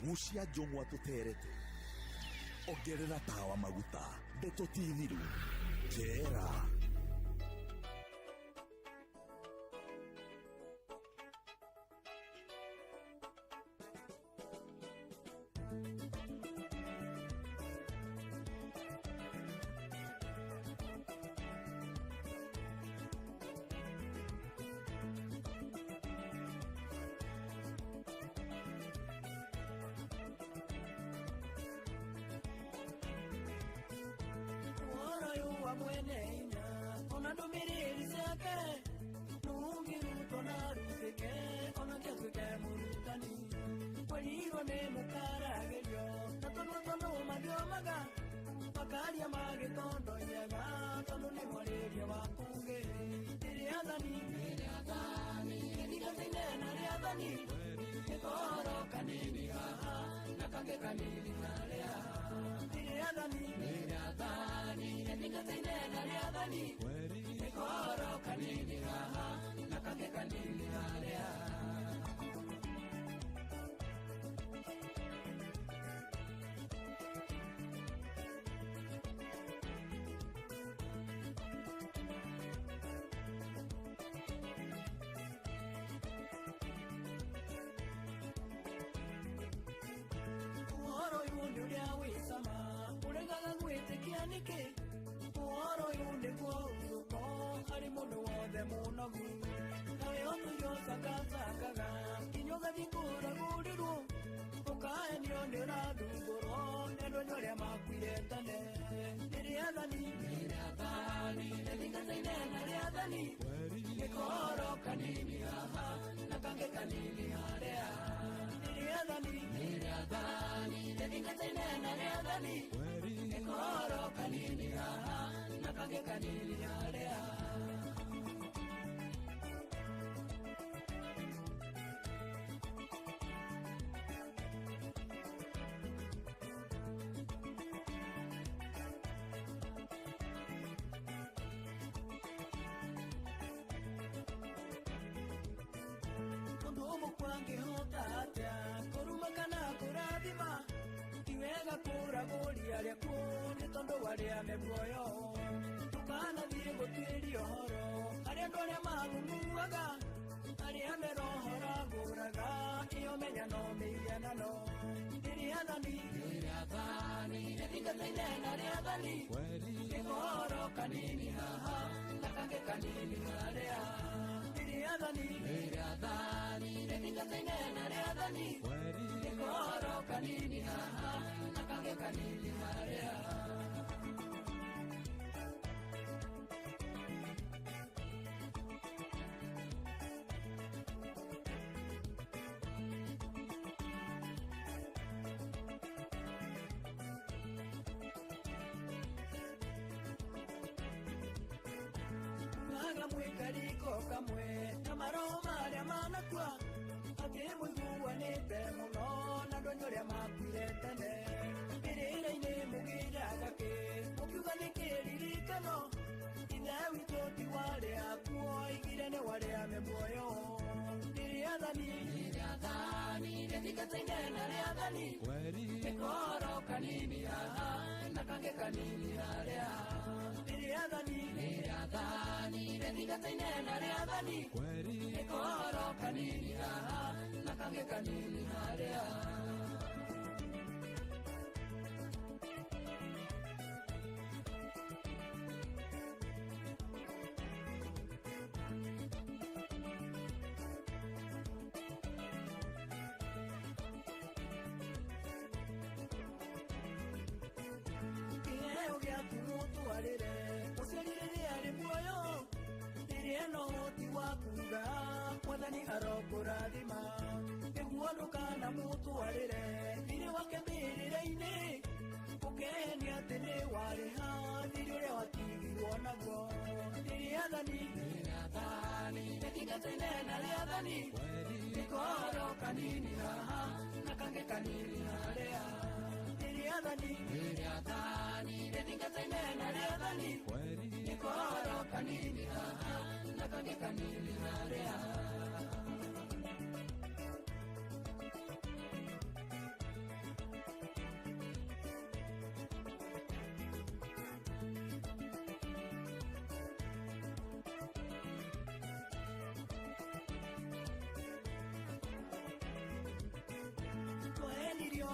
Gucia njũng'wa tũterete. Ongerera tawa maguta. Ndeto ti thiru. Njera.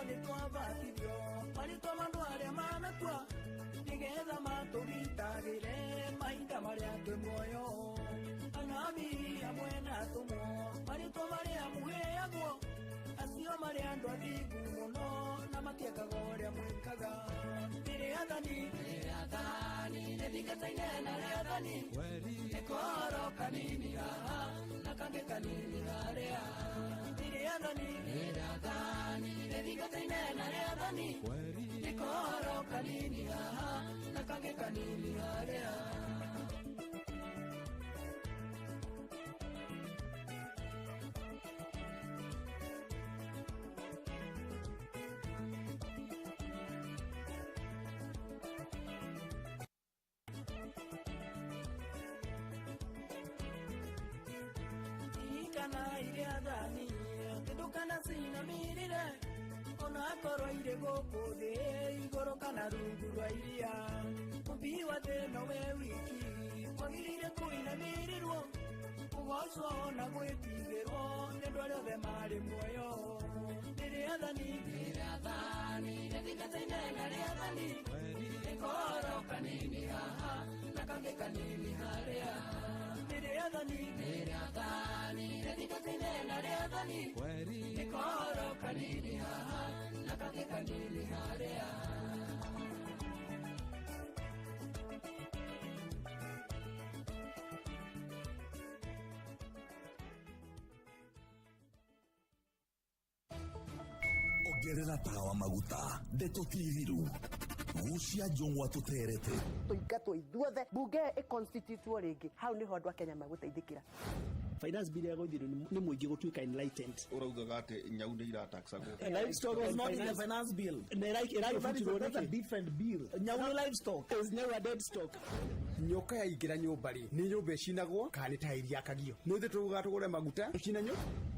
Nĩ twabatithio marĩtwa ma andũ arĩa manakua nĩgetha matũgitagĩre mahinda marĩa twĩ muoyo. Anabii hamwe na atũmwo marĩtwa marĩa mũheagwo acio marĩ andũ athingu mũno na matiekaga ũrĩa mwĩkaga. Nĩ rĩathani rĩthingataine na rĩathani nĩ kohoro kanini haha na kangĩ kanini harĩa. Nĩ rĩathani rĩthingataine na rĩathani nĩ kohoro kanini haha na kangĩ kanini harĩa. Kana irĩathani ndũkana cinamĩrĩre onakorwo irĩ gũkũ thĩ igũrũ kana rungu rwa iria. Mũmbi wa thĩ nowe wiki wagĩrĩire kũinamĩrĩrwo kũgocwo na gwĩtigĩrwo nĩ andũ arĩa othe marĩ muoyo. Nĩ rĩathani rĩthingataine na rĩathani nĩ kohoro kanini haha na kangĩ kanini harĩa. Nĩ rĩathani rĩthingataine na rĩathani nĩ kohoro kanini haha na kangĩ kanini harĩa. Ongerera tawa maguta ndeto ti thiru gucia njũng'wa tũterete tũingatwo ithuothe bunge ĩconstitutwo rĩngĩ hau nĩho andũ a Kenya magũteithĩkĩra. Finance bill ya gwithirwo nĩ mũingĩ gũtuĩka enlightened. Ũraugaga atĩ nyau nĩ irataxagwo. Livestock was not in the finance bill. Na ĩragĩbutirwo That's a nĩkĩ? different bill. Nyau nĩ livestock. Is nyau a dead stock? Nyoka yaingĩra nyũmba rĩ, nĩ nyũmba ĩcinagwo kana nĩ tairi yakagio? Nĩ ithuĩ tũrugaga tũgũre maguta tũcine nyũ.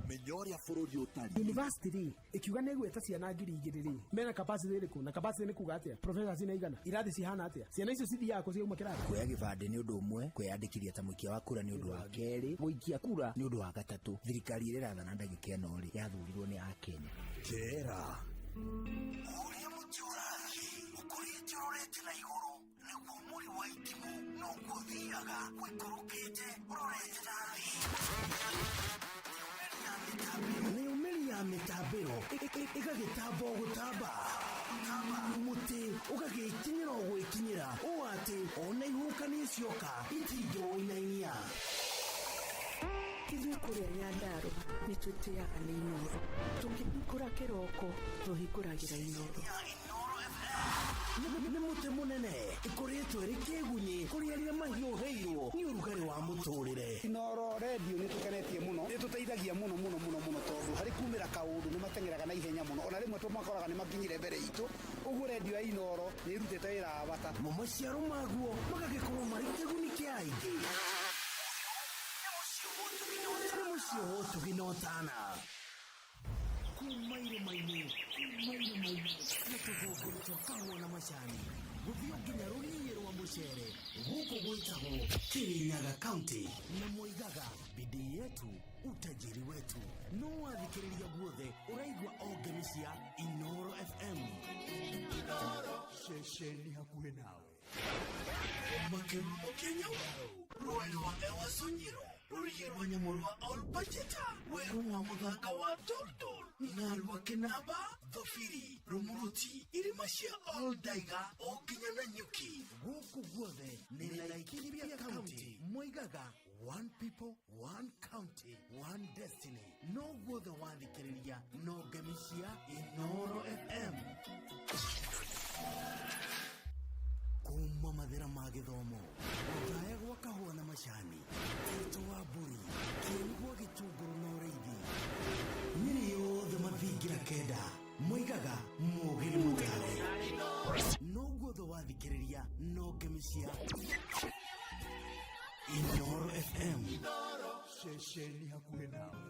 Menya ũrĩa bũrũri ũtariĩ. University rĩ ĩkiuga nĩ ĩgwĩta ciana 2000 rĩ, mena capacity ĩrĩkũ? Na capacity nĩ kuga atĩa? Professors nĩ aigana? Irathi cihana atĩa? Ciana icio cithiaga kũ ciauma kĩrathi? Kuoya gĩbandĩ nĩ ũndũ ũmwe, kwĩyandĩkithia ta mũikia wa kura nĩ ũndũ wa kerĩ, gũikia kura nĩ ũndũ wa gatatũ. Thirikari ĩrĩa ĩrathana ndagĩka ĩno rĩ, yathurirwo nĩ Akenya. Kera ũrĩa mũtĩ ũrathiĩ ũkũrĩte ũrorete na igũrũ nĩguo mũri wa itimũ noguo ũthiaga ũikũrũkĩte ũrorete na thĩ. Mĩumĩri ya mĩtambĩro ĩgagĩtamba o gũtamba, mũtĩ ũgagĩkinyĩra o gwĩkinyĩra ũũ atĩ ona ihuhũkanio cioka itingĩwũinainia. Ithuĩ kũrĩa Nyandarũa nĩ twĩtĩaga nĩ Inooro. Tũkĩhingũra kĩroko tũhingũragĩra Inooro. Nĩ mũtĩ mũnene ĩkoretwo ĩrĩ kĩgunyĩ kũrĩ arĩa mahiũhĩirwo nĩ ũrugarĩ wa mũtũrĩre. Inooro redio nĩ tũkenetie mũno, nĩ tũteithagia mũno mũno mũno mũno tondũ harĩ kumĩra kaũndũ nĩ mateng'eraga na ihenya mũno, ona rĩmwe tũmakoraga nĩ makinyire mbere itũ. Ũguo redio ya Inooro nĩ ĩrutĩte wĩra wa bata. Mo maciaro maguo magagĩkorwo marĩ kĩguni kĩa aingĩ. Nĩ mũciĩ wa ũtugi na ũtana. Kuma irĩma-inĩ, kuma irĩma-inĩ na tũthũngũri twa kahũa na macani gũthiĩ nginya rũriĩ rwa mũcere gũkũ gwĩtagwo Kirinyaga County na moigaga bidii yetu utajiri wetu. No wathikĩrĩria guothe ũraigua o ngemi cia Inooro FM. Ceceni hakuhĩ nawe. Makerumo Kenya, rũĩ rwa Ewaso Nyiro, rũriĩ rwa nyamũ rwa Olpajeta, werũ wa mũthanga wa Toldol na rwa Kĩnamba, Thobiri, Rumuruti, irĩma cia Oldaiga o nginya Nanyuki. Gũkũ guothe nĩ Laikipia County. Moigaga one people, one county, one destiny. No guothe wathikĩrĩria no ngemi cia Inooro FM. Kuma mathĩra ma gĩthomo gũthaya gwa kahũa na macani tĩtũ wa mbũri kĩeni gwa gĩtũngũrũ na ũrĩithi nyĩrĩ yothe mathingira kenda moigaga mũgĩ nĩ mũtare no guothe wathikĩrĩria no ngemi cia Inooro FM. Ceceni hakuhĩ nawe.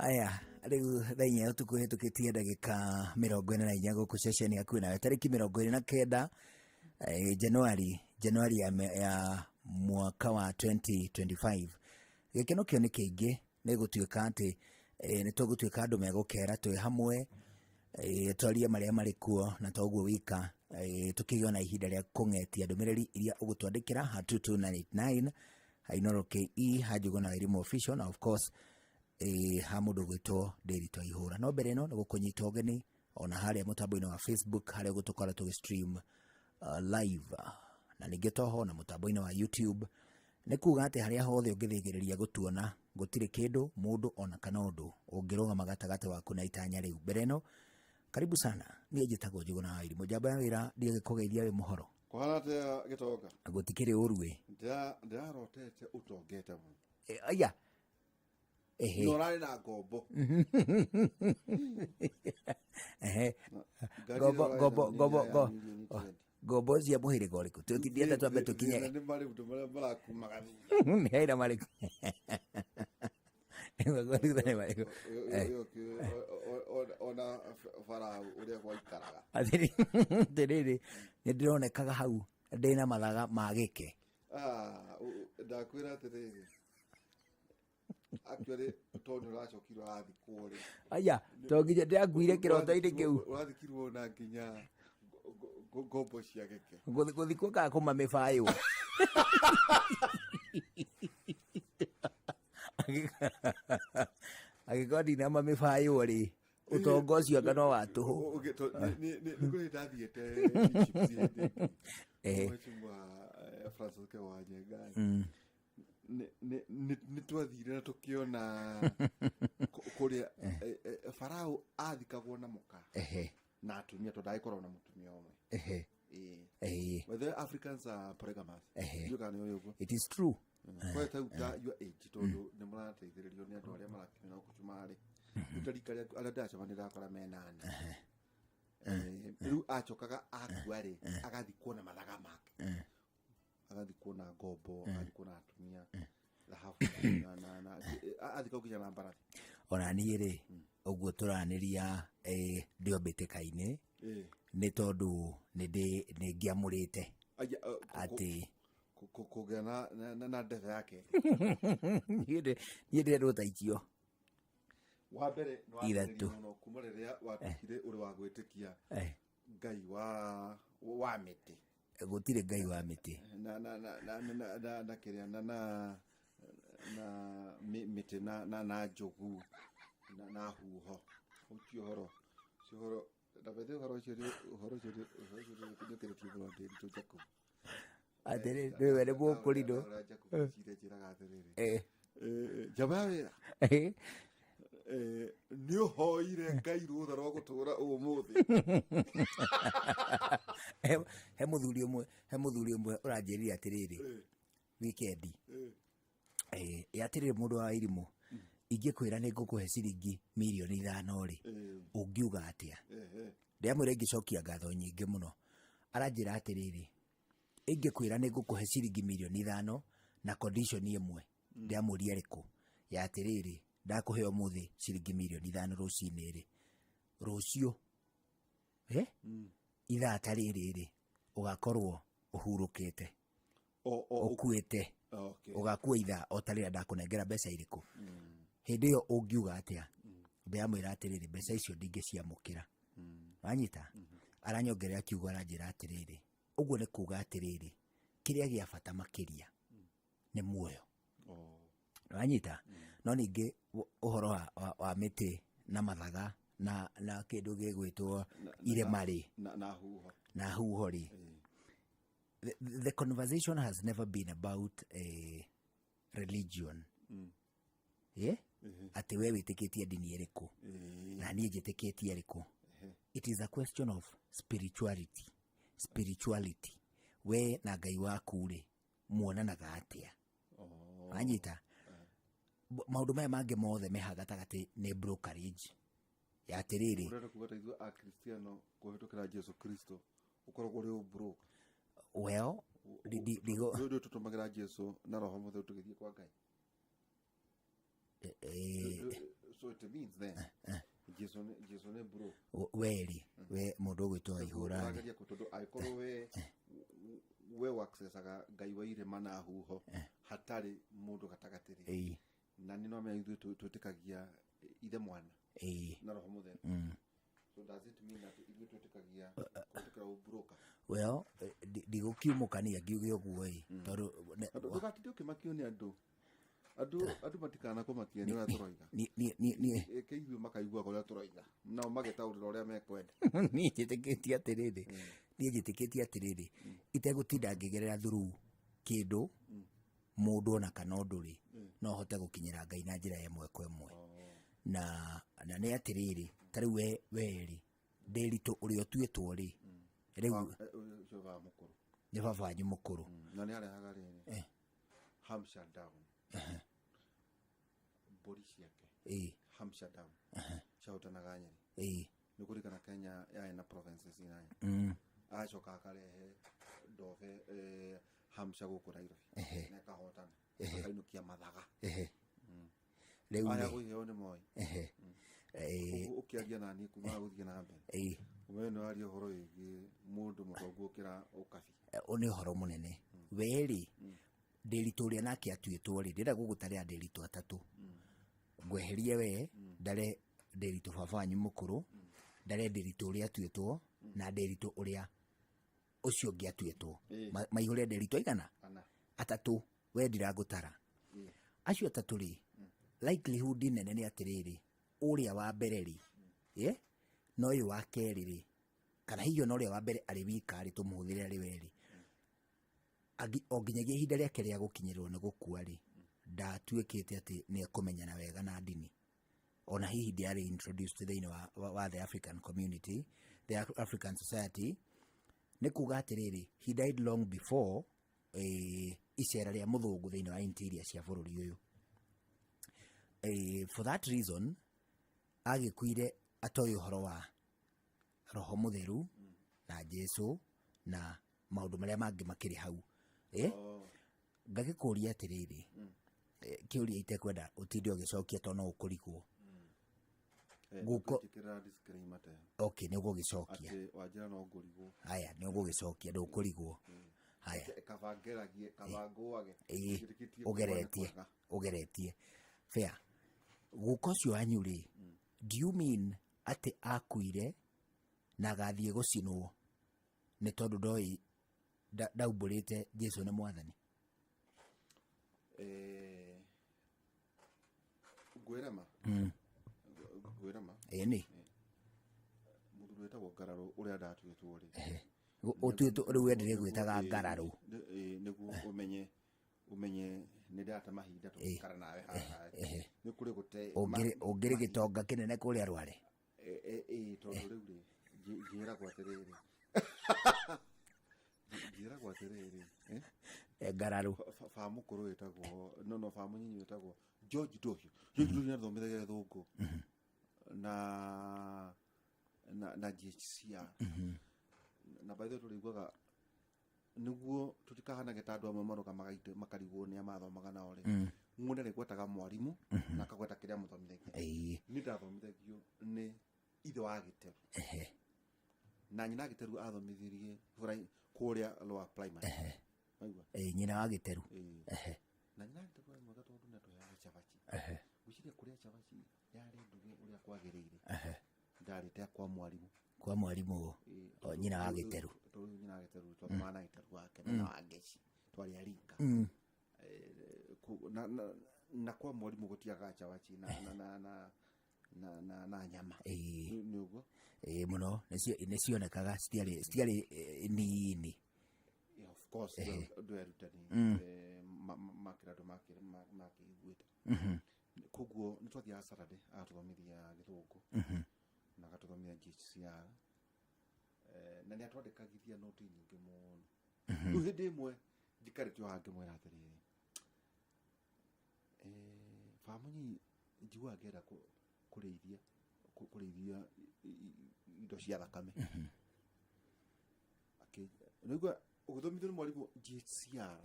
Aya rĩu thaa 4 ũtukũ hĩtũkĩtie ndagĩka 44 gũkũ ceceni yaku nawe tarĩki 29 Januari ya mwaka wa 2025. Gĩkeno kĩo nĩ kĩingĩ, nĩ gũtuĩka atĩ nĩ tũgũtuĩka andũ megũkera twĩ hamwe, twarie marĩa marĩ kuo, na toguo wika tũkĩgĩa na ihinda rĩa kũng'etia ndũmĩrĩri iria ũgũtwandĩkĩra ha 22989 ha Inooro KE, ha Njũgũna Wairimu Official, na of course ha mũndũ ũgwĩtwo Ndĩritũ Aihũra. No mbere ĩno nĩ gũkũnyita ũgeni ona harĩa mũtambo-inĩ wa Facebook harĩa ũgũtũkora tũgĩ stream live, na ningĩ toho na mũtambo-inĩ wa YouTube. Nĩ kuga atĩ harĩa hothe ũngĩthĩgĩrĩria gũtuona, gũtirĩ kĩndũ, mũndũ ona kana ũndũ ũngĩrũgama gatagatĩ waku na itanya rĩu. Mbere ĩno karibu sana, niĩ njĩtagwo Njũgũna wa Wairimu, njamba ya wĩra ndiagĩkũgeithia wĩ mũhoro. Kũhana atĩa gĩtonga? Gũtikĩrĩ ũru ĩ. Ndĩrarotete ũtongete mũno. Aya. Ehe. No ũrarĩ na ngombo. Ehe. Ngari Ngombo ĩyo ngombo ũrarĩ ngombo nayo nĩ ya mirioni 20. Ngombo cia mũhĩrĩga ũrĩkũ? Tũtithiĩte twambe tũkinye. Thĩna nĩ marĩ marĩa marakumaga thutha. Nĩ haira marĩkũ? Thutha nĩ marĩkũ? Ona bara ũrĩa gwaikaraga. Atĩrĩrĩ, nĩ ndĩronekaga hau ndĩna mathaga ma gĩke. Ndakwĩra atĩrĩrĩ, actually tondũ nĩ ũracokire ũrathikwo rĩ. Aya, to nginya ndĩrakuire kĩroto-inĩ kĩu. Ũrathikirwo na nginya ngombo cia gĩke. Gũthikwo kana kũma mĩbayo. Angĩkorwo ndinama mĩbayo rĩ, ũtonga ũcio anga no wa tũhũ. Nĩ kũrĩ ndathiĩte Egypt hĩndĩ ĩngĩ. Mheshimiwa Francis K. Wanyenga. Nĩ twathire na tũkĩona kũrĩa Farao athikagwo na mũka na atumia, tondũ ndagĩkoragwo na mũtumia ũmwe. By the way, Africans are polygamous. Ndiũĩ kana nĩ ũĩ ũguo. It is true. Kwa ta ta your age, tondũ nĩ mũrateithĩrĩrio nĩ andũ arĩa marakinya gũkũ cumarĩ. Rĩu ta rika rĩaku, arĩa ndĩracemania ndĩrakora mena ana. Rĩu acokaga akua rĩ, agathikwo na mathaga make. Agathikwo na ngombo, agathikwo na atumia, thahabu, na athikwo nginya na mbarathi. Ona niĩ rĩ, ũguo tũranĩria ndĩ o mbĩtĩka-inĩ, nĩ tondũ nĩ ngĩamũrĩte atĩ kũgĩa na ndebe yake. Niĩ ndĩrendwo ta icio. Wa mbere nĩ Ithatũ. wambĩrĩirie mũno kuma rĩrĩa watuĩkire ũrĩ wa gwĩtĩkia Ngai wa mĩtĩ. Gũtirĩ Ngai wa mĩtĩ. Na na na na na na na kĩrĩa na na na mĩtĩ na na na njogu na na huho. Ũcio ũhoro, ũcio ũhoro, na bethe ũhoro ũcio nĩ ũhoro ũcio nĩ ũhoro ũcio nĩ ũkĩrĩtie mũno Ndĩritũ Jacob. Atĩrĩ, nĩwe nĩ mũkũrinũ. Jacob Cire njĩraga atĩrĩrĩ. Njamba ya wĩra. Nĩ ũhoire Ngai rũtha rwa gũtũra ũmũthĩ. He mũthuri ũmwe, he mũthuri ũmwe ũranjĩrire atĩrĩrĩ, weekend. Atĩrĩrĩ mũndũ wa Wairimu, ingĩkwĩra nĩ ngũkũhe ciringi mirioni 5 rĩ, ũngiuga atĩa? Ndĩramwĩra ingĩcokia ngatho nyingĩ mũno. Aranjĩra atĩrĩrĩ, ingĩkwĩra nĩ ngũkũhe ciringi mirioni 5 na condition ĩmwe, ndĩramũria ĩrĩkũ? Ya atĩrĩrĩ, ndakũhe ũmũthĩ ciringi mirioni 5 rũcinĩ rĩ, rũciũ, ithaa ta rĩrĩ rĩ, ũgakorwo ũhurũkĩte, ũkuĩte, ũgakua ithaa o ta rĩrĩa ndakũnengera mbeca irĩkũ. Hĩndĩ ĩyo ũngiuga atĩa? Ndĩramwĩra atĩrĩrĩ, mbeca icio ndingĩciamũkĩra. Wanyita? Aranyongerera kiugo aranjĩra atĩrĩrĩ, ũguo nĩ kuga atĩrĩrĩ, kĩrĩa gĩa bata makĩria nĩ muoyo. Wanyita? No ningĩ ũhoro wa mĩtĩ na mathaga na kĩndũ gĩgwĩtwo irĩma rĩ, Na huho. Na huho rĩ. The conversation has never been about a religion. Yeah? Atĩ we wĩtĩkĩtie ndini ĩrĩkũ? Na niĩ njĩtĩkĩtie ĩrĩkũ? It is a question of spirituality. Spirituality. We na Ngai waku rĩ, muonanaga atĩa? Wanyita? Maũndũ maya mangĩ mothe meha gatagatĩ nĩ brokerage. Ya atĩrĩrĩ. Ũrenda kuga ta ithuĩ Akristiano kũhĩtũkĩra Jesu Kristo ũkoragwo ũrĩ ũbroker? Well, Rĩu tũtũmagĩra Jesu na Roho Mũtheru tũgĩthiĩ kwa Ngai. So it means then Jesu nĩ bro. Werĩ we mũndũ ũgwĩtwo Waihũra rĩ, Ũrageria kũ tondũ angĩkorwo we waccessaga Ngai wa irĩma na huho hatarĩ mũndũ gatagatĩ rĩ, na nĩ no menya ithuĩ twĩtĩkagia ithe mwana na roho mũtheru. So does it mean that ithuĩ twĩtĩkagia kũhĩtũkĩra ũbroka? Well, ndigũkiumũkania ngiuge ũguo ĩ, tondũ Andũ, ndũgatinde ũkĩmakio nĩ andũ. Andũ matikanakũmakie nĩ ũrĩa tũroiga. Niĩ Ĩke ithuĩ makaiguaga ũrĩa tũroiga, nao magetaũrĩra ũrĩa mekwenda. Niĩ njĩtĩkĩtie atĩrĩrĩ, niĩ njĩtĩkĩtie atĩrĩrĩ, itegũtinda ngĩgerera through kĩndũ, mũndũ ona kana ũndũ rĩ, no hote gũkinyĩra Ngai na njĩra ya ĩmwe kwa ĩmwe. Na nĩ atĩrĩrĩ, ta rĩu we rĩ, Ndĩritũ ũrĩa ũtuĩtwo rĩ, rĩu Ũcio baba mũkũrũ. Nĩ baba wanyu mũkũrũ. Na nĩ arehaga rĩrĩ Hampshire Down mbũri ciake. Hampshire Down ciahotanaga Nyeri. Nĩ kũririkana Kenya yarĩ na provinces 8. Agacoka akarehe ndobe, Hampshire gũkũ Nairobi na ĩkahotana, akainũkia mathaga. Rĩu Aya rĩ kũiheo nĩ Moi. Ũguo ũkĩaria na niĩ kuma gũthiĩ na mbere, we nĩ waria ũhoro wĩgiĩ mũndũ mũtongu ũkĩra ũkabi. Ũyũ nĩ ũhoro mũnene. We rĩ, Ndĩritũ ũrĩa nake atuĩtwo rĩ, ndĩrenda gũgũtarĩra Ndĩritũ atatũ. Ngweherie we, ndare Ndĩritũ baba wanyu mũkũrũ, ndare Ndĩritũ ũrĩa atuĩtwo, na Ndĩritũ ũrĩa ũcio ũngĩ atuĩtwo. Maihũre Ndĩritũ aigana? Ana. Atatũ, we ndiragũtara. Acio atatũ rĩ, likelihood nene nĩ atĩrĩrĩ, ũrĩa wa mbere rĩ, na ũyũ wa kerĩ rĩ, kana hihi ona ũrĩa wa mbere arĩ wika rĩ, tũmũhũthĩre arĩ we rĩ, o nginyagia ihinda rĩake rĩa gũkinyĩrĩrwo nĩ gũkua rĩ, ndatuĩkĩte atĩ nĩ ekũmenyana wega na ndini. Ona hihi ndiarĩ introduced thĩinĩ wa the African community, the African society. Nĩ kuga atĩrĩrĩ, he died long before icera rĩa mũthũngũ thĩinĩ wa interior cia bũrũri ũyũ. For that reason, agĩkuire atoĩ ũhoro wa roho mũtheru na Jesu na maũndũ marĩa mangĩ makĩrĩ hau. Ngagĩkũria atĩrĩrĩ, kĩũria itekwenda ũtinde ũgĩcokia tondũ no ũkũrigwo. Guko Njĩkĩrĩra disclaimer ta ĩyo. Okay, nĩ ũgũgĩcokia. Atĩ wanjĩra no ngũrigwo. Haya, nĩ ũgũgĩcokia, ndũkũrigwo. Haya. Kaba ngeragie, kaba ngũage. Njĩtĩkĩtie Ũgeretie, kwaga. ũgeretie. Fair. Guka ũcio wanyu rĩ, do you mean atĩ akuire na agathiĩ gũcinwo nĩ tondũ ndoĩ ndaumbũrĩte Jesu nĩ mwathani? Ngwĩra ma. Ngwĩra ma. Ĩĩ nĩ. Mũthuri wĩtagwo Ngararũ ũrĩa ndatuĩtwo rĩ. Ũtuĩtwo rĩu we ndĩrĩgwĩtaga Ngararũ. Nĩguo ũmenye nĩ ndate mahinda tũgĩikara nawe haha. Nĩ kũrĩ gũte Ũngĩrĩ gĩtonga kĩnene kũrĩa Rware. Tondũ rĩu rĩ, njĩragwo atĩrĩrĩ. Njĩragwo atĩrĩrĩ, Ngararũ. Ba mũkũrũ wĩtagwo, no, no, ba mũnyinyi wĩtagwo George Ndohio. George Ndohio nĩathomithagia gĩthũngũ. Na GHCR. Na by the way tũrĩiguaga nĩguo tũtikahanage ta andũ amwe maroka makarigwo nĩ a mathomaga nao rĩ. Mũndũ nĩarĩgwetaga mwarimũ na akagweta kĩrĩa amũthomithagia. Niĩ ndathomithagio nĩ ithe wa Gĩteru. Na nyina Gĩteru athomithirie kũrĩa Lower Primary. Waigua? Nyina wa Gĩteru. Na nyina Gĩteru arĩ mwega tondũ nĩatũheaga cabaci. Ngwĩciria kũrĩa cabaci yarĩ nduge ũrĩa kwagĩrĩire. Ndarĩte kwa mwarimũ. Kwa mwarimũ, o, nyina wa Gĩteru. Tondũ nyina wa Gĩteru, twathomaga na Gĩteru wake, na wa Ngeci, twarĩ a rika. Na kwa mwarimũ gũtiagaga cabaci na nyama. Nĩ ũguo? Mũno, nĩcionekaga, citiarĩ nini. Yeah, of course, andũ erutani, makĩra andũ makĩiguĩte. Koguo nĩ twathiaga Saturday, agatũthomithia gĩthũngũ. Na agatũthomithia GHCR. Na nĩ atwandĩkagithia noti nyingĩ mũno. Rĩu hĩndĩ ĩmwe njikarĩte o haha ngĩmwĩra atĩrĩrĩ, baba mũnyinyi njiguaga ngĩenda kũrĩithia indo cia thakame. Nĩguo ũgĩthomithio nĩ mwarimũ GHCR.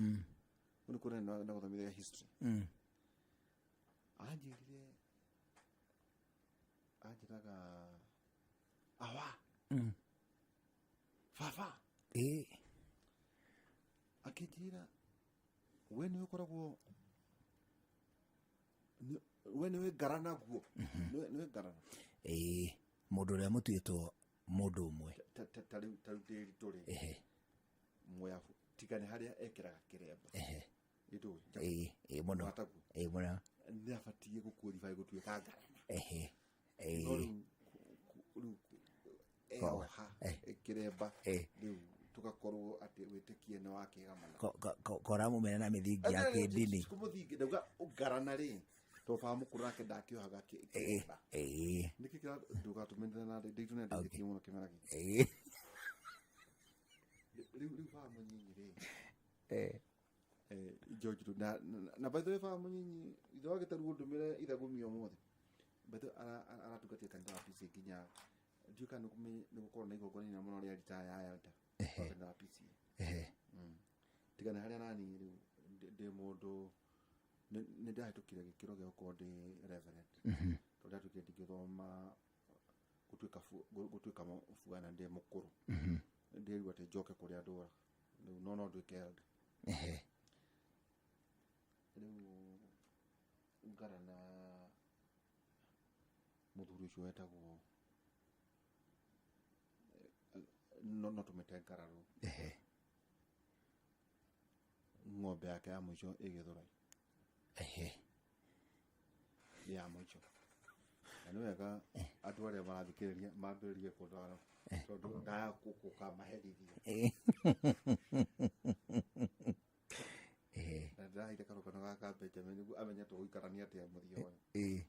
Nĩ kuona na gũthomithia history. Anjĩrire Anjĩraga awa, baba. Akĩnjĩra we nĩwe ũkoragwo we nĩwe ngarana guo, nĩwe ngarana. Ĩĩ, mũndũ ũrĩa mũtuĩtwo mũndũ ũmwe. Ta rĩu ndĩritũ rĩ, mwabu tiga nĩ harĩa ekĩraga kĩremba. Ĩndũĩ? Ĩĩ, ĩĩ mũno. Wataguo. Ĩĩ mũno. Nĩ abatiĩ gũqualify gũtuĩka ngarana. No rĩu eoha kĩremba, rĩu tũgakorwo atĩ wĩtĩkie nĩ wakĩgamana. Koramũmena na mĩthingi ya kĩndini. Kũmũthingi ndauga ngarana rĩ, tondũ baba mũkũrũ nake ndakĩohaga kĩremba. Nĩkĩ kĩra ndũgatũmĩre na nditũ nĩ ndĩtie mũno kĩmera gĩkĩ. Rĩu baba mũnyinyi rĩ, George rĩu, na by the way baba mũnyinyi ithe wa gĩtaruo ndũmĩre ithagumio ũmũthĩ. By the way aratungatire kanitha wa PCA nginya ndiũĩ kana nĩ gũkorwo na igongona inene mũno rĩa retire ya elder wa kanitha wa PCA. Tiga nĩ harĩa nani rĩu ndĩ mũndũ nĩ ndahĩtũkire gĩkĩro gĩa gũkorwo ndĩ reverend, tondũ ndatuĩkire ndingĩthoma gũtuĩka bwana ndĩ mũkũrũ. Ndĩrua atĩ njoke kũrĩa ndũraga rĩu, no nduĩke elder. Rĩu ngarana mũthuri ũcio wetagwo no tũmĩte ngararũ. Ng'ombe yake ya mũico ĩ Gĩthũrai. Ya mũico, na nĩ wega andũ arĩa marathikĩrĩria mambĩrĩrie kũndwara tondũ ndaya gũkamaherithia. Na ndĩraheire karũgano gaka Benjamin nĩguo amenye tũgũikarania atĩa mũthia ũyũ.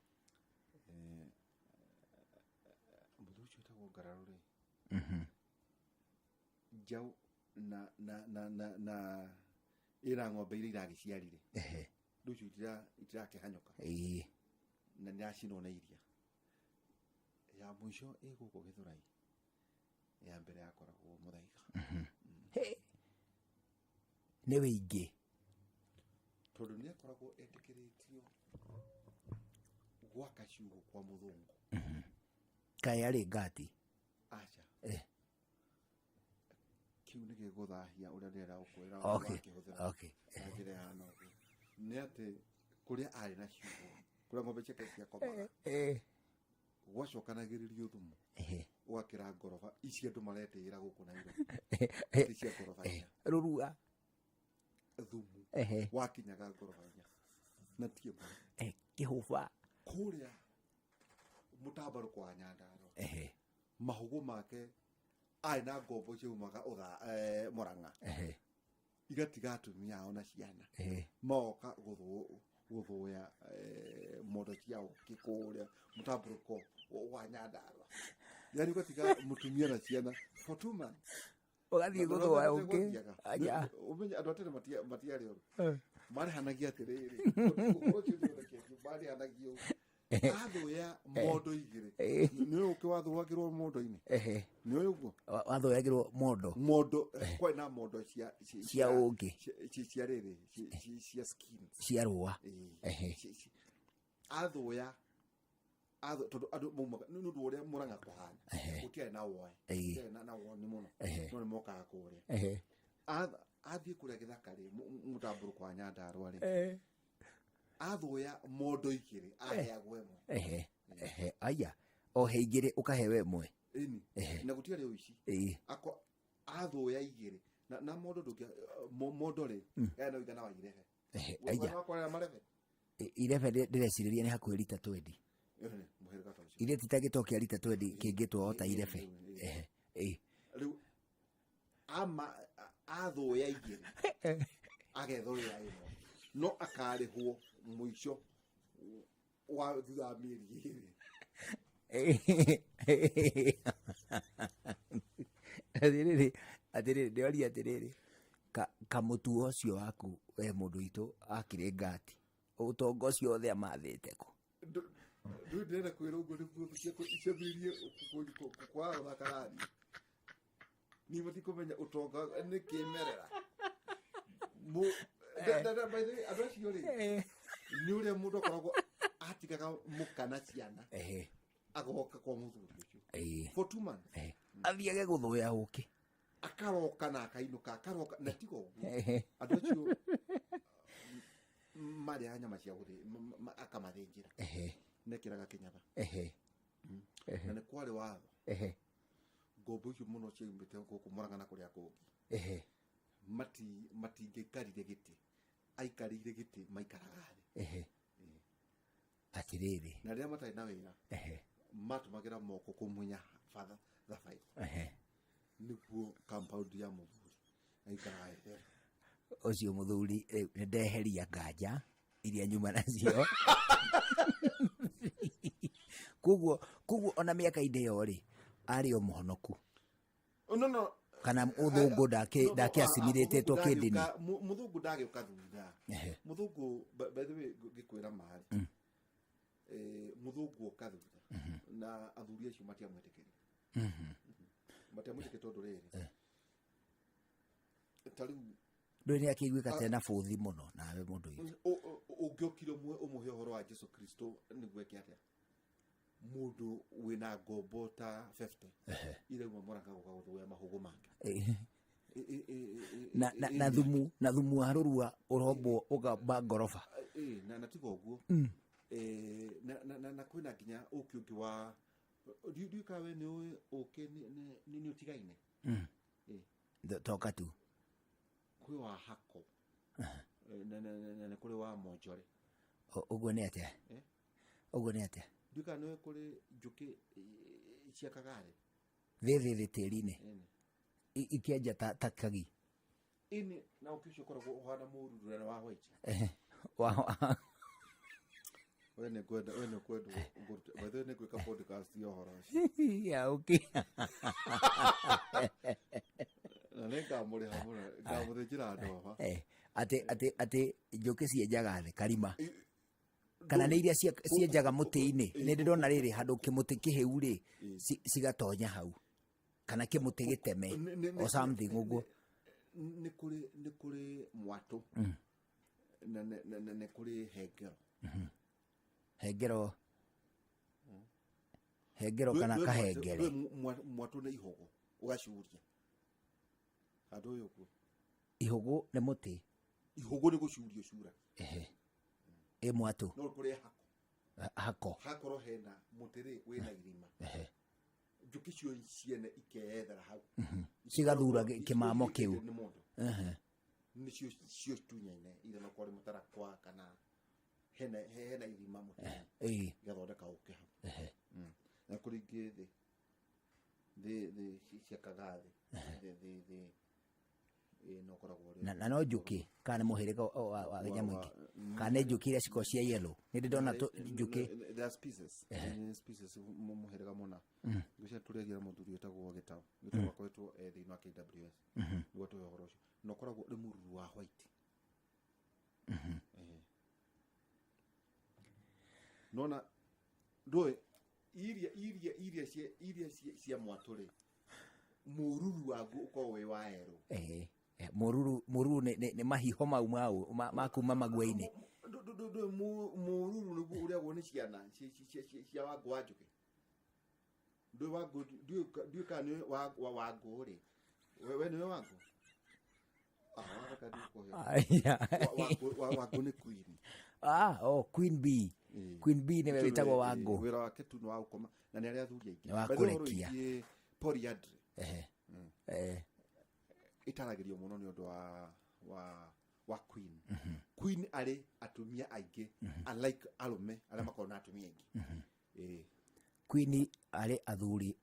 Mũthuri ũcio wĩtagwo ngararũ rĩ, njaũ na ĩna ng'ombe iria iragĩciarire, rĩu icio itirakĩhanyũka, na nĩracinwo nĩ iria ya mũico ĩ gũkũ Gĩthũrai, ya mbere yakoragwo Mũthaiga. He. Nĩ wĩingĩ. Tondũ nĩ akoragwo etĩkĩrĩtio gwaka ciugũ kwa mũthũngũ. Kaĩ arĩ ngati? Aca. Kĩu nĩ gĩgũthahia ũrĩa ndĩrenda gũkwĩra. Wakĩhũthĩra na njĩra ĩhana ũguo nĩ atĩ kũrĩa arĩ na ciugũ, kũrĩa ng'ombe ciake ciakomaga, gwacokanagĩrĩrio thumu ũgakĩra ngoroba ici andũ maretĩĩra gũkũ Nairobi, ti cia ngoroba inya. Rũrua. Thumu wakinyaga ngoroba inya na ti ĩmwe. Kĩhũba. Kũrĩa mũtambarũko wa Nyandarũa, mahũgũ make arĩ na ngombo ciaumaga ũtha Mũrang'a, igatiga atumia ao na ciana, magoka gũthũya mondo cia ũkĩ kũrĩa mũtambũrũko wa Nyandarũa, yani ũgatiga mũtumia na ciana for 2 months. Ũgathiĩ gũthũa ũkĩ. Aja. Ũmenye andũ a tene matiarĩ oru, marĩhanagia atĩrĩrĩ, ũhoro ũcio nĩũreketio, marĩhanagia ũũ, athũya mondo igĩrĩ, nĩ ũkĩ wathũagĩrwo mondo-inĩ. Nĩ ũĩ ũguo? Wathũyagĩrwo mondo? Mondo, kwarĩ na mondo cia Cia ũũkĩ. Cia rĩrĩ, cia skins. Cia rũa. Ĩĩ. Athũya tondũ andũ maumaga nĩ ũndũ ũrĩa Mũrang'a kũhana, gũtiarĩ na woe, gũtiarĩ na woni mũno, no nĩ mokaga kũrĩa. Athiĩ kũrĩa gĩthaka rĩ, mũtambũrũko wa Nyandarũa rĩ, athũya mondo igĩrĩ aheagwo ĩmwe. Ehe. Ehe. Aya. O he igĩrĩ ũkahewe ĩmwe. Ĩni. Na gũtiarĩ ũici. Ako athũya igĩrĩ na mondo ndũngĩ mondo rĩ, yarĩ na ũigana wa irebe. Aya. Wakorera marebe. Irebe ndĩrecirĩria nĩ hakuhĩ rita 20. Ĩni, mũhĩrĩga ta ũcio. Irĩa ti ta gĩtoo kĩa rita 20 kĩngĩtwo o ta irebe. Ehe. Ĩĩ. Rĩu ama athũya igĩrĩ agethũrĩra ĩmwe, no akarĩhwo mũico wa thutha wa mĩeri 2. Atĩrĩrĩ, atĩrĩrĩ, ndĩroria atĩrĩrĩ, kamũtuo ũcio waku we mũndũ witũ akĩrĩ ngati, ũtonga ũcio wothe amathĩte kũ? Ndũĩ ndĩrenda kwĩra ũguo nĩguo ciambĩrĩrie kwaga gũthaka nani, niĩ matikũmenya ũtonga nĩ kĩmerera. By the way, andũ acio rĩ, nĩ ũrĩa mũndũ akoragwo atigaga mũka na ciana. Agoka kwa mũthuri ũcio for 2 months. Athiage gũthũya ũkĩ. Akaroka na akainũka, akaroka na tiga ũguo, andũ acio marĩaga nyama cia gũthĩ, akamathĩnjĩra, mekĩraga kĩnyatha. Na nĩ kwarĩ watho, ngombo icio mũno ciaumĩte gũkũ Mũrang'a na kũrĩa kũngĩ, matingĩikarire gĩtĩ, aikarĩire gĩtĩ maikaraga thĩ. Atĩrĩrĩ. Na rĩrĩa matarĩ na wĩra, matũmagĩra moko kũmunya batha thabai, nĩguo compound ya mũthuri aikaraga ĩtheru. Ũcio mũthuri rĩu nĩ ndeheria nganja iria nyuma nacio. Koguo ona mĩaka-inĩ ĩyo rĩ, arĩ o mũhonoku? Oh, no. Kana mũthũngũ No, ndakĩacimĩrĩtĩtwo mũthũngũ kĩndini? Mũthũngũ ndagĩũka thutha. Mũthũngũ, by the way, ngĩkwĩra marĩ, mũthũngũ oka thutha na athuri acio matiamwĩtĩkĩria, matiamwĩtĩkĩria tondũ rĩrĩ, ta rĩu Ndũĩ nĩ akĩiguĩka tena bũthi mũno nawe mũndũ ũyũ. Ũngĩokire ũmũhe ũhoro wa Jesu Kristo nĩguo eke atĩa? Mũndũ wĩna ngombo ta 50 irauma Mũrang'a gũka gũthũya mahũgũ make. Na thumu wa rũrua ũrombwo ũkamba ngoroba. Na tiga ũguo, na kwĩna nginya ũkĩ ũngĩ wa ndiũĩ kana we nĩ ũĩ ũkĩ nĩ ũtigaine. Toka tu. Kwĩ wa hako, na nĩ kũrĩ wa monjore. Ũguo nĩ atĩa? Eh? Ũguo nĩ atĩa? Ndiũĩ kana nĩ ũĩ kũrĩ njũkĩ ciakaga thĩ. Thĩ tĩri-inĩ? Ĩni. Ikĩenja ta kagi? Ĩni, na ũkĩ ũcio ũkoragwo ũhana mũruru na nĩ wa white. We nĩ ngwenda, we nĩ kwenda ngũrute, by the way, nĩ ngwĩka podcast ya ũhoro ũcio. Ya ũkĩ. Na nĩ ngamũrĩha mũno, ngamũthĩnjĩra ndoba. Atĩ njũkĩ cienjaga thĩ karima, kana nĩ iria cienjaga mũtĩ-inĩ? Nĩ ndĩrona rĩrĩ handũ kĩmũtĩ kĩhĩu rĩ, cigatonya hau, kana kĩmũtĩ gĩteme or something ũguo. Nĩ kũrĩ mwatũ na nĩ kũrĩ hengero. Hengero, hengero kana kahengere? Mwatũ nĩ ihũgũ ũgacuria handũ ũyũ ũguo. Ihũgũ nĩ mũtĩ? Ihũgũ nĩ gũcuria ũcura. Ehe, ĩ mwatũ? No kũrĩ hako. Hako. Hakorwo hena mũtĩ rĩ, wĩna irima, njũkĩ cio ciene ikeyethera hau. Cigathura kĩmamo kĩu. Nĩ mũndũ nĩcio cio tunyaine ira no kwarĩ mũtarakwa kana hena irima mũtĩ, igathondeka ũkĩ hau. Na kũrĩ ingĩ thĩ ciakaga thĩ, ĩ no ũkoragwo ũrĩ Na no njũkĩ kana nĩ mũhĩrĩga wa nyamũ ingĩ, kana nĩ njũkĩ iria cikoragwo cia yellow? Nĩ ndĩ ndona njũkĩ. There are species. Nĩ species mũhĩrĩga mũna. Ngwĩciria tũrĩagia na mũthuri wĩtagwo Gĩtaũ. Gĩtaũ akoretwo e thĩinĩ wa KWS nĩguo tũhe ũhoro ũcio, na ũkoragwo ũrĩ mũruru wa white. Nona ndũĩ iria cia mwatũ rĩ, mũruru waguo ũkoragwo wĩ wa erũ. Ehe. Mũruru nĩ mahiho mau ma kuma magua-inĩ. Ndũĩ mũruru nĩguo ũrĩagwo nĩ ciana cia wangũ wa njũkĩ? Ndũĩ wangũ? Ndiũĩ kana nĩ wa wangũ rĩ, we nĩwe wangũ? Ah, wareka ndikũhe. Aya. Wangũ nĩ queen. Ah, oh, Queen Bee. Queen Bee nĩwe wĩtagwo wangũ. Wĩra wake tu nĩ wa gũkoma na nĩ arĩa athuri aingĩ. Nĩ wa By the way, ũhoro kũrekia. wĩgiĩ polyandry Ehe. Eh, ĩtaragĩrio mũno nĩ ũndũ wa queen. Queen arĩ atumia aingĩ, unlike arũme arĩa makoragwo na atumia aingĩ. Queen arĩ athuri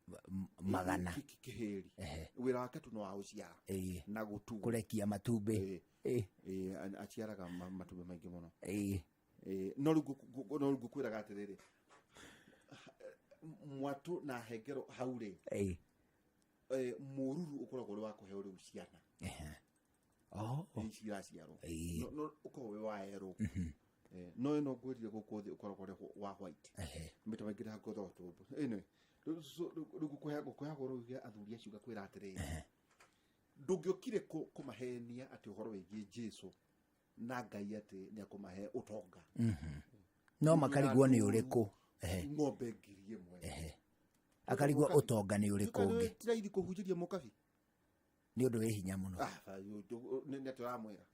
magana. Kĩhĩri wĩra wake tu nĩ wa gũciara na gũtua. Kũrekia matumbĩ. Aciaraga matumbĩ maingĩ mũno. No rĩu no rĩu ngũkwĩraga atĩrĩrĩ, mwatũ na hengero hau rĩ, mũruru ũkoragwo ũrĩ wa kũheo rĩu ciana ici iraciarwo. No ũkoragwo wĩ wa erũ. No ĩno ngwĩrire gũkũ thĩ ũkoragwo ũrĩ wa white. Maita maingĩ ndahangotho tũmbũ. Anyway, rĩu rĩu ngũkũhe ũhoro wĩgiĩ athuri acio, ngakwĩra atĩrĩrĩ, ndũngĩokire kũmahenia atĩ ũhoro wĩgiĩ Jesu na Ngai atĩ nĩ akũmahe ũtonga. No makarigwo nĩ ũrĩkũ. Ng'ombe 1,000. Akarigwo ũtonga nĩ ũrĩkũ ũngĩ. Ti raithi kũhunjĩria mũkabi. Nĩ ũndũ wĩ hinya mũno. Ah, nĩ atĩ ũramwĩra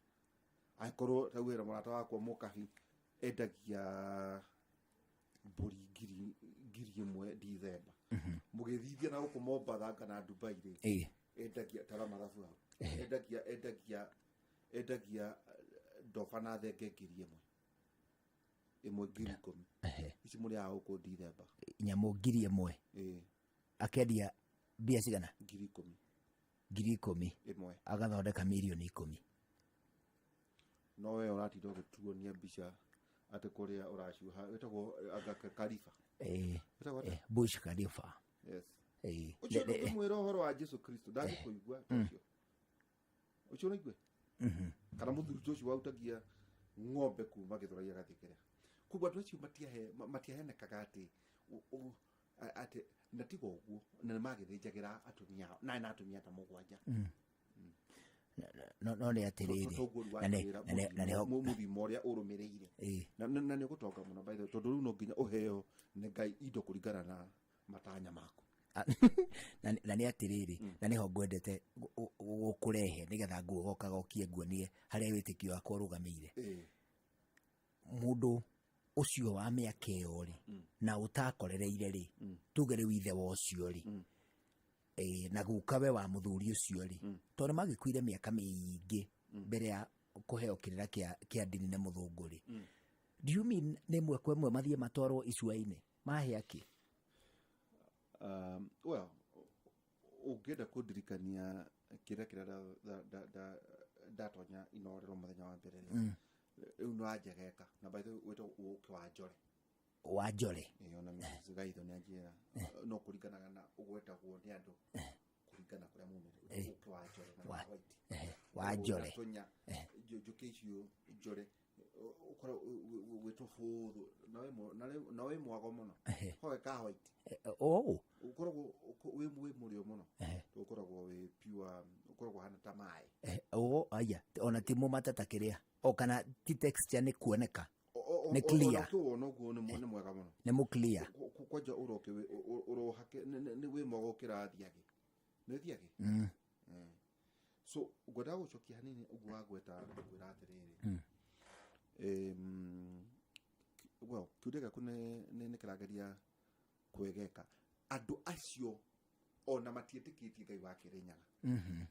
angĩkorwo rau wĩra mũrata wakwa mũkabi endagia mbũri 1,000 Dithemba, mũgĩthithia na gũkũ Mombatha kana Dubai rĩ, endagia tara mathabu hau, endagia ndoba na thenge 1,000 ĩmwe 10,000. Ici mũrĩaga gũkũ Dithemba. Nyamũ 1,000? Ĩĩ. Akendia mbia cigana? 10,000. 10,000. Ĩmwe. Agathondeka mirioni 10. No we ũratinda ũgĩtuonia mbica atĩ kũrĩa ũracuha wĩtagwo anga Khalifa. Wĩtagwo atĩa? Bush Khalifa. Yes. Ĩĩ. Ũcio ndũngĩmwĩra ũhoro wa Jesu Kristo ndangĩkũigua ta ũcio. Ũcio ũraigua? Kana mũthuri ta ũcio wautagia ng'ombe kuma Gĩthũrai agathiĩ kĩrĩa. Koguo andũ acio matiahenekaga atĩ atĩ na tiga ũguo na nĩmagĩthĩnjagĩra atumia ao na atumia ta 7. No nĩ atĩrĩrĩ, Toguo rĩu na nĩ- wanjĩra na nĩho mũthimo ũrĩa ũrũmĩrĩire. Na nĩ ũgũtonga mũno by the way, tondũ rĩu no nginya ũheo nĩ Ngai indo kũringana na matanya maku. Na nĩ atĩrĩrĩ, na nĩho ngwendete gũkũrehe nĩgetha nguogokagokie nguonie harĩa wĩtĩkio wakwa ũrũgamĩire. Mũndũ ũcio wa mĩaka ĩyo rĩ, na ũtakorereire rĩ, tuge rĩu ithe wa ũcio rĩ, na guka we wa mũthuri ũcio rĩ, tondũ magĩkuire mĩaka mĩingĩ mbere ya kũheo kĩrĩra kĩa ndini na mũthũngũ rĩ, do you mean nĩ ĩmwe kwa ĩmwe mathiĩ matwarwo icua-inĩ mahĩa kĩ? Well, ũngĩenda kũndirikania kĩrĩa ndatonya inorero mũthenya wa mbere rĩ, rĩu nĩ wanjegeka na by the way wĩtagwo ũkĩ wa njore. Wa njore. Ĩĩ, ona Mrs. Gaitho nĩ anjĩra no kũringanaga na ũgwetagwo nĩ andũ kũringana kũrĩa mumĩte. Ũkĩ wa njore na white. Wa njore. Ũgatonya njũkĩ icio njore ũkorwo wĩ tũbũthũ na wĩ mwago mũno. Howe ka white. Oh. Ũkoragwo wĩ mũrĩo mũno. Ũkoragwo wĩ pure, ũkoragwo ũhana ta maĩ. Oh, aya, ona ti mũmata ta kĩrĩa. O kana ti texture nĩ kuoneka. Nĩ clear. Ona ũkĩwona ũguo nĩ mwega mũno. Nĩ mũ clear. Kwanja ũroke ũrohake nĩ wĩ mwago ũkĩra thiagĩ. Nĩ thiagĩ? So ngwendaga gũcokia hanini ũguo wagweta ngwĩra atĩrĩrĩ. Well, kĩũria gĩaku nĩ kĩrageria kwegeka. Andũ acio ona matiĩtĩkĩtie Ngai wa Kĩrĩnyaga.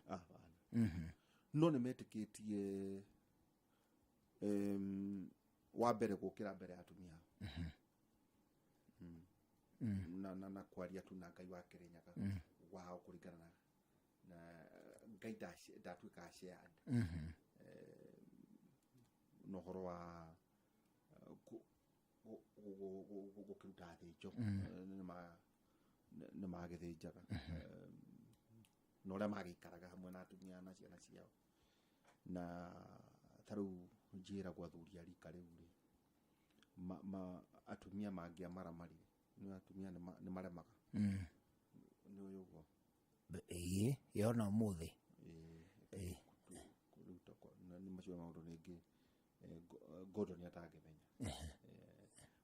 Hapana. No nĩ metĩkĩtie wa mbere gũkĩra mbere ya atumia ao. Na kwaria tu na Ngai wa Kĩrĩnyaga wao kũringana na Ngai ndatuĩkaga shared. Na ũhoro wa gũkĩruta thĩnjo, nĩ magĩthĩnjaga. Na ũrĩa magĩikaraga hamwe na atumia na ciana ciao. Na ta rĩu njĩragwo athuri a rika rĩu rĩ, atumia mangĩamaramarire, nĩ atumia nĩ maremaga. Nĩ ũyũ ũguo. Ĩĩ, yona ũmũthĩ. Ĩĩ. Rĩu nĩ macio maũndũ rĩngĩ, Gordon atangĩmenya.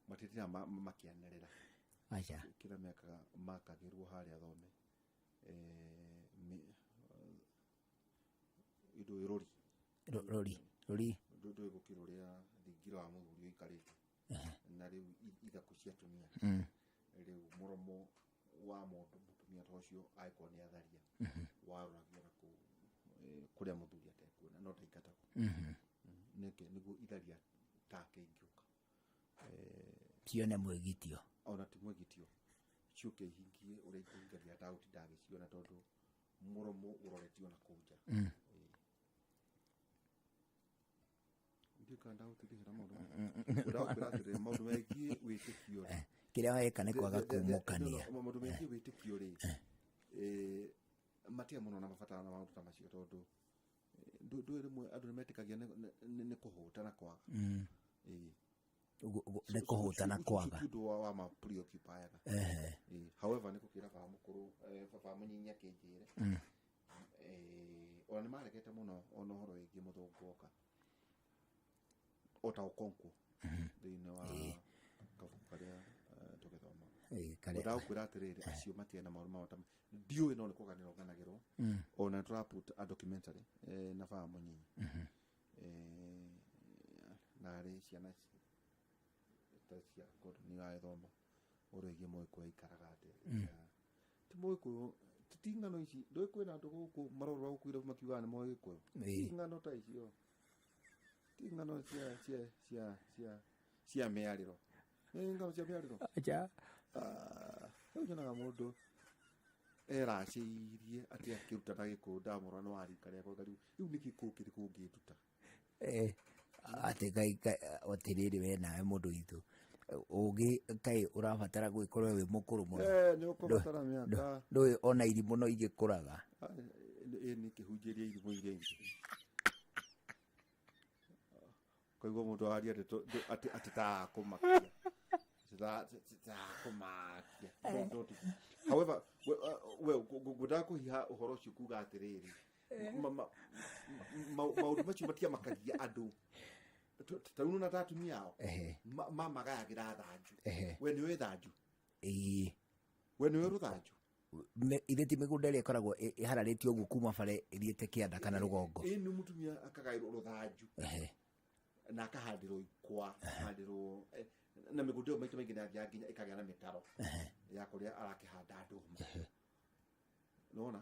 Matitindaga makĩanĩrĩra. Aca. Kĩrĩa mekaga makagĩrwo harĩa thome. Indo ĩ rũri. Rũri, rũri. Ndũĩ gũkĩra ũrĩa thingira wa mũthuri ũikarĩte. Na rĩu ithaku cia atumia. Rĩu mũromo wa mũndũ mũtumia ta ũcio angĩkorwo nĩ atharia, waroragio na kũu, kũrĩa mũthuri atekuona, no ndaingatagwo. Nĩkĩ? Nĩguo itharia take ingĩũka. Cione mwĩgitio. Ona ti mwĩgitio. Ciũke ihingie ũrĩa ikũhingagia ndagũtinda agĩciona tondũ mũromo ũroretio na kũu nja. Ndiũĩ kana ndagũtindĩkĩra maũndũ maya. Ndagũkwĩra atĩrĩrĩ, maũndũ megiĩ wĩtĩkio rĩ. Kĩrĩa weka nĩ kwaga kumũkania. No, maũndũ megiĩ wĩtĩkio rĩ, matirĩ mũno na mabatara na maũndũ ta macio tondũ, ndũĩ rĩmwe andũ nĩ metĩkagia nĩ kũhũta na kwaga. Nĩ kũhũta na kwaga. Ti ũndũ wa ma preoccupy-aga. However, nĩ gũkĩra baba mũkũrũ, baba mũnyinyi akĩnjĩre. Ona nĩ maregete mũno ona ũhoro wĩgiĩ mũthũngũ oka. O ta Okonkwo. Thĩinĩ wa kabuku karĩa Karĩa. Ndagũkwĩra atĩrĩrĩ, acio matiarĩ na maũndũ ma bata. Ndiũĩ, no nĩ kũganĩrwo nganagĩrwo. Ona nĩ tũraput a documentary na baba mũnyinyi. Narĩ ciana ta cia Gordon nĩ agĩthoma ũrĩa wĩgiĩ Mũgĩkũyũ aikaraga atĩa. Ti Mũgĩkũyũ, ti ng'ano ici. Ndũĩ kwĩna andũ gũkũ marorora gũkũ irabu makiugaga nĩ Mũgĩkũyũ. Ti ng'ano ta icio, ti ng'ano cia mĩarĩro. Nĩ ng'ano cia mĩarĩro. Acha. Ah, rĩu nyonaga mũndũ eracĩirie atĩ akĩruta na gĩkũyũ, ndamũrora nĩ wa rika rĩakwa, rĩu rĩu nĩ gĩkũyũ kĩrĩkũ ũngĩnduta? Atĩ ngai atĩrĩrĩ, we nawe mũndũ witũ, ũgĩ kaĩ ũrabatara gwĩkorwo wĩ mũkũrũ mũno. Nĩ ũkũbatara mĩaka. Ndũĩ ona irimũ no igĩkũraga. Ah, nĩ kĩhunjĩria irimũ iria ingĩ, koiguo mũndũ aria ndeto atĩ takũmakia, takũmakia. However, we ngwendaga kũhiha ũhoro ũcio kuga atĩrĩrĩ, maũndũ macio matiamakagia andũ. Ta rĩu nona ta atumia ao mamagayagĩra thanju. We nĩũĩ thanju? Ĩĩ. We nĩũĩ rũthanju? Ithe ti mĩgũnda ĩrĩa ĩkoragwo ĩhararĩtio ũguo kuma bara ĩthiĩte kĩanda kana rũgongo? Ĩ, nĩ mũtumia akagaĩrwo rũthanju na akahandĩrwo ikwa, akahandĩrwo na mĩgũnda ĩyo maita maingĩ nĩ yathiaga nginya ĩkagĩa na mĩtaro ya kũrĩa arakĩhanda ndũma, nĩwona?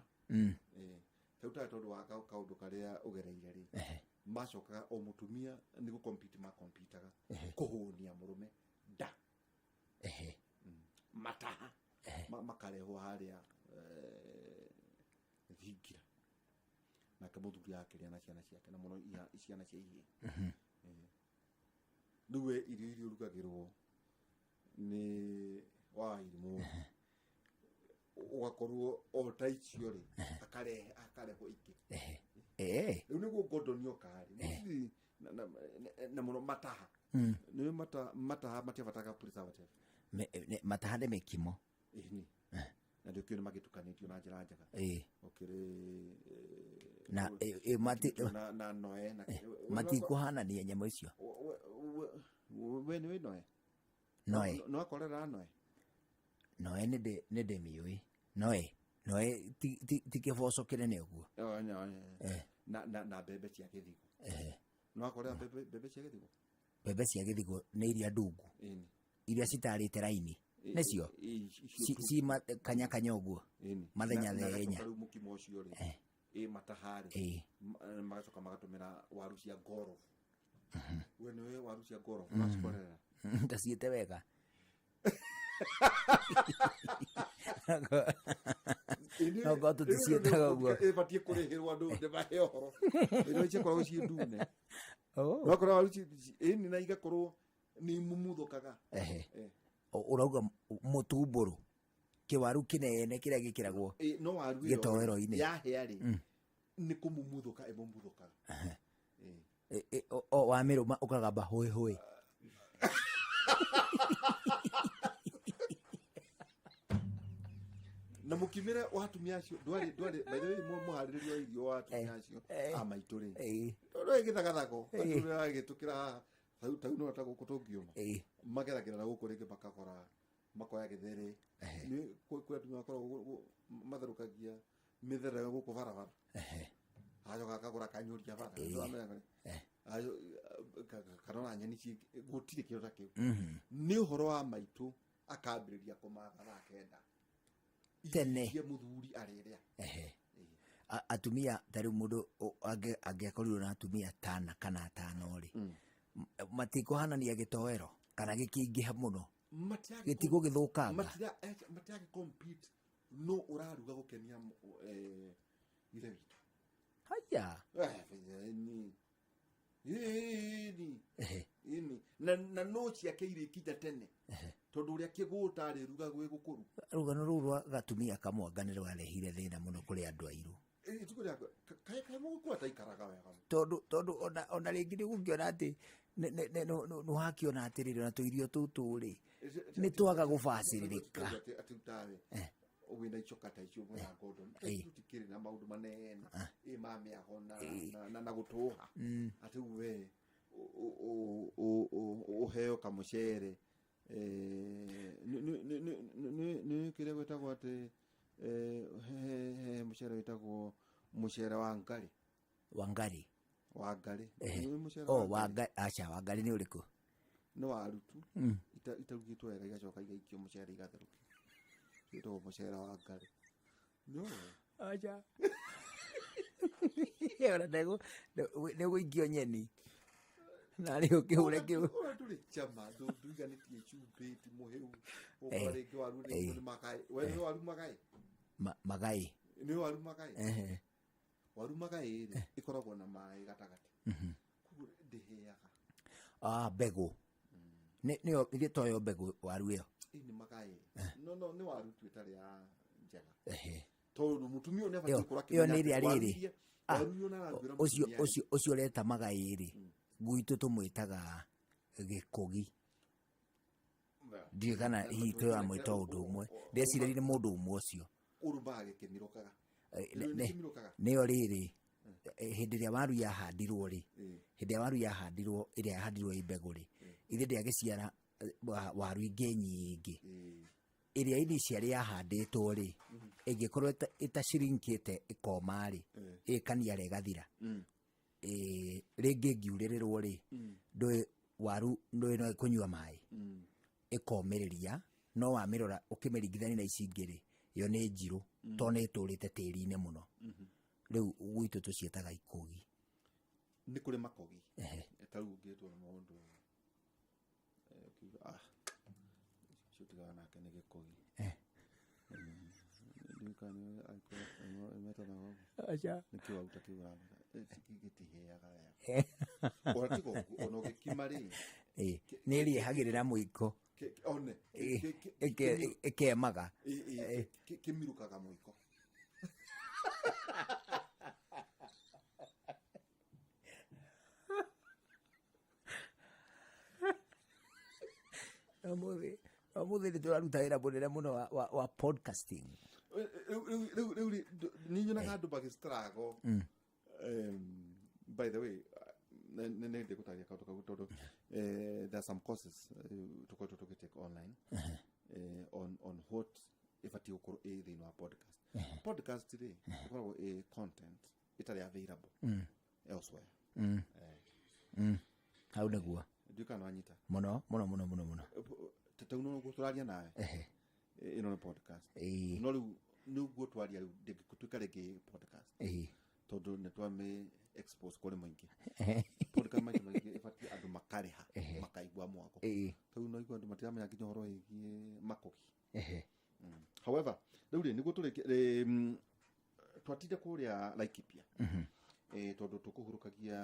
Rĩu tarĩ tondũ wa kaũndũ karĩa ũgereire rĩ, macokaga o mũtumia nĩ gũkompiti, makompitaga kũhũnia mũrũme nda. Mataha makarehwo harĩa thingira, nake mũthuri akĩrĩa na ciana ciake, na mũno ciana cia ihĩĩ. Rĩu we irio iria ũrugagĩrwo nĩ wa irimũ, ũgakorwo o ta icio rĩ, akarehe akarehwo ingĩ. Rĩu nĩguo Gordon oka rĩ, na mũno mataha. Nĩ mataha matiabataraga preservative. Mataha nĩ mĩkimo. Ĩni, na ndĩkĩũĩ nĩ magĩtukanĩtio na njĩra njega. Ũkĩrĩ Na na noe na matikũhanania nyamũ icio. We nĩ wĩ noe? Noe. No akorera noe. Noe nĩ ndĩmĩũĩ. Noe ti kĩboco kĩnene ũguo. Oh, no. Na mbembe cia gĩthigo. No akorera mbembe cia gĩthigo. Mbembe cia gĩthigo nĩ iria ndungu? Ĩni. Iria citarĩte raini nĩcio? Icio. Ci kanya kanya ũguo. Ĩni. Mathenya Na thenya. gacoka rĩu mũkimo ũcio rĩ, ĩ mataha rĩ, magacoka magatũmĩra waru cia ngorobu. We nĩwe waru cia ngorobu wacikorera? Ndaciĩte wega. No ngorwo tũticiĩtaga ũguo. Ĩbatiĩ kũrĩhĩrwo andũ nĩ mahe ũhoro ĩno, ciakoragwo ciĩ ndune. Oh. Wakora waru ĩni na igakorwo nĩ imumuthũkaga. Ũrauga mũtumbũrũ, kĩwaru kĩnene kĩrĩa gĩkĩragwo No waru ĩyo gĩtoero-inĩ. yahĩa rĩ, nĩ kũmumuthũka ĩmumuthũkaga. O wamĩrũma ũkagamba hũĩ hũĩ. Na mũkimĩre wa atumia acio ndwarĩ, by the way, mũharĩrĩria wa irio wa atumia acio a maitũ rĩ, tondũ gĩthagathago agĩtũkĩra haha tau no ta gũkũ tũngiuma, mageragĩra na gũkũ rĩngĩ, makakora makoya gĩthere. Nĩ kwĩ atumia makoragwo matherũkagia mĩthere gũkũ barabara, agacoka akagũra kanyũria bara. Nĩwamenya, kana ona nyeni gũtirĩ kĩndũ ta kĩu. Nĩ ũhoro wa maitũ akambĩrĩria kũmatha thaa 9 Tene. cia mũthuri arĩrĩa. Atumia ta rĩu mũndũ angĩakorirwo na atumia tana kana atano rĩ, matikũhanania gĩtoero kana gĩkĩingĩha mũno gĩtigũgĩthũkanga? Matiagĩ compete no ũraruga gũkenia ithe witũ. Haya. Ĩni, ĩni, ĩni, na no ciake irĩkinya tene tondũ ũrĩa kĩgũta arĩruga gwĩ gũkũru. Rũgano rũu rwa gatumia kamwanga nĩ rwarehire thĩna mũno kũrĩ andũ airũ. Itukũ rĩa kaĩ mũgĩkũyũ ataikaraga wega mũno. Tondũ ona rĩngĩ nĩ ũgũkĩona atĩ nĩ wakĩona atĩrĩrĩ, ona tũirio tũtũ rĩ, nĩ twaga gũbacĩrĩrĩka. Atĩ tawe wĩna icoka ta icio mwena Gordon, tũtikĩrĩ na maũndũ manene ĩ ma mĩago na gũtũha atĩ we ũheo kamũcere. Nĩ kĩrĩa gwĩtagwo atĩ he mũcere wĩtagwo mũcere wa ngarĩ. Wangari. Wa ngarĩ. Ehe. Nĩ mũcere Oh, wa ngarĩ. wangari, aca, wangari nĩ ũrĩkũ? Nĩ waru tu itarugĩtwo wega, igacoka igaikio mũcere, igatherũkio, wĩtagwo mũcere wa ngarĩ. No. Aca. Ona nĩ gũikio nyeni narĩ ũkĩhũre kĩu. Ũrĩa ndũrĩ chama, ndũiganĩtie cumbĩ, ti mũhĩu. Ũkora rĩngĩ waru rĩngĩ nĩ magai. We nĩ waru magai? Magai. Nĩ waru magai? Ehe. Waru magai rĩ, ĩkoragwo na maĩ gatagatĩ, koguo ndĩhĩaga. Ah, mbegũ nĩyo ithuĩ toyo mbegũ waru ĩyo. Ĩ nĩ magai, no nĩ waru tu ĩtarĩ ya njega, tondũ mũtumia ũyũ nĩ Ĩyo abatiĩ gũkorwo ĩyo akĩmenya nĩ ĩrĩa atĩ waru rĩrĩ. Ah, waru iria ũnarambĩra ũcio mũtumia rĩ, ũcio ũreta magai rĩ, gwitũ tũmwĩtaga gĩkũgi. Ndiũĩ kana hihi tũramwĩta ũndũ ũmwe, ndeciraria nĩ mũndũ ũmwe ũcio. Ũrumaga gĩkĩmirũkaga. Kĩndũ nĩ kĩmirũkaga. Nĩyo rĩrĩ, hĩndĩ ĩrĩa waru yahandirwo rĩ, hĩndĩ ĩrĩa waru yahandirwo, ĩrĩa yahandirwo ĩ mbegũ rĩ, ithe ndĩagĩciara waru ingĩ nyingĩ. Ĩrĩa initially yahandĩtwo rĩ, ĩngĩkorwo ĩtacirinkĩte ĩkoma rĩ, ĩkaniara ĩgathira. Rĩngĩ ĩngiurĩrĩrwo rĩ, ndũĩ waru ndũĩ no ĩkũnyua maĩ, ĩkomĩrĩria. No wamĩrora ũkĩmĩringithania na ici ingĩ rĩ, yo nĩ njirũ tondũ nĩ ĩtũrĩte tĩri-inĩ mũno. Rĩu gwitũ tũciĩtaga ikũgi. Nĩ kũrĩ makogi. Ehe. Ta rĩu ũngĩtwo nĩ mũndũ, ũkiuga, "Ah, ũcio tigana nake, nĩ gĩkogi." Ndiũĩ kana nĩ angĩkorwo metanaga ũguo. Aca. Nĩkĩ waruta kĩu ũramenya? Gĩtihĩaga wega. Ona tiga ũguo, ona ũgĩkima rĩ, Nĩ ĩrĩa ĩhagĩrĩra mũiko. One, Ĩkemaga. Kĩmirũkaga mũiko. Ũmũthĩ nĩ tũraruta wĩra mũnene mũno wa podcasting. Rĩu rĩ, nĩ nyonaga andũ magĩstruggle. By the way, nĩ ndĩgũtaria kaũndũ kau tondũ there are some courses tũkoretwo tũgĩtake online on what ĩbatiĩ gũkorwo ĩ thĩinĩ wa podcast. Podcast rĩ, ĩkoragwo ĩ content ĩtarĩ available elsewhere. Hau nĩguo. Ndiũĩ kana wanyita. Mũno mũno mũno mũno mũno. Ta rĩu no ũguo tũraria nawe, ĩno nĩ podcast. No rĩu nĩ ũguo twaria rĩu ndĩngĩtuĩka rĩngĩ podcast, tondũ nĩ twamĩ expose kũrĩ mũingĩ. Podcast maita maingĩ ĩbatiĩ andũ makarĩha makaigua mwago. Rĩu no igua andũ matiramenya nginya ũhoro wĩgiĩ makogi. However, rĩu rĩ, nĩguo tũrĩkie, twatinda kũrĩa Laikipia, tondũ tũkũhurũkagia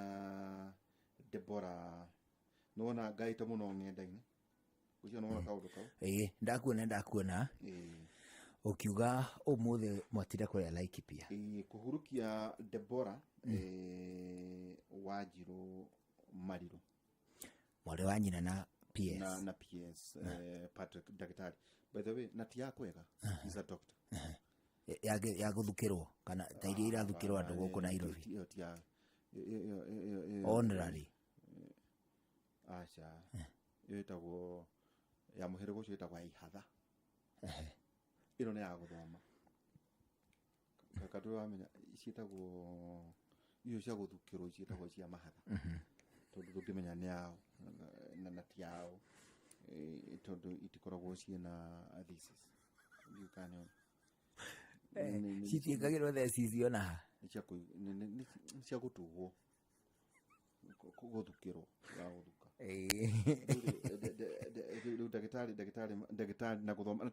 Debora. Nĩwona ngaĩte mũno ng'enda-inĩ ũcio, nĩwona kaũndũ kau? Ĩĩ, ndakuona. Ũkiuga ũmũthĩ mwatinda kũrĩa Laikipia. Ĩĩ, kũhurukia Debora Wanjirũ Marirũ. Mwarĩ wa nyina na PS. Na PS Patrick, ndagĩtarĩ, by the way, na ti ya kwega, he's a doctor. Ya gũthukĩrwo kana ta iria irathukĩrwo andũ gũkũ Nairobi? Ĩyo ti ya ĩyo Honorary. Aca, ĩyo ĩtagwo ya mũhĩrĩga ũcio, ĩtagwo ya ihatha. Ĩno nĩ ya gũthoma. Kaka, wamenya ciĩtagwo icio cia gũthukĩrwo ciĩtagwo cia mahatha, tondũ ndũngĩmenya nĩ yao na ti yao, tondũ itikoragwo ciĩna thesis. Ndiũĩ kana nĩ Citiĩkagĩrwo thesis ona ha? Nĩ cia gũtugwo, gũthukĩrwo ya gũthuka. Rĩu ndagĩtarĩ na gũthoma na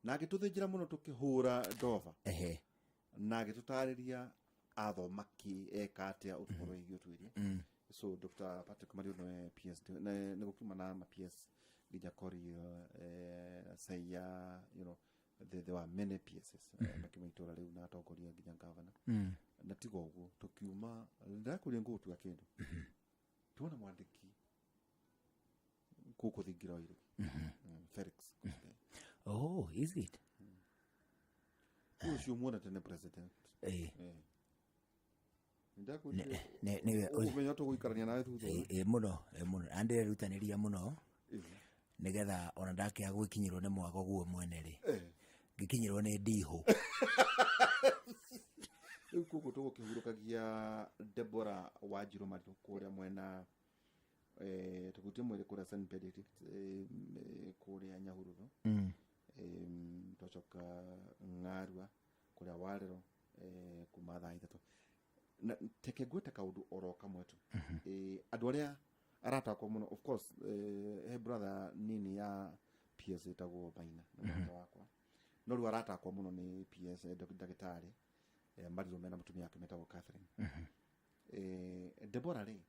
na agĩtũthĩnjĩra mũno, tũkĩhũra ndova na agĩtũtarĩria athoma kĩ, eka atĩa ũtũhoro wĩgiĩ ũtuĩria. So Dr. Patrick Mario nĩwe PS, nĩ gũkiuma na ma PS nginya Korio, Saiya, there were many PSs makiuma itũra rĩu na atongoria nginya governor. Na tiga ũguo, tũkiuma ndakũria ngũgũtua kĩndũ, tuona mwandĩki gũkũ thingira wa iregi, Felix Koskei. Oh, is it? Ũcio muona tene president. Ndakwĩrire Nĩwe ũmenya tũgũikarania nawe thutha ũyũ. Ĩ, mũno, ĩ, mũno, na ndĩrerutanĩria mũno. Nĩgetha ona ndakĩaga gwĩkinyĩrwo nĩ mwago guo mwene rĩ, ngĩkinyĩrwo nĩ ndihũ. Rĩu koguo tũgũkĩhurũkagia Deborah Wanjirũ Maritũ kũrĩa mwena tũgutie mwĩrĩ kũrĩa St Benedict, kũrĩa Nyahururu. Twacoka Ng'arua kũrĩa Warĩro, kuma thaa 3. Na teke ngwĩte kaũndũ oro kamwe tu. Andũ arĩa arata akwa mũno, of course, he brother nini ya PS ĩtagwo Maina, nĩ mũrata wakwa, no rĩu arata akwa mũno nĩ PS, ndagĩtarĩ Marirũ mena mũtumia wake metagwo Catherine. Deborah rĩ,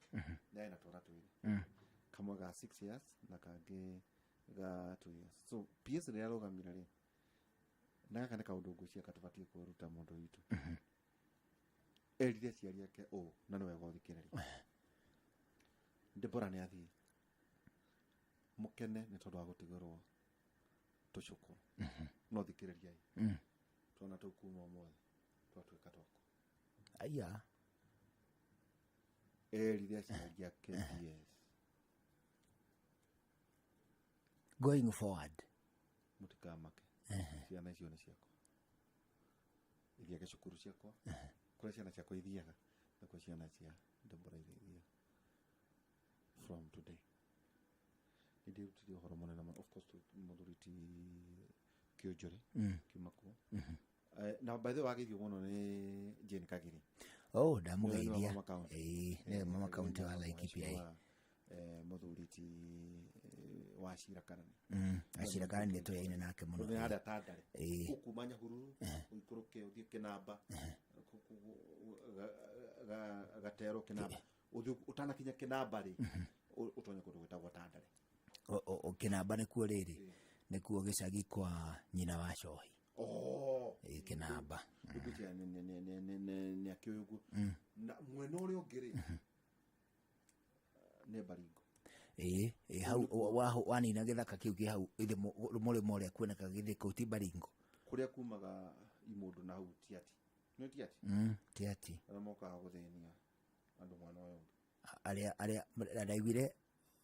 nĩ arĩ na twana twĩrĩ, kamwe ga 6 years na kangĩ ga 2 years. So PS rĩrĩa arũgamire rĩ, na gaka nĩ kaũndũ ngwĩciria katũbatiĩ kwĩruta mũndũ witũ, erire aciari ake ũũ, na nĩ wega ũthikĩrĩria: "Deborah nĩ athiĩ, mũkene nĩ tondũ wa gũtigĩrwo tũcũkũrũ, no thikĩrĩriai, twana tũu kuma ũmũthĩ twatuĩka twakwa." Aya. Erire aciari ake yes. Going forward. Mũtikamake, ciana icio nĩ ciakwa, ithiage cukuru ciakwa, kũrĩa ciana ciakwa ithiaga nakuo ciana cia Deborah ithiaga from today. Nĩ ndĩrutire ũhoro mũnene mũno. Of course mũthuri ti Kĩũnjũrĩ kiuma kuo. Na by the way, wageithio mũno nĩ Jane Kagiri. Oh, ndamũgeithia. Nĩwe mama county. Ĩĩ, nĩwe mama county wa Laikipia, ĩĩ. Mũthuri ti Wacira Karani. Acira Karani nĩ tũyaine nake mũno. Nĩ harĩa Tandare. Ũkuma Nyahururu ũikũrũke ũthiĩ Kĩnamba, Gatero, Kĩnamba, ũthiĩ ũtanakinya Kĩnamba rĩ, ũtonye kũndũ gwĩtagwo Tandare. Kĩnamba nĩkuo rĩrĩ, nĩkuo gĩcagi kwa nyina wa Cohi. Oh. Ĩĩ, Kĩnamba. Ngwĩciria nĩ akĩũĩ ũguo. Na mwena ũrĩa ũngĩ rĩ, nĩ Baringo. Ĩĩ, hau wanina gĩthaka kĩu kĩ hau ithe mũrĩmo ũrĩa kuonekaga, githĩ kũu ti Baringo? Kũrĩa kumaga imũndũ na hau Tiati, nĩ Tiati. Tiati. Arĩa mokaga gũthĩnia andũ mwena ũyũ ũngĩ. Arĩa ndaiguire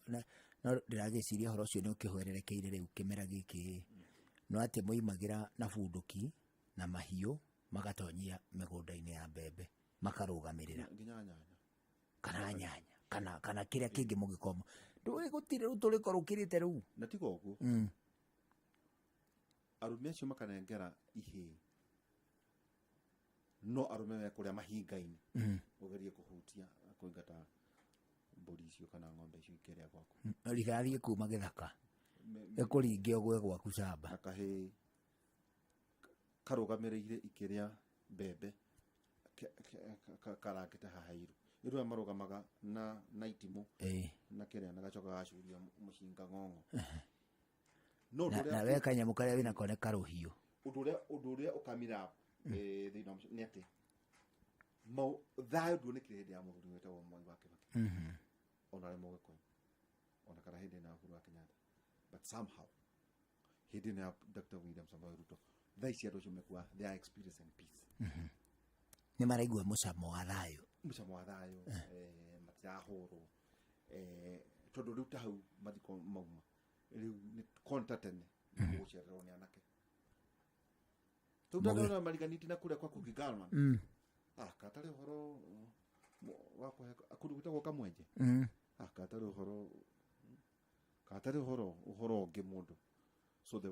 no ndĩragĩciria ũhoro ũcio nĩ ũkĩhwererekeire rĩu kĩmera gĩkĩ, no atĩ moimagĩra na bunduki na mahiũ magatonyia mĩgũnda-inĩ ya mbembe makarũgamĩrĩra. Nginya nyanya. Kana nyanya kana kĩrĩa kĩngĩ mũngĩkorwo ndũĩ gũtirĩ rĩu tũrĩko rũkĩrĩte rĩu. Na tiga ũguo, arũme acio makanengera ihĩĩ, no arũme me kũrĩa mahinga-inĩ, ũgerie kũhutia kũingata mbũri icio kana ng'ombe icio ikĩrĩa gwaku. Rithathi kuma gĩthaka ĩkũringe ũgwe gwaku camba. Na kahĩĩ karũgamĩrĩire ikĩrĩa mbembe, karangĩte haha iru iru aya marũgamaga na itimũ na kĩrĩa na gacoka gacuria mũcinga ng'ong'o, no ũndũ na ũrĩa na we kanyamũ karĩa wĩnako nĩ karũhiũ. Ũndũ ũrĩa ũkamira thĩinĩ wa mũciĩ nĩ atĩ thayũ nduonekire hĩndĩ ya mũthuri wĩtagwo Mwai wa Kĩbakĩ, ona arĩ Mũgĩkũyũ, ona kana hĩndĩ ĩno ya Uhuru wa Kenyatta, but somehow hĩndĩ ĩno ya Dr. William Samoei Ruto, thaa ici andũ acio mekua they are experiencing peace. Nĩ maraigua mũcamo wa thayũ. Mũcamo wa thayũ, matirahũrwo, tondũ rĩu ta hau mathiko mauma rĩu nĩ konta tene gũcererwo nĩ anake. Rĩu ndona mariganiti na kũrĩa kwa Kukigalman. Ah, katarĩ ũhoro wa kũhe kũndũ gwĩtagwo Kamwenje. Ah, katarĩ ũhoro ũngĩ mũndũ. So they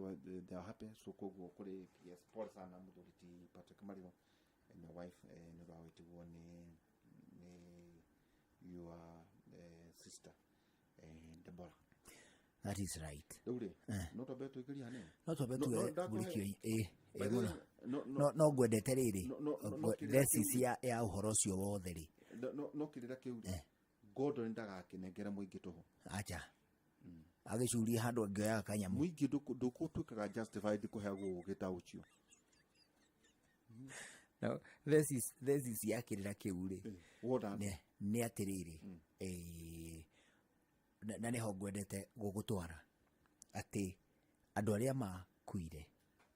are happy. So koguo kũrĩ PS, pole sana mũthuri ti Patrick Mariro and your wife, nĩ ũndũ wa gwĩtigwo nĩ your sister, Deborah. That is right. Rĩu rĩ, no twambe twĩkĩrie hanini. No twambe No, tuoe ndakũhe- mũrikio ĩ By the mũno. way, no, No ngwendete rĩrĩ No, kĩrĩra thesis kĩu- ya ũhoro ũcio wothe rĩ. No kĩrĩra kĩu rĩ, Gordon ndagakĩnengere mũingĩ tũhũ. Acha agĩcurie handũ angĩoyaga kanyamũ. Mũingĩ ndũkũtuĩkaga justified kũheagwo ũgĩ ta ũcio. No, thesis ya kĩrĩra kĩu rĩ, Wona. Nĩ atĩrĩrĩ, na nĩho ngwendete gũgũtwara atĩ andũ arĩa makuire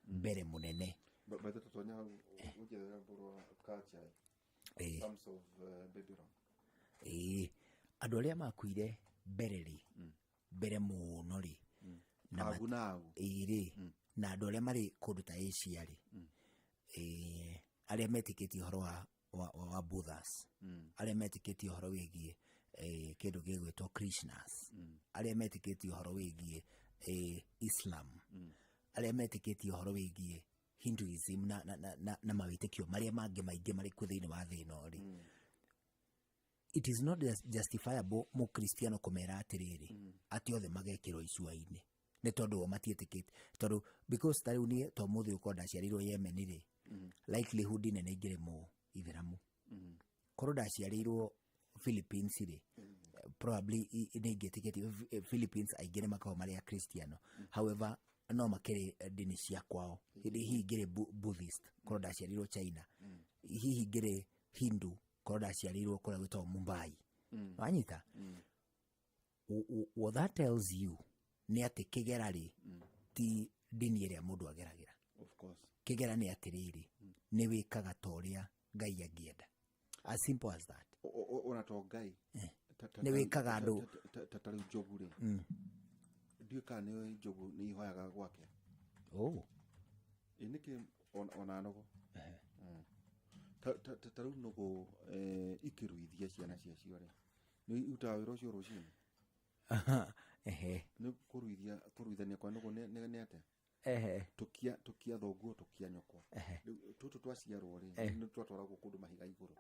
mbere mũnene. By the tũtonya hau ũnjethere mbũrũ culture terms of Babylon. Ĩĩ, andũ arĩa makuire mbere rĩ, mbere mũno rĩ. Na Agu na agu. Ĩĩ rĩ, na andũ arĩa marĩ kũndũ ta Asia rĩ, arĩa metĩkĩtie ũhoro wa Buddhas, arĩa metĩkĩtie ũhoro wĩgiĩ kĩndũ gĩgwĩtwo Krishnas, arĩa metĩkĩtie ũhoro wĩgiĩ Islam, arĩa metĩkĩtie ũhoro wĩgiĩ Hinduism na mawĩtĩkio marĩa mangĩ maingĩ marĩ kuo thĩinĩ wa thĩ ĩno rĩ, it is not justifiable mũkristiano kũmera atĩrĩrĩ atĩ othe magekĩrwo icua-inĩ nĩ tondũ o matiĩtĩkĩtie, tondũ because ta rĩu niĩ to mũthĩ ũkorwo ndaciarĩirwo Yemen rĩ, likelihood nene ingĩrĩ mũ ithĩramu. Korwo ndaciarĩirwo Philippines rĩ, probably nĩ ingĩtĩkĩtie. Philippines aingĩ nĩ makoragwo marĩ akristiano, however no makĩrĩ ndini cia kwao. Hihi ingĩrĩ Buddhist korwo ndaciarĩirwo China, hihi ingĩrĩ Hindu korwo ndaciarĩirwo kũrĩa gwĩtagwo Mumbai. Wanyita? What that tells you nĩ atĩ kĩgera rĩ ti ndini ĩrĩa mũndũ ageragĩra. Of course. Kĩgera nĩ atĩrĩrĩ, nĩ wĩkaga ta ũrĩa Ngai angĩenda, as simple as that. Ona to Ngai. Nĩ wĩkaga andũ. Ta rĩu njogu rĩ, ndiũĩ kana nĩ njogu nĩ ihoyaga gwake. Oh. Ĩ nĩkĩ ona nũgũ. Ta rĩu nũgũ ikĩruithia ciana ciacio rĩ, nĩ irutaga wĩra ũcio rũcinĩ. Nĩ kũruithia, kũruithania kwa nũgũ nĩ atĩa? Tũkia tũkia thoguo, tũkia nyũkwa. Rĩu tũtũ twaciarwo rĩ, nĩ twatwaragwo kũndũ mahiga igũrũ.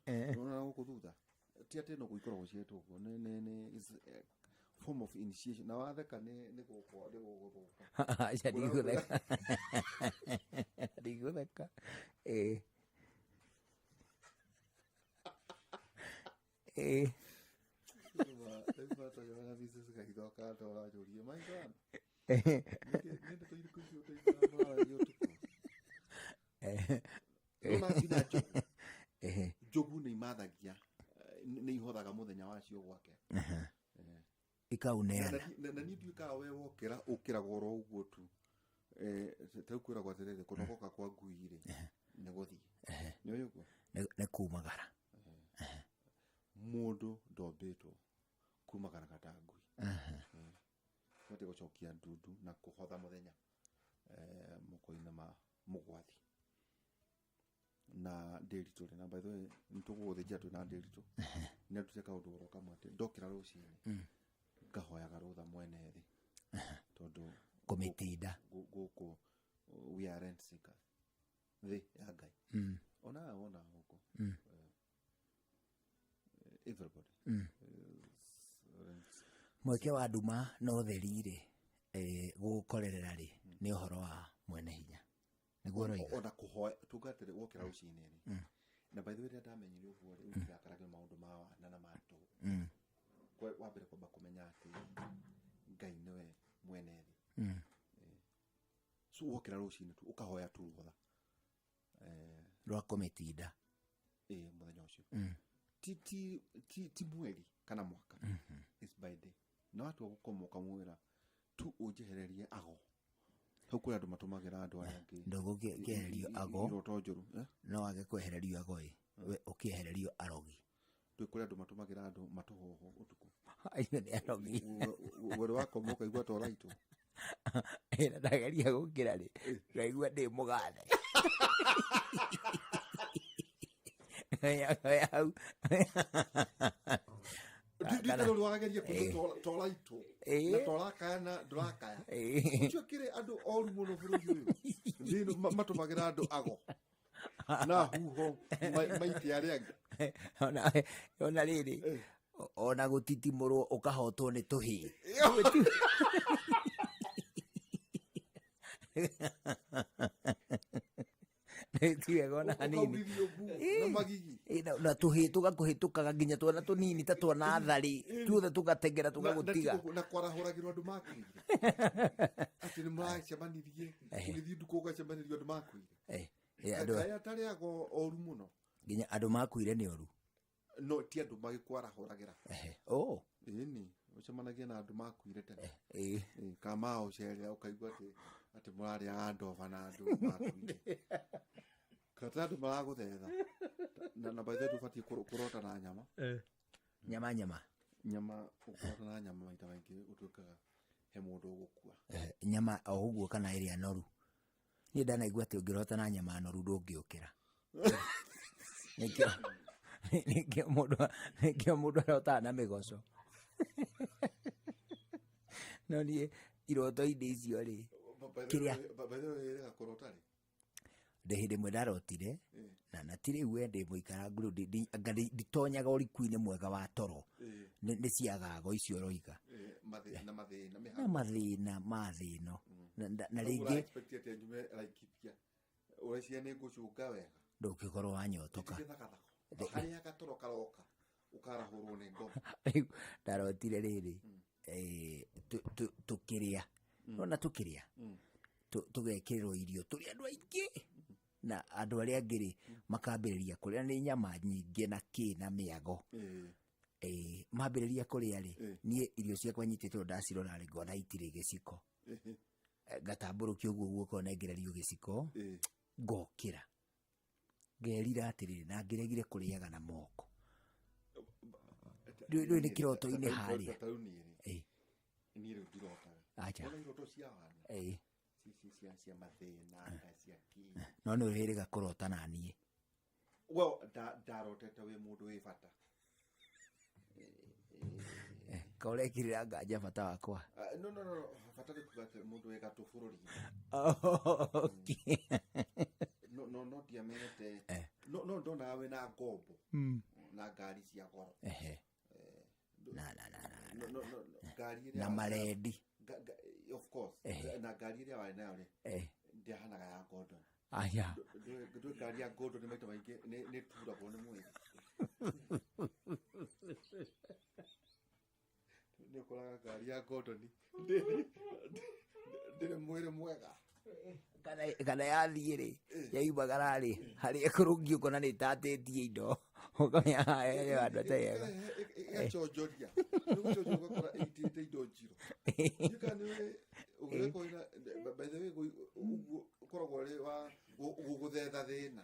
Nĩwona gũkũ thutha ti atĩ nũgũ ikoragwo ciĩtwo ũguo, nĩ is a form of initiation. Na watheka nĩ gũkũ nĩ gũgũthũka. Aca, ndigũtheka, ndigũtheka, ĩĩ ĩĩ. Rĩu matũgĩraga Mrs. Gaithoka ndora njũrie, "My son, nĩ ndeto irĩkũ icio ũndeithaga mũraragia ũtukũ?" Nĩwona nginya njogu, njogu nĩ imathagia, nĩ ihothaga mũthenya wacio gwake. Ikauneana. Na niĩ ndiũĩ kana we wokĩra ũkĩraga oro ũguo tu. Ta rĩu kwĩragwo atĩrĩrĩ, kũnogoka kwa ngui rĩ nĩ gũthiĩ, nĩ ũĩ ũguo? Nĩ kumagara. Mũndũ ndombĩtwo kumagaraga ta ngui. Batiĩ gũcokia ndundu na kũhotha mũthenya moko-inĩ ma mũgwathi na ndĩritũ rĩ. Na by the way, nĩtũgũgũthĩnjia twĩna ndĩritũ. Nĩ ndute kaũndũ oro kamwe atĩ ndokĩra rũcinĩ ngahoyaga rũtha mwene thĩ tondũ kũmĩtinda. Gũkũ we are rent seekers, thĩ ya Ngai. Ona wona gũkũ everybody is rent. Mweke wa nduma na ũtheri rĩ, gũgũkorerera rĩ nĩ ũhoro wa mwene hinya nĩguo ũroiga. Ona kũhoya tuga atĩrĩ, wokĩra rũcinĩ rĩ, na by the way, rĩrĩa ndamenyire ũguo rĩ, rĩu ndirakaragio maũndũ ma wana na ma tũhũ. Wa mbere kwamba kũmenya atĩ Ngai nĩwe mwene thĩ. So wokĩra rũcinĩ tu ũkahoya tu rũtha rwa kũmĩtinda. Ĩ mũthenya ũcio, ti mweri kana mwaka, is by day. Na watua gũkoma ũkamwĩra tu ũnjehererie ago. Hau kũrĩ andũ matũmagĩra andũ arĩa angĩ Ndũgũkĩehererio ago. Iroto njũru, eh? No wage kwehererio ago ĩ, we ũkĩehererio arogi. Ndũĩ kũrĩ andũ matũmagĩra andũ matũhũhũ ũtukũ? Acio nĩ arogi. Wĩrĩ wakoma ũkaigua ta ũraitwo. Ĩra ndageria gũkĩra rĩ, ngaigua ndĩ mũgathe. Oya hau. Ndikana ũrĩa wageria kũigua ta ũraitwo na ta ũrakaya na ndũrakaya. Ũcio kĩrĩ andũ oru mũno bũrũri ũyũ. Thĩ matũmagĩra andũ ago na huho maite arĩa angĩ. Ona rĩrĩ, ona gũtitimũrwo ũkahotwo nĩ tũhĩĩ. Ti wega ona hanini. Ũkaurithio mbu na magigi. Na tũhĩĩ tũgakũhĩtũkaga nginya twana tũnini ta twana tharĩ tuothe tũgatengera tũgagũtiga. Na kwarahũragĩrwo andũ makuire atĩ nĩ mũracemanirie ũgĩthiĩ nduka ũgacemanĩrio andũ makuire. Andũ Kaĩ atarĩ ago oru mũno. Nginya andũ makuire nĩ oru. No ti andũ magĩkwarahũragĩra. Oh. Ĩni ũcemanagia na andũ makuire tene. Ĩĩ. Kana maũcerera ũkaigua atĩ mũrarĩaga ndoba na andũ makuire kata andũ maragũthetha na by the way ndũbatiĩ kũrota na nyama. Nyama nyama. Nyama, ũkũrota na nyama maita maingĩ ũtuĩkaga he mũndũ ũgũkua. Nyama o ũguo kana ĩrĩa noru? Niĩ ndanaigua atĩ ũngĩrota na nyama noru ndũngĩũkĩra. Nĩkĩo mũndũ arotaga na mĩgoco. No niĩ iroto-inĩ icio rĩ, kĩrĩa wĩrĩga kũrota rĩ? Ndĩ hĩndĩ ĩmwe ndarotire na ti rĩu we ndĩ mũikarangu rĩu, anga nditonyaga ũriku-inĩ mwega wa toro. Nĩ ciagago icio ũroiga. Na mathĩna. Na mathĩna ma thĩ ĩno na rĩngĩ Expect atĩ njume Laikipia, ũreciria nĩ ngũcũnga wega? Ndũngĩkorwo wanyotoka. Gĩthagathako harĩa gatoro karoka ũkarahũrwo nĩ ngoma. Rĩu ndarotire rĩrĩ, tũkĩrĩa, nona tũkĩrĩa, tũgekĩrĩrwo irio tũrĩ andũ aingĩ, na andũ arĩa angĩ rĩ makambĩrĩria kũrĩa, nĩ nyama nyingĩ na kĩ na mĩago. Mambĩrĩria kũrĩa rĩ, niĩ irio ciakwa nyitĩtwo, ndacirora rĩ, ngona itirĩ gĩciko. Ngatambũrũkia ũguo guoko nengererio gĩciko. Ngokĩra ngerira atĩrĩrĩ, na ngĩregire kũrĩaga na moko. Rĩu nĩ kĩroto-inĩ harĩa. Ta rĩu niĩ rĩ, niĩ rĩu ndirotaga. Acha. Ona iroto cia wana cia mathĩna na cia kĩ. No nĩ ũhĩrĩga kũrota na niĩ. Well, ndarotete wĩ mũndũ wĩ bata. Ka ũrekĩrĩra nganja bata wakwa? Ah, no, bata nĩ kuga atĩ mũndũ wĩ gatũ bũrũri-inĩ. Okay. No ndiamenyete, no ndonaga wĩna ngombo na ngari cia goro. Na No, ngari ĩrĩa na marendi. Of course. Na ngari ĩrĩa warĩ nayo rĩ, ndĩahanaga ya Gordon. Aya. Ndũĩ ngari ya Gordon nĩ maita maingĩ nĩ turagwo nĩ mwĩrĩ. Nĩ ũkoraga ngari ya Gordon ndĩrĩ mwĩrĩ mwega. Kana yathiĩ rĩ, yaumagara rĩ, harĩa ĩkũrũngio ũkona nĩ ĩtatĩtie indo, ũkamenya haha he handũ hatarĩ hega. Ĩgaconjoria, nĩ gũconjoria, ũgakora ĩitĩte indo njirũ. Ndiũĩ kana nĩ ũgĩkorwo wĩna, by the way, ũguo ũkoragwo ũrĩ wa gũgũthetha thĩna.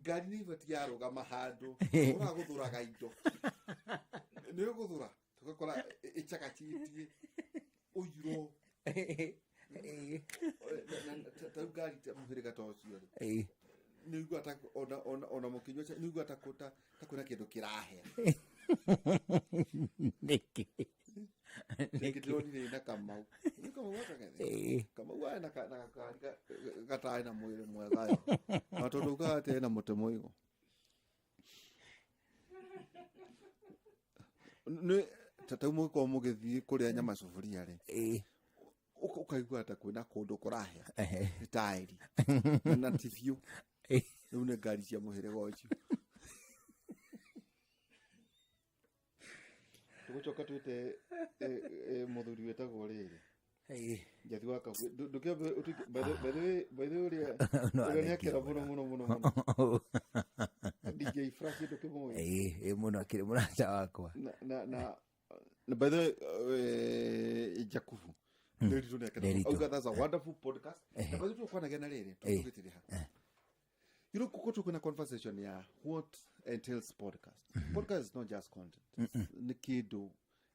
Ngari nĩ ibatiĩ yarũgama handũ ũragũthũraga indo, nĩ ũgũthũra, tũgakora ĩcagacitie ũiro. Ta rĩu ngari ta mũhĩrĩga ta ũcio rĩ, nĩ ũiguaga ta ona mũkĩnyua cai, nĩ ũiguaga ta kwĩna kĩndũ kĩrahĩa. Nĩkĩ? Rĩngĩ ndĩronire ĩna Kamau. Nĩ Kamau gakagethe. Kamau arĩ na gakari gatarĩ na mwĩrĩ mwega ĩ. Na tondũ ugaga atĩ ena mũtĩ mũigũ. Nĩ ta rĩu mũgĩkorwo mũgĩthiĩ kũrĩa nyama suburia rĩ, ũkaigua ta kwĩna kũndũ kũrahĩa. Nĩ taĩri. Na ti biũ. Rĩu nĩ ngari cia mũhĩrĩga ũcio. Tũgũcoka twĩte mũthuri wĩtagwo rĩrĩ Njathi wa Kabwe. Ndũkĩambe ũtuĩke, by the way, ũrĩa No, ũrĩa nĩakĩra athengio. Mũno mũno mũno mũno DJ Flash, ndũkĩmũĩ? Ĩĩ, mũno, akĩrĩ mũrata wakwa. Na by the way, Jakubu Nderitu nĩakĩra. Nderitu. Auga that's a wonderful podcast. Na by the way, tũkwanagia na rĩrĩ tũgĩtĩrĩ ha, kuko tuko conversation ya what entails podcast. Podcast is not just content, nĩ kĩndũ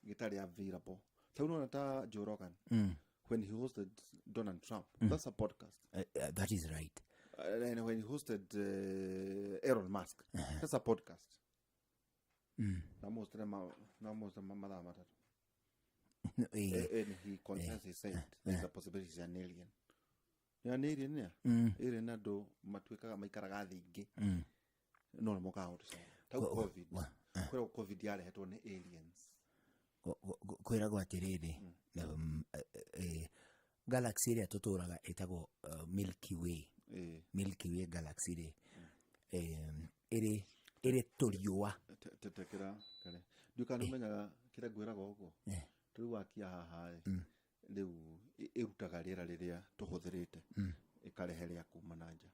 gĩtarĩ available. Ta unaona ta Joe Rogan, when he hosted Donald Trump, that's a podcast. That is right. And when he hosted Elon Musk, that's a podcast. Na most mathaa 3. And he confessed, he said there's a possibility he's an alien. Nĩ an alien nĩa alien, andũ matuĩkaga maikaraga thĩ ingĩ, no nĩ mokaga gũtũcera. Ta rĩu COVID, kwĩragwo COVID yarehetwo nĩ aliens. Kwĩragwo atĩrĩrĩ, galaxy ĩrĩa tũtũraga ĩtagwo Milky Way. Milky Way galaxy rĩ, ĩrĩ tũriũa. Tekera kare, ndiũ kana nĩũmenyaga kĩrĩa ngwĩraga ũguo. Rĩu wakia haha ĩ, rĩu ĩrutaga rĩera rĩrĩa tũhũthĩrĩte, ĩkarehe rĩa kuma na nja.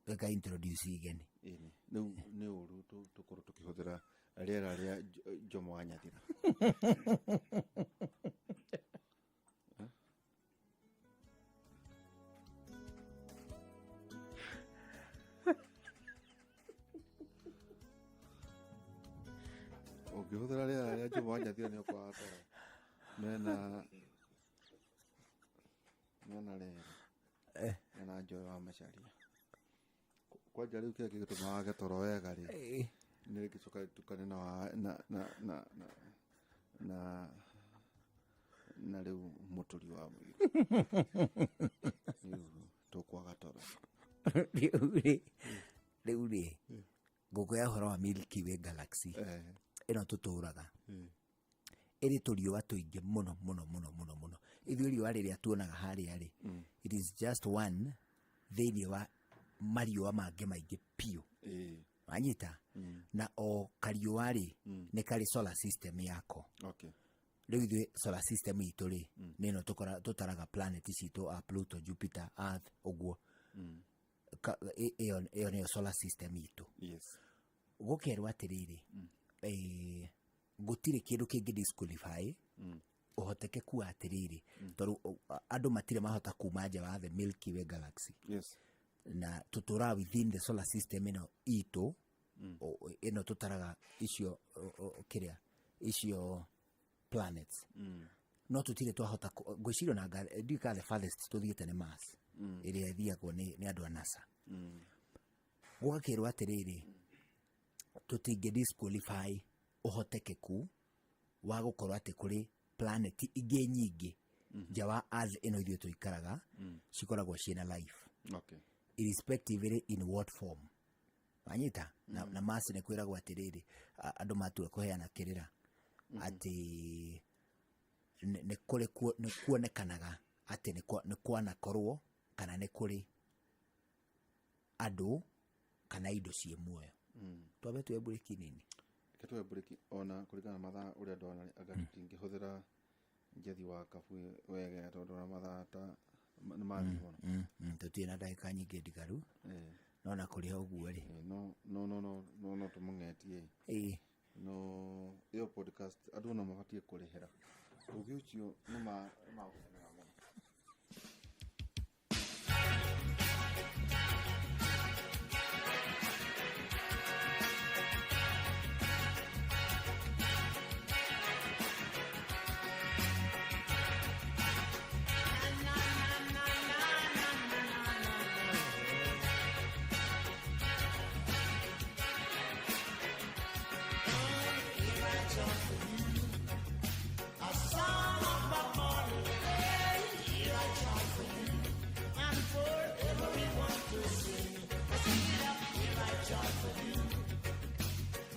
Ĩka introduce igeni. Ĩni rĩu nĩ ũru tũkorwo tũkĩhũthĩra rĩera rĩa Jomo wa Nyathira. Eh? Ũngĩhũthĩra rĩera rĩa Jomo wa Nyathira nĩ ũkwaga toro mena. Nĩona rĩrĩ. Nĩona njoe wa Macharia. Kwanja rĩu kĩrĩa kĩgĩtũma wage toro wega rĩ, nĩ rĩgĩcoka rĩtukane na wa na na na na na na rĩu mũtũri wa mũirũ. Rĩu tũkwaga toro. Rĩu rĩ ngũkũ ya ũhoro wa Milky Way galaxy ĩno tũtũraga ĩrĩ tũriũa tũingĩ mũno mũno mũno mũno mũno. Ithuĩ riũa rĩrĩa tuonaga harĩa rĩ, it is just one thĩinĩ wa mariũa mangĩ maingĩ piũ. Wanyita? Na o kariũa rĩ, nĩ karĩ solar system yako. Rĩu ithuĩ solar system itũ rĩ, nĩ ĩno tũtaraga planet citũ a Pluto, Jupiter, Earth, ũguo. Ĩyo nĩyo solar system itũ. Gũkerwo atĩrĩrĩ, gũtirĩ kĩndũ kĩngĩ disqualify ũhotekeku wa atĩrĩrĩ, tondũ andũ matirĩ mahota kuma nja wa the Milky Way galaxy. Na tũtũraga within the solar system ĩno itũ, ĩno tũtaraga icio kĩrĩa icio planets, no tũtirĩ twahota ngwĩciria ona ndiũĩ kana the farthest tũthiĩte nĩ Mars, ĩrĩa ĩthiagwo nĩ andũ a NASA. Gũgakĩrwo atĩrĩrĩ, tũtingĩ disqualify ũhotekeku wa gũkorwo atĩ kũrĩ planet ingĩ nyingĩ nja wa Earth ĩno ithuĩ tũikaraga, cikoragwo ciĩna life, irrespective ĩrĩ in what form. Wanyita? Na Mars nĩ kwĩragwo atĩrĩrĩ, andũ matua kũheana kĩrĩra atĩ nĩ kũrĩ nĩ kuonekanaga atĩ nĩ kwanakorwo kana nĩ kũrĩ andũ kana indo ciĩ muoyo. Twambe tuoe mburĩki nini. Reke tuoe mburĩki. Ona kũringana na mathaa ũrĩa ndona rĩ, anga tũtingĩhũthĩra njethi wa kabui wega, tondũ ona mathaa ta nĩ mathiĩ mũno. Tũtirĩ na ndagĩka nyingĩ ndigaru. No na kũrĩ o ũguo rĩ, No no no no no no tũmũng'etie. No ĩyo podcast andũ ona mabatiĩ kũrĩhĩra ũgĩ ũcio nĩ ma gũkenera mũno. A song of Bob Marley, here I chant for you, and for everyone to sing. Sing it up, here I chant for you.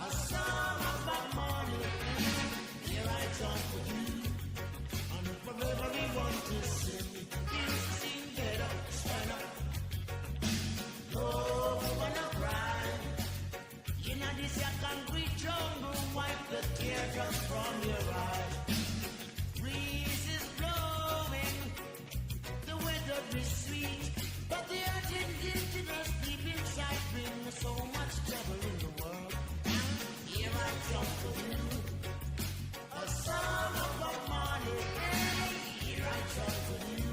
A song of Bob Marley, here I chant for you, and for everyone to sing. Sing, get up, stand up. No woman cry. In this here concrete jungle, wipe the teardrops from your eyes. Breeze is blowing, the weather is sweet, but the earth indigenous deep inside bring so much trouble in the world. And here I come to you, a song of Bob Marley. Hey, here I come to you,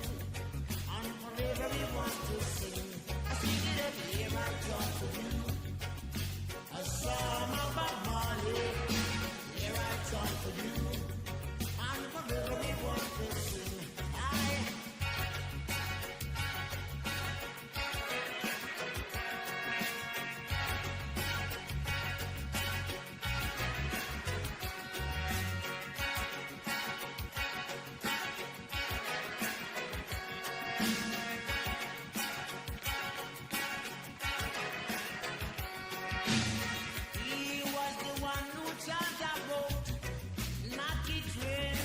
and for everyone to sing. I sing it up, here I come to you, a song of Bob Marley. Here I come to you, and for everyone to sing. I He was the one who charged a boat, Natty Train.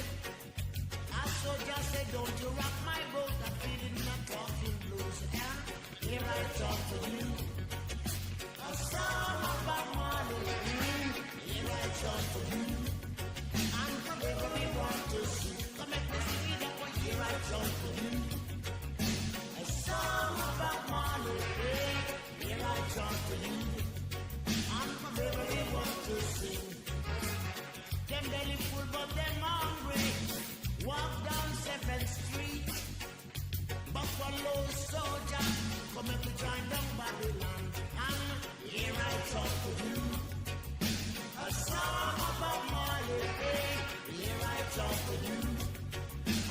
A soldier said, "Don't you rock my boat, I'm feeling not talking blues." And here I talk to you, a song about Marley. Here I talk to you, and for everyone to see. Come make me sing it up, here I talk to you. A song about Marley. Here I talk to you, and for everyone to sing. Them belly full, but them hungry. Walk down 7th Street. Buffalo soldier, come and we join down Babylon. And here I talk to you. A song about Marley. Here I talk to you.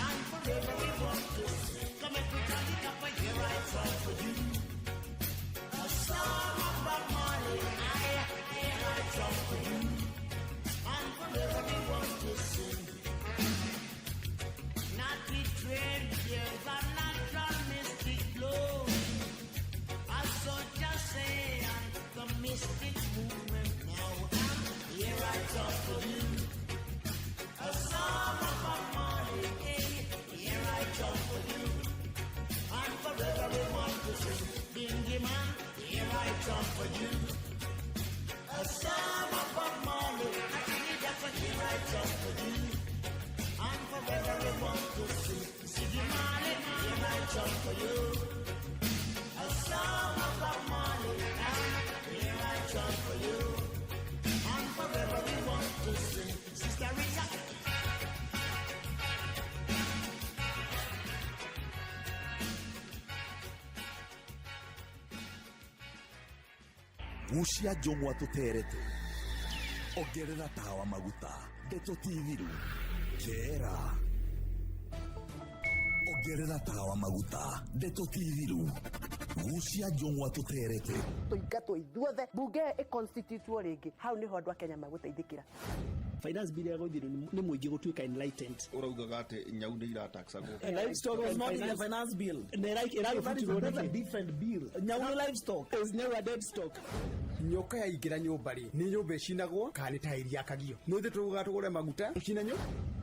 And for everyone to sing. Come and we jump for you. A song of Bob Marley, I think that's a here I jump for you. And for everyone to see. Ziggy Marley, here I jump for you. A song of Bob Marley, here I jump for you. And for everyone to sing. Sister Rita. Gucia njũng'wa tũterete. Ongerera tawa maguta. Ndeto ti thiru. Kera. Ongerera tawa maguta. Ndeto ti thiru. Gucia njũng'wa tũterete. Tũingatwo ithuothe, bunge ĩconstitutwo rĩngĩ, hau nĩho andũ a Kenya magũteithĩkĩra. Finance bill yagũithirio nĩ mũingĩ gũtuĩka enlightened. Ũraugaga atĩ nyau nĩ irataxagwo. Livestock was not in the finance bill. Na ĩragĩbutirwo That's a nĩkĩ? different bill. Nyau nĩ livestock. Is nyau a dead stock? Nyoka yaingĩra nyũmba rĩ, nĩ nyũmba ĩcinagwo kana nĩ tairi yakagio? Nĩ ithuĩ tũrugaga tũgũre maguta tũcine nyũ.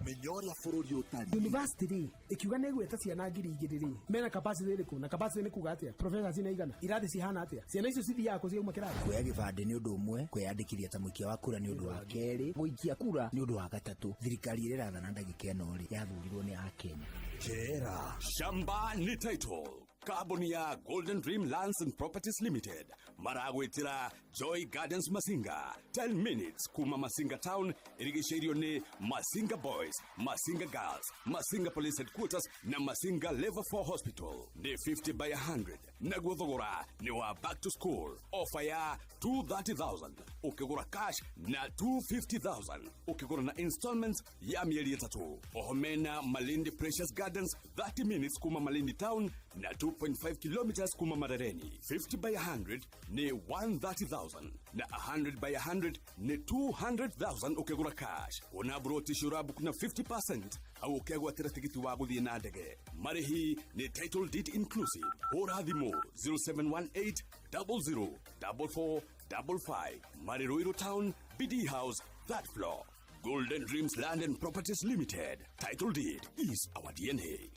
Menya ũrĩa bũrũri ũtariĩ. University rĩ, ĩkiuga nĩ ĩgwĩta ciana 2000 rĩ, mena capacity ĩrĩkũ? Na capacity nĩ kuga atĩa? Professors nĩ aigana? Irathi cihana atĩa? Ciana icio cithiaga kũ ciauma kĩrathi? Kuoya gĩbandĩ nĩ ũndũ ũmwe, kwĩyandĩkithia ta mũikia wa kura nĩ ũndũ wa kerĩ, gũikia kura nĩ ũndũ wa gatatũ. Thirikari ĩrĩa ĩrathana ndagĩka ĩno rĩ, yathurirwo nĩ Akenya. Kera. Shamba ni title. Kambuni ya Golden Dream Lands and Properties Limited maragwĩtĩra Joy Gardens Masinga, 10 minutes kuma Masinga Town, ĩrigicĩirio nĩ Masinga Boys, Masinga Girls, Masinga Police Headquarters na Masinga Level 4 Hospital. Nĩ 50 by 100, naguo thogora nĩ wa back to school offer ya 230,000 ũkĩgũra cash na 250,000 ũkĩgũra na installments ya mĩeri 3. Oho mena Malindi Precious Gardens, 30 minutes kuma Malindi Town na 2.5 kilometers kuma Marereni. 50 by 100 ni 130,000 na 100 by 100 ni 200,000 ukigura cash. Ona broti shurabu kuna 50% au ukegwatĩra tigiti wa gũthiĩ na ndege. Marĩhi ni title deed inclusive. Hũra thimũ 0718 00 44 55. Marĩ Ruiru Town, BD House, third floor. Golden Dreams Land and Properties Limited. Title deed is our DNA.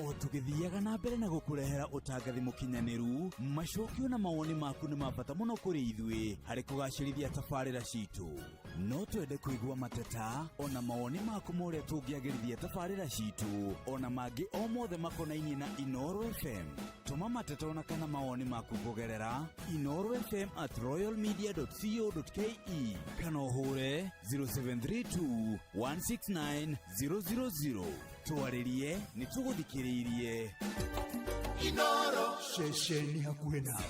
O tũgĩthiaga na mbere na gũkũrehera ũtangathi mũkinyanĩru, macokio na mawoni maku nĩ ma bata mũno kũrĩ ithuĩ harĩ kũgacĩrithia tabarĩra citũ. No twende kũigua mateta ona mawoni maku ma ũrĩa tũngĩagĩrithia tabarĩra citũ ona mangĩ o mothe makonainie na Inoro FM. Tũma mateta ona kana mawoni maku kũgerera inorofm@royalmedia.co.ke kana ũhũre 0732 169 000. Twarĩrie, nĩ tũgũthikĩrĩirie. Inoro. Ceceni hakuhĩ nawe.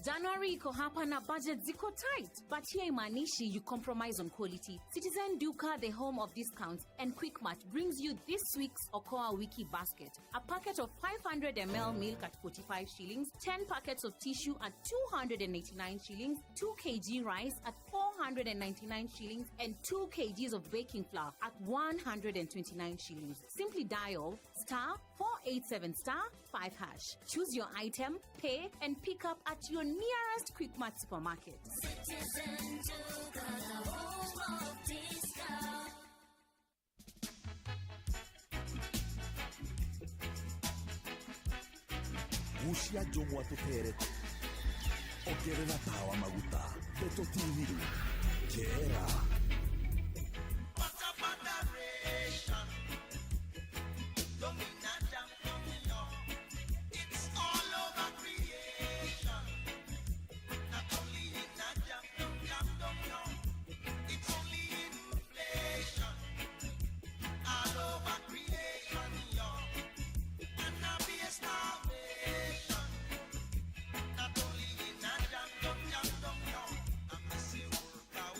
January iko hapa na budget ziko tight, but here imaanishi you compromise on quality. Citizen Duka, the home of discounts and Quickmart, brings you this week's Okoa Wiki Basket. A packet of 500 ml milk at 45 shillings, 10 packets of tissue at 289 shillings, 2 kg rice at 499 shillings, and 2 kgs of baking flour at 129 shillings. Simply dial star 487 star 5 hash. Choose your item, pay, and pick up at your nearest Quickmart supermarket. Citizen Duka, the home of discount. Gucia njũng'wa tũterete. Ongerera tawa maguta. Ndeto ti thiru. Kera. What about the ration? Domina jam domino. It's all over creation. Not only in a jam dum jam domino. It's only inflation. All over creation, yo. And I be a starvation. Not only in a jam dum jam domino. I'm a say work out.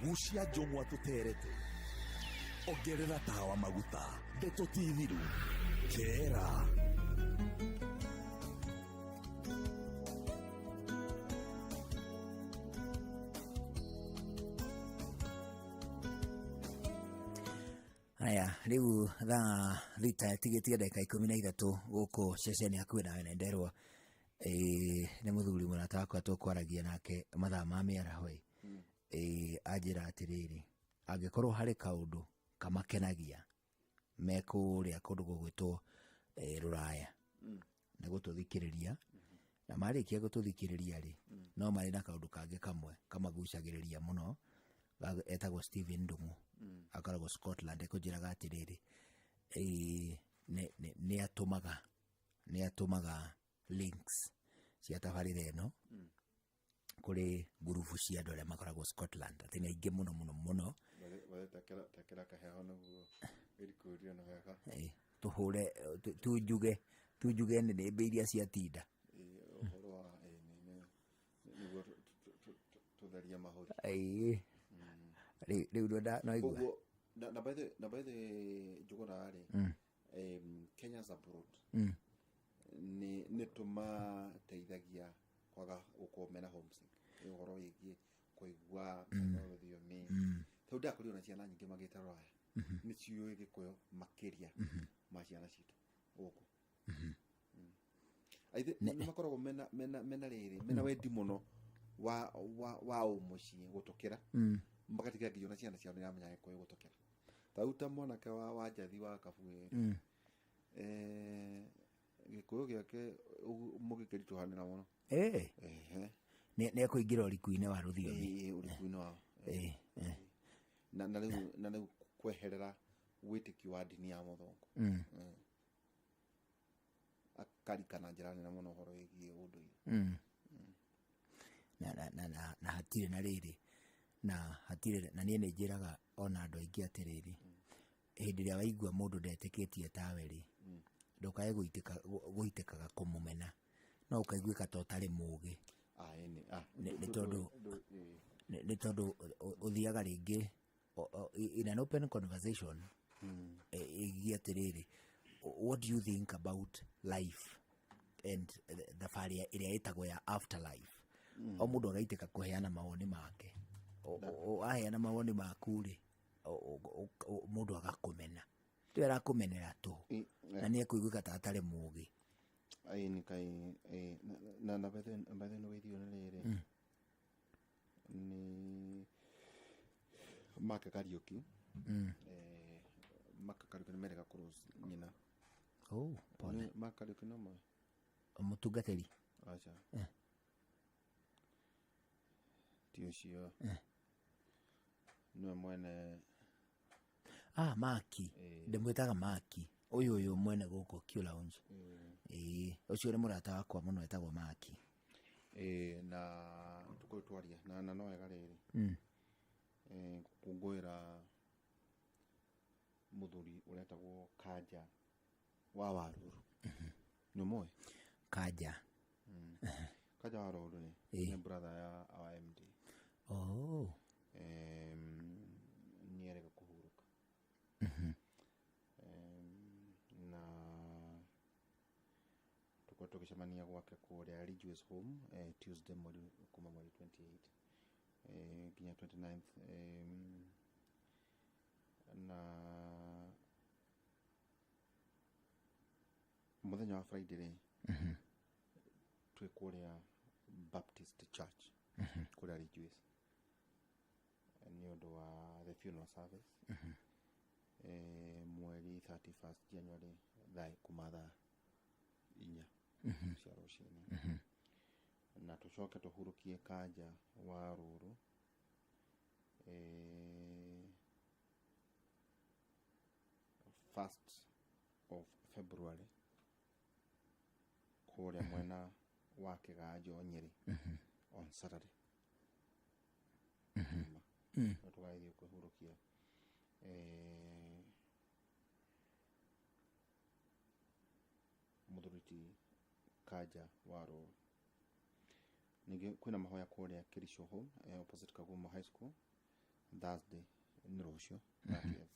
Gucia njũng'wa tũterete. Ongerera tawa maguta. Ndeto ti thiru. Kera. Haya, rĩu thaa thita tigĩtie ndagĩka 13 gũkũ ceceni hakuhĩ nawe na nderwa nĩ mũthuri mũrata wakwa tũkwaragia nake mathaa ma mĩaraho anjĩra atĩrĩrĩ, angĩkorwo harĩ kaũndũ kamakenagia me kũrĩa kũndũ gũgwĩtwo rũraya nĩ gũtũthikĩrĩria, na marĩkia gũtũthikĩrĩria rĩ, no marĩ na kaũndũ kangĩ kamwe kamagucagĩrĩria mũno, etagwo Stephen Ndung'u, akoragwo Scotland. Ekũnjĩraga atĩrĩrĩ, nĩ atũmaga links cia tabarĩra ĩno kũrĩ ngurubu cia andũ arĩa makoragwo Scotland, atĩ nĩ aingĩ mũno mũno mũno. Tekera kaheho nĩguo ĩrikũrio na wega. Tũhũre tunjuge nĩnĩmbĩ iria ciatinda. Ũhoro wa nĩguo tũtherie mahũri. Rĩu no igua. Na by the Njũgũna rĩ, Kenyans abroad nĩ tũmateithagia kwaga gũkorwo mena homesick, nĩ ũhoro wĩgiĩ kũigua rũthiomi. Tondũ ndakorirwo na ciana nyingĩ magĩte rũraya nĩ ciũĩ Gĩkũyũ makĩria ma ciana citũ gũkũ. Nĩ makoragwo mena rĩrĩ, mena wendi mũno wa ũmũciĩ gũtũkĩra, magatiga nginya ona ciana ciao nĩiramenya Gĩkũyũ gũtũkĩra. Tau ta mwanake wa Njathi wa Kabuĩ, Gĩkũyũ gĩake mũgĩkĩritũhanĩra mũno. Nĩ ekũingĩra ũriku-inĩ wa rũthiomi. Ũriku-inĩ wao. Na rĩu kweherera wĩtĩkio wa ndini ya mũthũngũ, akarika na njĩra nene mũno ũhoro wĩgiĩ ũndũire. Na hatirĩ na rĩrĩ, na hatirĩ na niĩ nĩ njĩraga ona andũ aingĩ atĩrĩrĩ, hĩndĩ ĩrĩa waigua mũndũ ndetĩkĩtie tawe rĩ, ndũkae gũitĩkaga kũmũmena, no ũkaiguĩka ta ũtarĩ mũgĩ. Nĩ tondũ ũthiaga rĩngĩ in an open conversation ĩgiĩ atĩrĩrĩ, what do you think about life and thabarĩ ĩrĩa ĩtagwo ya afterlife? O mũndũ agaitĩka kũheana mawoni make. Aheana mawoni maku rĩ, mũndũ agakũmena, rĩu arakũmenera tũ, na nĩ ekũiguĩka ta atarĩ mũgĩ. Na by the nĩ wĩthio nĩ rĩrĩ, nĩ Mark Kariuki. Mark Kariuki nĩ merega kũrũs nyina. Oh, pole. Mark Kariuki no mwe mũtungatĩri? Aca, ti ũcio, nĩwe mwene. Maki, ndĩmwĩtaga Maki, ũyũ mwene gũkũ Q Lounge. Ũcio nĩ mũrata wakwa mũno, etagwo Maki. Na tũkorwo twaria na no wega rĩrĩ, gũkũngũĩra mũthuri ũretagwo Kanja wa Waruru. Nĩ ũmũĩ Kanja? Kanja wa Waruru nĩ brother ya our MD. Oh. Nĩ erega kũhurũka. Na tũkorwo tũgĩcemania gwake kũrĩa Ridgeways Home Tuesday mweri kuma mweri 28 nginya 29th, na mũthenya wa Friday rĩ, twĩ kũrĩa Baptist Church kũrĩa Ridgeways nĩ ũndũ wa the funeral service, mweri 31st January thaa kuma thaa 4 cia rũcinĩ, na tũcoke tũhurũkie Kanja wa Rũrũ 1st of February kũrĩa mwena wa Kĩganjo Nyĩrĩ on Saturday. Na tũgathiĩ kwĩhurũkia mũthuri ti Kanja wa Rũrũ. Ningĩ kwĩna mahoya kũrĩa Kericho Home, opposite Kagumo High School, Thursday nĩ rũciũ 30th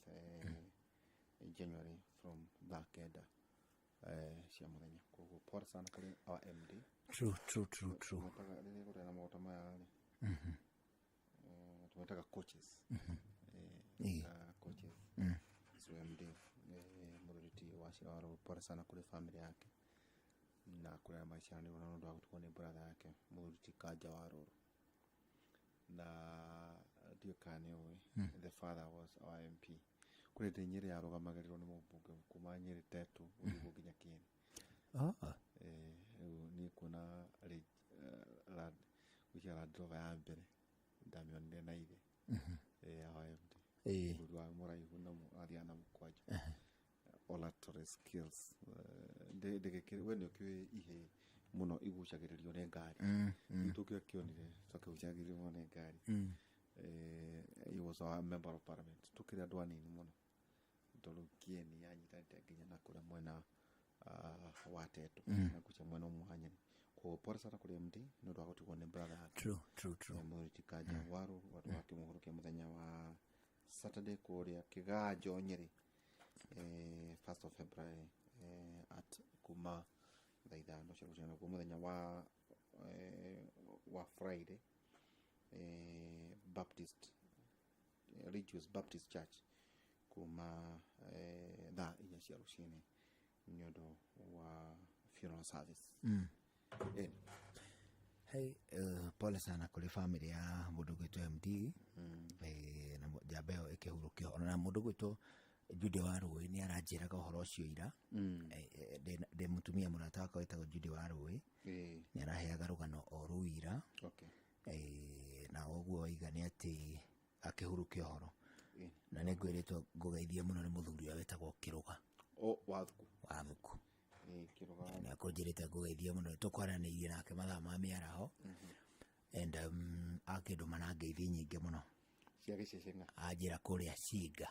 January from thaa 9 cia mũthenya. Koguo pole sana kũrĩ our MD. True, true, true, true. Tũmetaga rĩrĩa gũtarĩ na maũndũ maya rĩ, tũmetaga coaches. Coaches. So MD mũrũriti wa Cira wa Rũrũ, pole sana kũrĩ family yake na kũrĩ arĩa maciaranĩirwo na ũndũ wa gũtigwo nĩ brother yake mũrũriti Kanja wa Rũrũ. Na ndiũĩ kana nĩ ũĩ, the father was our MP. Kũrĩ hĩndĩ Nyĩrĩ yarũgamagĩrĩrwo nĩ mũmbunge kuma Nyĩrĩ Tetu gũthiĩ ũguo nginya Kĩeni. Rĩu niĩ kuona gwĩciria Land Rover ya mbere ndamĩonire na ithe. Our MD. Mũthuri wa mũraihu na athiaga na mũkwanja. Oratory skills. We nĩ ũkĩũĩ ihĩĩ mũno igucagĩrĩrio nĩ ngari. Rĩu tũngĩakĩonire twakĩgucagĩrĩrio mũno nĩ ngari. He was our member of parliament. Tũkĩrĩ andũ anini mũno. Tondũ Kĩeni yanyitanĩte nginya na kũrĩa mwena wa Tetu. Na kũrĩa mwena ũmwe wa Nyeri. Koguo pole sana kũrĩ MD nĩ ũndũ wa gũtigwo nĩ brother yake. True, true, true. Mũrũti Kanja wa Rũrũ andũ makĩmũhurũkia mũthenya wa Saturday kũrĩa Kĩganjo Nyeri, 1st of February at kuma thaa 5 cia rũcinĩ. Naguo mũthenya wa Friday, Baptist Religious Baptist Church kuma thaa 4 cia rũcinĩ nĩ ũndũ wa funeral service. Hey, pole sana kũrĩ family ya mũndũ gwĩtwo MD. Na njamba ĩyo ĩkĩhurũkio. Ona mũndũ gwĩtwo Judy wa Rũĩ nĩ aranjĩraga ũhoro ũcio ira. Ndĩ mũtumia mũrata wakwa wĩtagwo Judy wa Rũĩ. Nĩ araheaga rũgano o rũu ira. Na ũguo waiga nĩ atĩ akĩhurũkia ũhoro. Na nĩ ngwĩrĩtwo ngũgeithie mũno nĩ mũthuri ũrĩa wĩtagwo Kĩrũga. O, Wathuku. Wathuku. Kĩrũga. Nĩ akũnjĩrĩte ngũgeithie mũno, tũkwaranĩirie nake mathaa ma mĩaraho. And akĩndũma na ngeithi nyingĩ mũno. Cia gĩceceng'a. Anjĩra kũrĩa Cinga.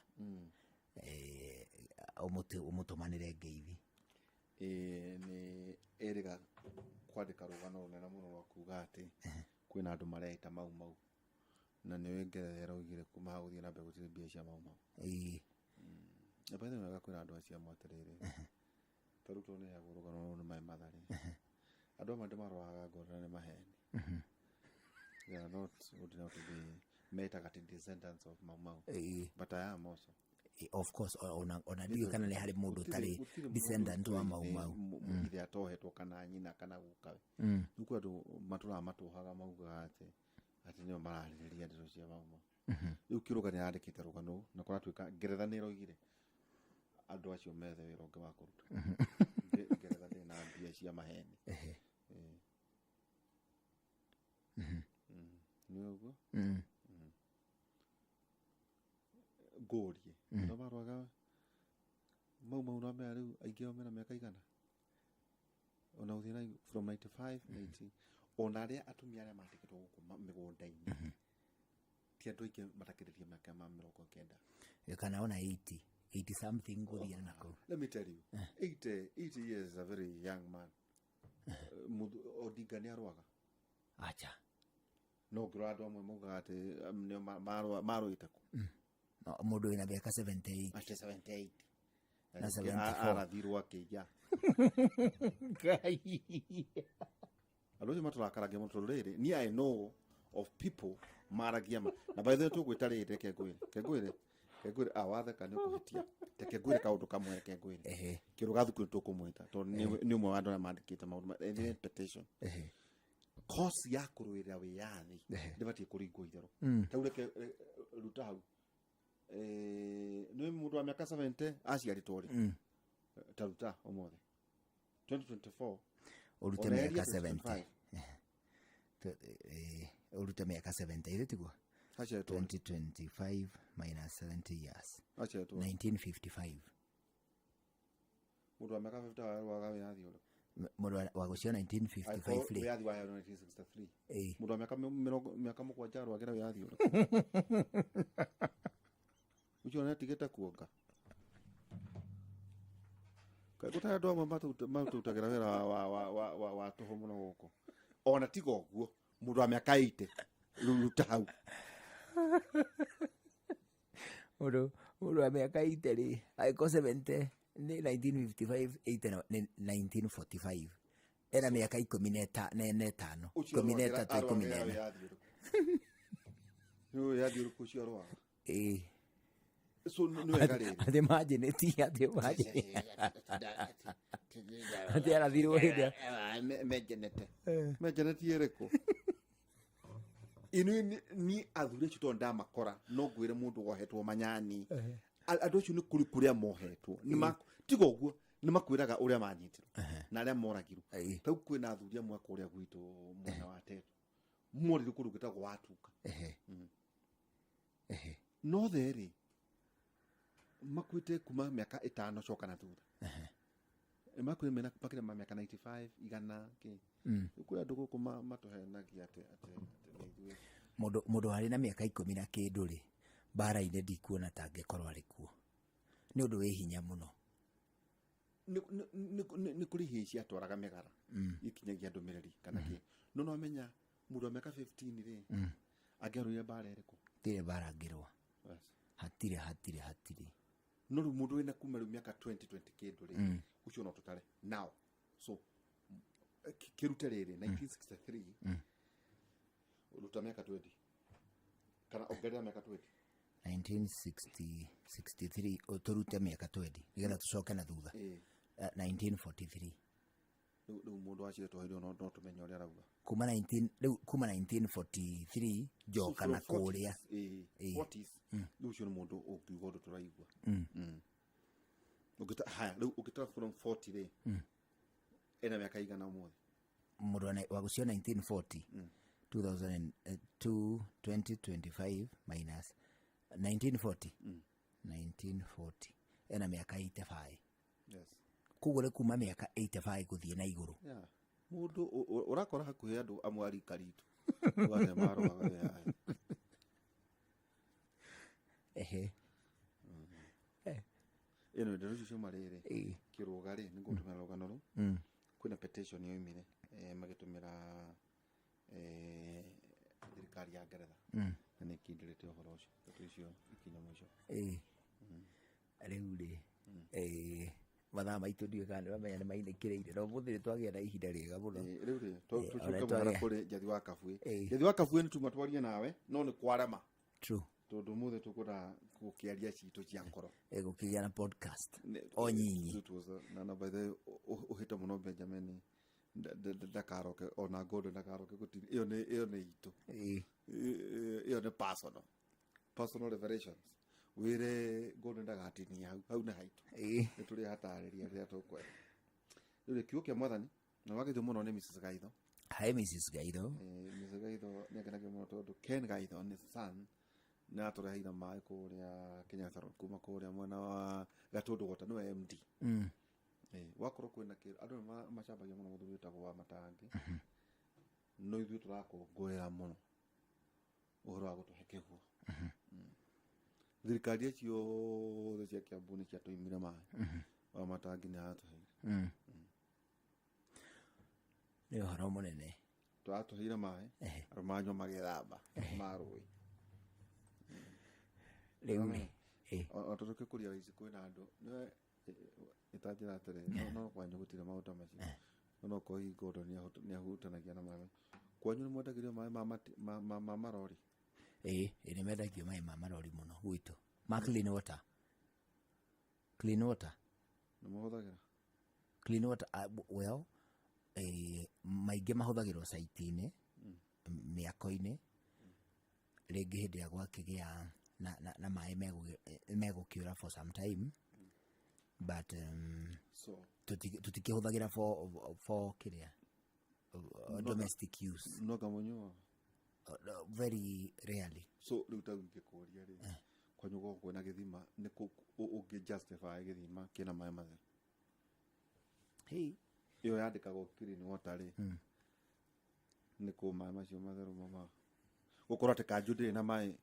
Ũmũtũmanĩre ngeithi. Nĩ erĩga kwandĩka rũgano rũnene mũno rwa kuga atĩ kwĩna andũ mareita Mau Mau. Na nĩ Ngeretha ĩraugire kuma hau gũthiĩ na mbere gũtirĩ mbia cia Mau Mau. Na by the way, kwĩna andũ acio amwe atĩrĩrĩ. Ta rĩu tondũ nĩheagwo rũgano rũrũ nĩ Mai Mathare. Andũ amwe ndĩmaroraga ngona nĩ maheni. They are not good enough to be metaga atĩ descendants of Mau Mau. But I am also. Of course, ona ndiũĩ kana nĩ harĩ mũndũ ũtarĩ Gũtirĩ mũndũ descendant wa ũtoĩ Mau Mau. ithe atohetwo kana nyina kana gukawe. Rĩu kwĩ andũ matũraga matũhaga maugaga atĩ nĩo mararĩrĩria ndeto cia Mau Mau. Rĩu Kĩrũga nĩ arandĩkĩte rũgano na kũratuĩka Ngeretha nĩ ĩroigire andũ acio methe wĩra ũngĩ wa kũruta. Ngeretha ndĩrĩ na mbia cia maheni. Nĩ ũguo? Ngũrie. Andũ marũaga Mau Mau no mea rĩu aingĩ ao mena mĩaka igana. Ona gũthiĩ na from 95, 90. Ona arĩa atumia arĩa mandĩkĩtwo gũkũ mĩgũnda-inĩ. Ti andũ aingĩ matakĩrĩtie mĩaka ma 90. Kana ona 80, 80 something gũthiĩ na kũu. Let me tell you, 80 years is a very young man. Odinga nĩ arũaga. Acha. No ngĩrora andũ amwe maugaga atĩ nĩo marũĩte kũ. No, mũndũ wĩna mĩaka 78. Ate 78. Na Rĩngĩ 74. arathirwo akĩiya. Ngai. Andũ acio matũrakaragia mũno tondũ rĩrĩ, niĩ I know of people maragia ma. Na by the way tũgwĩta rĩrĩ, reke ngwĩre. Reke ngwĩre. Reke ngwĩre, watheka nĩ ũkũhĩtia. Reke ngwĩre kaũndũ kamwe, reke ngwĩre. Kĩrũga thukuru tũkũmwĩta tondũ nĩ ũmwe wa andũ arĩa mandĩkĩte maũndũ ma, petition. Cause ya kũrũĩrĩra wĩyathi ndĩbatiĩ kũringwo itherũ. Ta rĩu reke ruta hau. Nĩ mũndũ wa mĩaka 70 aciarĩtwo rĩ? Ta ruta ũmũthĩ. 2024. Ũrute Ona mĩaka eria 70. 2025. Ũrute mĩaka 70, ĩrĩ tiguo? Aciarĩtwo rĩ? 2025 minus 70 years. Aciarĩtwo rĩ? 1955. Mũndũ wa mĩaka 50 arũaga wĩyathi ũrĩkũ? Mũndũ wa gũciarwo 1955 rĩ? Wĩyathi wa 1963. Mũndũ wa mĩaka mĩrongo, mĩaka 7 arũagĩra wĩyathi ũrĩkũ? Ũcio nĩ atigĩte kuonga. Kaĩ gũtarĩ andũ amwe matũrutagĩra wĩra wa tũhũ mũno gũkũ. Ona tiga ũguo, mũndũ wa mĩaka 80, ruta hau. Mũndũ wa mĩaka 80 rĩ, angĩkorwo 70 nĩ 1955, 80 nĩ 1945, ena mĩaka 13, Ũcio 13, 14. Nĩ wĩyathi ũrĩkũ ũcio arũaga? Ĩĩ. So nĩ wega rĩrĩ. Atĩ imagine, ti atĩ imagine atĩ arathirwo hĩndĩ Menjenete menjenete ĩrĩkũ? Inĩ ni athuri acio tondũ ndamakora no ngwĩre mũndũ wohetwo manyani. Andũ acio nĩ kũrĩ kũrĩa mohetwo. Tiga ũguo nĩ makwĩraga ũrĩa manyitirwo na arĩa moragirwo. Tau kwĩna athuri amwe a kũrĩa gwitũ mwena wa Tetu morirwo kũndũ gwĩtagwo Watuka. No therĩ makuĩte kuma mĩaka 5 coka na thutha. Makuĩte mena makĩria ma mĩaka 95, igana kĩ. Kwĩ andũ gũkũ matũhenagia atĩ nĩ ithuĩ. Mũndũ warĩ na mĩaka 10 na kĩndũ rĩ, mbara-inĩ ndikuona ta angĩkorwo arĩ kuo, nĩ ũndũ wĩ hinya mũno. Nĩ kũrĩ hĩĩ ciatwaraga mĩgara ikinyagia ndũmĩrĩri kana kĩ, no no amenya mũndũ wa mĩaka 15 rĩ, angĩarũire mbara ĩrĩkũ? Hatirĩ mbara angĩrũa. Yes. Hatirĩ, hatirĩ, hatirĩ. No rĩu mũndũ wĩna kuma rĩu mĩaka 20 20 kĩndũ rĩ, ũcio no tũtare now. So kĩrute rĩrĩ 1963, ruta mĩaka 20 kana ongerera mĩaka 20. 1963 tũrute mĩaka 20 nĩgetha tũcoke na thutha. 1943. Rĩu mũndũ waciretwo hĩndĩ ĩyo no tũmenye ũrĩa arauga. Kuma 19 rĩu kuma 1943 njoka na So from kũrĩa. 40s, 40s, rĩu ũcio nĩ mũndũ ũngiuga ũndũ tũraigua. Haya, rĩu ũngĩtara from 40 rĩ, ena mĩaka igana ũmũthĩ? Mũndũ wa gũcio 1940, 2002, 2025 minus 1940, 1940 ena mĩaka 85. Yes. Koguo nĩ kuma mĩaka 85 gũthiĩ na igũrũ. Yeah. Mũndũ ũrakora hakuhĩ andũ amwe a rika ritũ. Wale marũaga wĩra. Ehe. Ĩno ndeto icio ciuma rĩrĩ, kĩrũga rĩ, nĩ ngũtũmĩra rũgano rũu. Kwĩna petition yoimire, magĩtũmĩra thirikari ya Ngeretha. Na nĩ ĩkindĩrĩte ũhoro ũcio. Ndeto icio ikinya mũico. Rĩu rĩ, mathaa maitũ ndiũĩ kana nĩũramenya nĩ mainĩkĩrĩire, no ũmũthĩ nĩ twagĩa na ihinda rĩega mũno. Rĩu rĩ, tũcoke ona mũhera twagĩa- kũrĩ Njathi wa Kabuĩ. Njathi wa Kabuĩ nĩ tuma twarie nawe, no nĩ kwarema. True. Tondũ ũmũthĩ tũkwenda gũkĩaria citũ cia ngoro. Gũkĩgĩa na podcast o nyinyi. It was na by the way, ũhĩte mũno Benjamin ndakaroke ona Gordon ndakaroke gũtirĩ. Ĩyo nĩ itũ. Ĩyo nĩ personal revelations. Wĩre Gordon ndagatinie hau, hau nĩ haitũ. Nĩ tũrĩ hatarĩria rĩrĩa tũkwenda. Rĩu rĩ, kiugo kĩa mwathani na wagithio mũno nĩ Mrs. Gaitho. Hi Mrs. Gaitho. Mrs. Gaitho nĩ akenagio mũno tondũ Ken Gaitho nĩ son nĩ atũreheire maĩ kũrĩa Kenyatta Road kuma kũrĩa mwena wa Gatũndũ Water, nĩwe MD. Wakorwo kwĩna kĩndũ andũ nĩ macambagia mũno mũthuri wĩtagwo wa Matangi, no ithuĩ tũrakũngũĩra mũno ũhoro wa gũtũhe kĩguo. Thirikari ciothe cia Kiambu nĩ ciatũimire maĩ, wa Matangi nĩ aratũheire. Nĩ ũhoro mũnene. Tũratũheire maĩ, andũ manyua magĩthamba ma rũĩ. Rĩu rĩ, O tũkĩkũria raici kwĩna andũ nĩwe ĩtanjĩra atĩrĩ, no kwanyu gũtirĩ maũndũ ta macio, no korwo hihi Gordon nĩ ahutanagia na maĩ kwanyu, nĩ mwendagĩrio maĩ ma marori? Ĩĩ, nĩ mendagio maĩ ma marori mũno gwitũ, ma clean water, clean water. Nĩ mũhũthagĩra? Clean water, well, maingĩ mahũthagĩrwo site-inĩ, mĩako-inĩ, rĩngĩ hĩndĩ ĩrĩa gwakĩgĩa na maĩ megũkĩũra for some time, but So tũtikĩhũthagĩra for kĩrĩa, domestic use. No kamũnyuaga? No, very rarely. So rĩu ta ingĩkũria rĩ, kwanyu gũkorwo kwĩna gĩthima nĩ kũ ũngĩ justify gĩthima kĩna maĩ matheru? Hey. Ĩyo yandĩkagwo clean water rĩ, nĩ kũ maĩ macio matheru maumaga? Gũkorwo atĩ kanjũ ndĩrĩ na maĩ,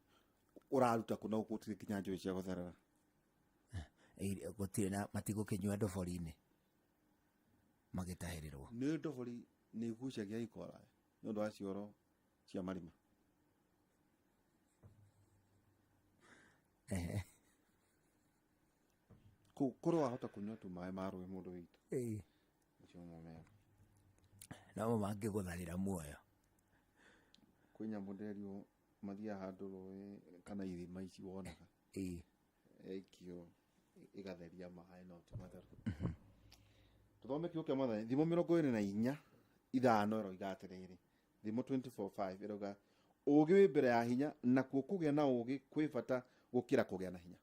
ũraruta kũ na gũtirĩ nginya njũĩ cia gũtherera? Gũtirĩ na matigũkĩnyua ndobori-inĩ magĩtahĩrĩrwo. Nĩ ndobori nĩ igucagia ikora nĩ ũndũ wa cioro cia marima. Korwo wahota kũnyua tu maĩ ma rũĩ mũndũ witũ. Ĩĩ. Macio nĩmo mega. No mo mangĩgũtharĩra muoyo. Kwĩ nyamũ nderirwo mathiaga handũ rũĩ kana ithima ici wonaga. Ĩĩ. Yaikio ĩgatheria maĩ no ti matheru. Tũthome kiugo kĩa Mwathani thimo 24:5 ĩroiga atĩrĩrĩ, thimo 24:5 ĩroiga ũũgĩ wĩ mbere ya hinya, nakuo kũgĩa na ũũgĩ kwĩ bata gũkĩra kũgĩa na hinya.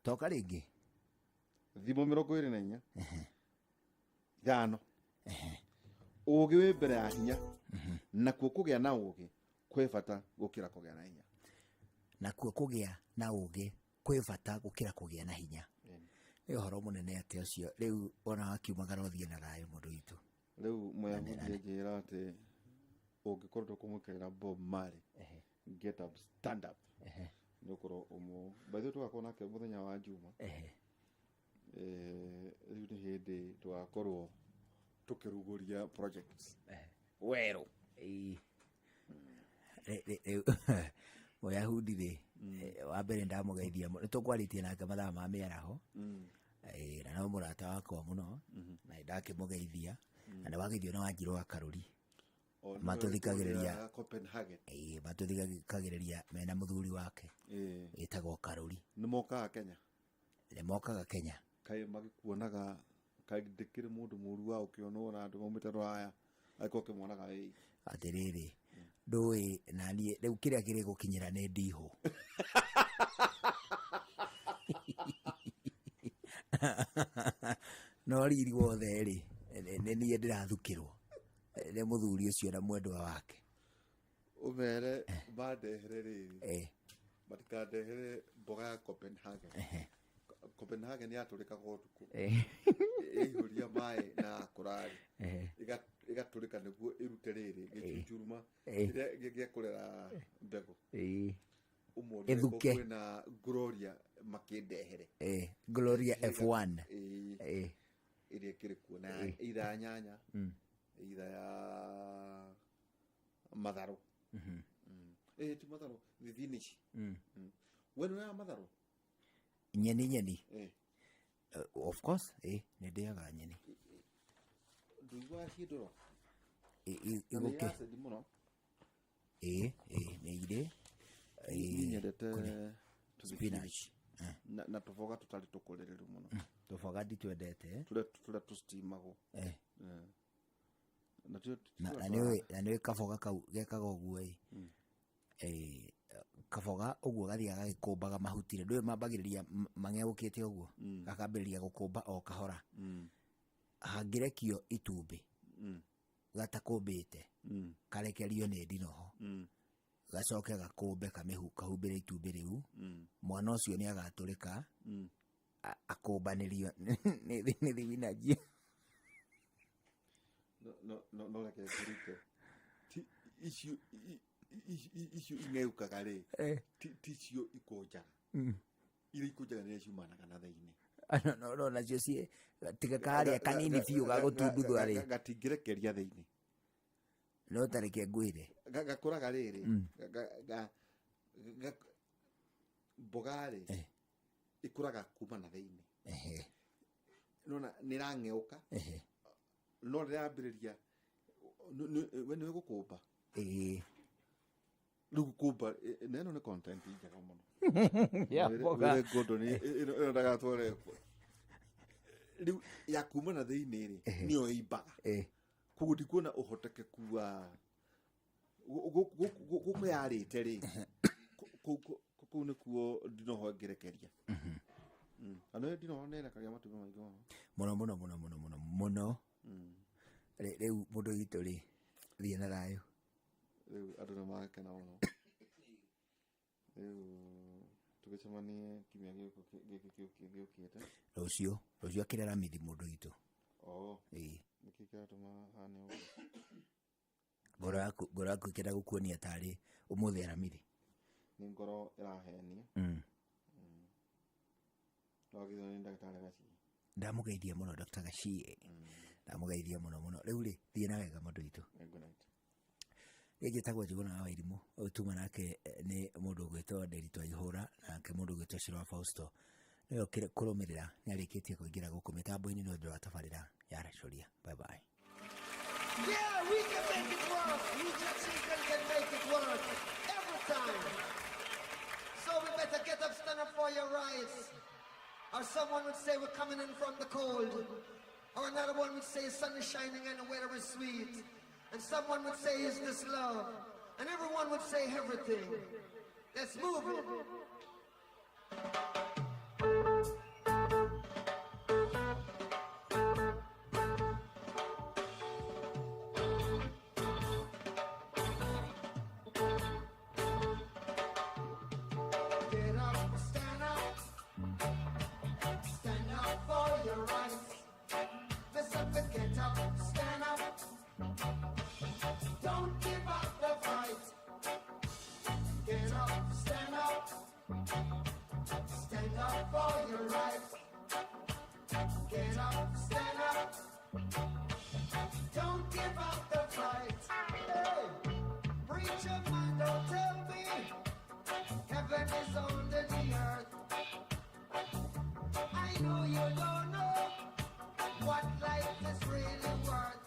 Toka rĩngĩ. Thimo 24:5 ũũgĩ wĩ mbere ya hinya, nakuo kũgĩa na ũũgĩ kwĩ bata gũkĩra kũgĩa na hinya. Nakuo kũgĩa na ũũgĩ kwĩ bata gũkĩra kũgĩa na hinya. Nĩ ũhoro mũnene atĩ ũcio. Rĩu ona wakiumagara ũthiĩ na thayũ mũndũ witũ. Rĩu Mũyahudi anjĩra atĩ ũngĩkorwo ndũkũmwĩkĩrĩra Bob Marley, get up, stand up. Nĩ ũkorwo ũmũ by the way tũgakorwo nake mũthenya wa Juma. Rĩu nĩ hĩndĩ tũgakorwo tũkĩrugũria projects werũ. Rĩu Mũyahudi rĩ, wa mbere ndamũgeithia mũno. Nĩ tũkwarĩtie nake mathaa ma mĩaraho. Na no mũrata wakwa mũno, na nĩ ndakĩmũgeithia. Na nĩ wageithio nĩ Wanjirũ wa Karũri. Matũthikagĩrĩria. Copenhagen. Matũthikagĩrĩria mena mũthuri wake. Wĩtagwo Karũri. Nĩ mokaga Kenya? Nĩ mokaga Kenya. Kaĩ magĩkuonaga, kaĩ ndĩkĩrĩ mũndũ mũru wa ũkĩonwo na andũ maumĩte rũraya, angĩkorwo ũkĩmonaga wĩ. Atĩrĩrĩ, ndũĩ naniĩ rĩu kĩrĩa kĩrĩ gũkinyĩra nĩ ndihũ. No riri wothe rĩ, nĩ niĩ ndĩrathukĩrwo nĩ mũthuri ũcio na mwendwa wake. Ũmere mandehere rĩrĩ, matikandehere mboga ya Copenhagen. Copenhagen yatũrĩkaga ũtukũ. Ĩihũria maĩ na yakũra rĩ, ĩgatũrĩka nĩguo ĩrute rĩrĩ gĩchunchuruma kĩrĩa gĩa kũrera mbegũ. Ũmũthĩ Ĩthuke. kwĩna Gloria makĩndehere. Gloria F1. Ĩrĩa ĩkĩrĩ kuo na either ya nyanya, either ya matharũ. Ti matharũ, thibinĩci. We nĩ ũrĩaga matharũ? Nyeni, nyeni. Of course, nĩ ndĩaga nyeni. Ndũiguaga ciĩ ndũrũ? I Na nĩ gũkĩ? acid mũno. Nĩ irĩ. Niĩ nyendete Spinach. Na tũboga tũtarĩ tũkũrĩrĩru mũno. Tũboga nditwendete. Tũrĩa tũstimagwo. Na Na nĩũĩ kaboga kau gekaga ũguo ĩ. Kaboga ũguo gathiaga gagĩkũmbaga mahuti rĩ, ndũĩ mambagĩrĩria mang'eũkĩte ũguo, gakambĩrĩria gũkũmba o kahora. Hangĩrekio itumbĩ, gatakũmbĩte, karekerio nĩ ndinoho, gacoke gakũmbe kahumbĩre itumbĩ rĩu, mwana ũcio nĩ agatũrĩka, akũmbanĩrio nĩ thibinanji. No reke ngũrute. Ti icio icio ing'eukaga rĩ, ti cio ikũnjaga. Iria ikũnjaga nĩ iria ciumanaga na thĩinĩ. No, no, nacio ciĩ tiga karĩa kanini biũ gagũtunduthwa rĩ. Gatingĩrekeria thĩinĩ. No ta reke ngwĩre. Gakũraga rĩrĩ, mboga rĩ, ĩkũraga kuma na thĩinĩ. Nĩwona nĩ ĩrang'eũka, no rĩrambĩrĩria, we nĩũĩ gũkũmba? Rĩu gũkũmba, na ĩno nĩ content njega mũno. Ya mboga. Wĩre Gordon, ĩno ndagatware. Rĩu ya kuma na thĩinĩ rĩ, nĩyo ĩimbaga. Koguo ndikuona ũhotekeku wa gũkũ yarĩte rĩ, kũu nĩkuo ndinoho ĩngĩrekeria. Na nĩũĩ ndinoho nĩ ĩrekagia matumbĩ maingĩ mũno. Mũno, mũno, mũno, mũno, mũno, mũno. Rĩu mũndũ witũ rĩ, thiĩ na thayũ. Rĩu andũ nĩ magakena mũno. Rĩu tũgĩcemanie kiumia gĩkĩ gĩũkĩte. Rũciũ, rũciũ akĩrĩ Aramithi mũndũ witũ. Nĩkĩ kĩratũma hane ũguo? Ngoro yaku ĩkĩenda gũkuonia tarĩ ũmũthĩ Aramithi. Nĩ ngoro ĩrahenia. No githĩ nĩ ndagĩtarĩ Gachie. Ndamũgeithia mũno Dr. Gachie. Ndamũgeithia mũno mũno. Rĩu rĩ, thiĩ na wega mũndũ witũ. Good night. Niĩ njĩtagwo Njũgũna wa Wairimũ. Ũyũ tuma nake nĩ mũndũ ũgwĩtwo Nderitu Aihũra, nake mũndũ ũgwĩtwo Shirwa Fausto. Nĩwe ũkĩrĩ kũrũmĩrĩra nĩ arĩkĩtie kũingĩra gũkũ mĩtambo-inĩ nĩ ũndũ wa tabarĩra ya Aracũria. Bye bye. Yeah, we can make it work. We children can make it work every time. So we better get up, stand up for your rights. Or someone would say we're coming in from the cold. Or another one would say the sun is shining and the weather is sweet. And someone would say, is this love? And everyone would say everything. Let's move it. Get up, stand up. Stand up for your rights. Listen to get up, stand up. Don't give up the fight. Get up, stand up. Stand up for your rights. Get up, stand up. Don't give up the fight. Hey, preacher man, don't tell me heaven is under the earth. I know you don't know what life is really worth.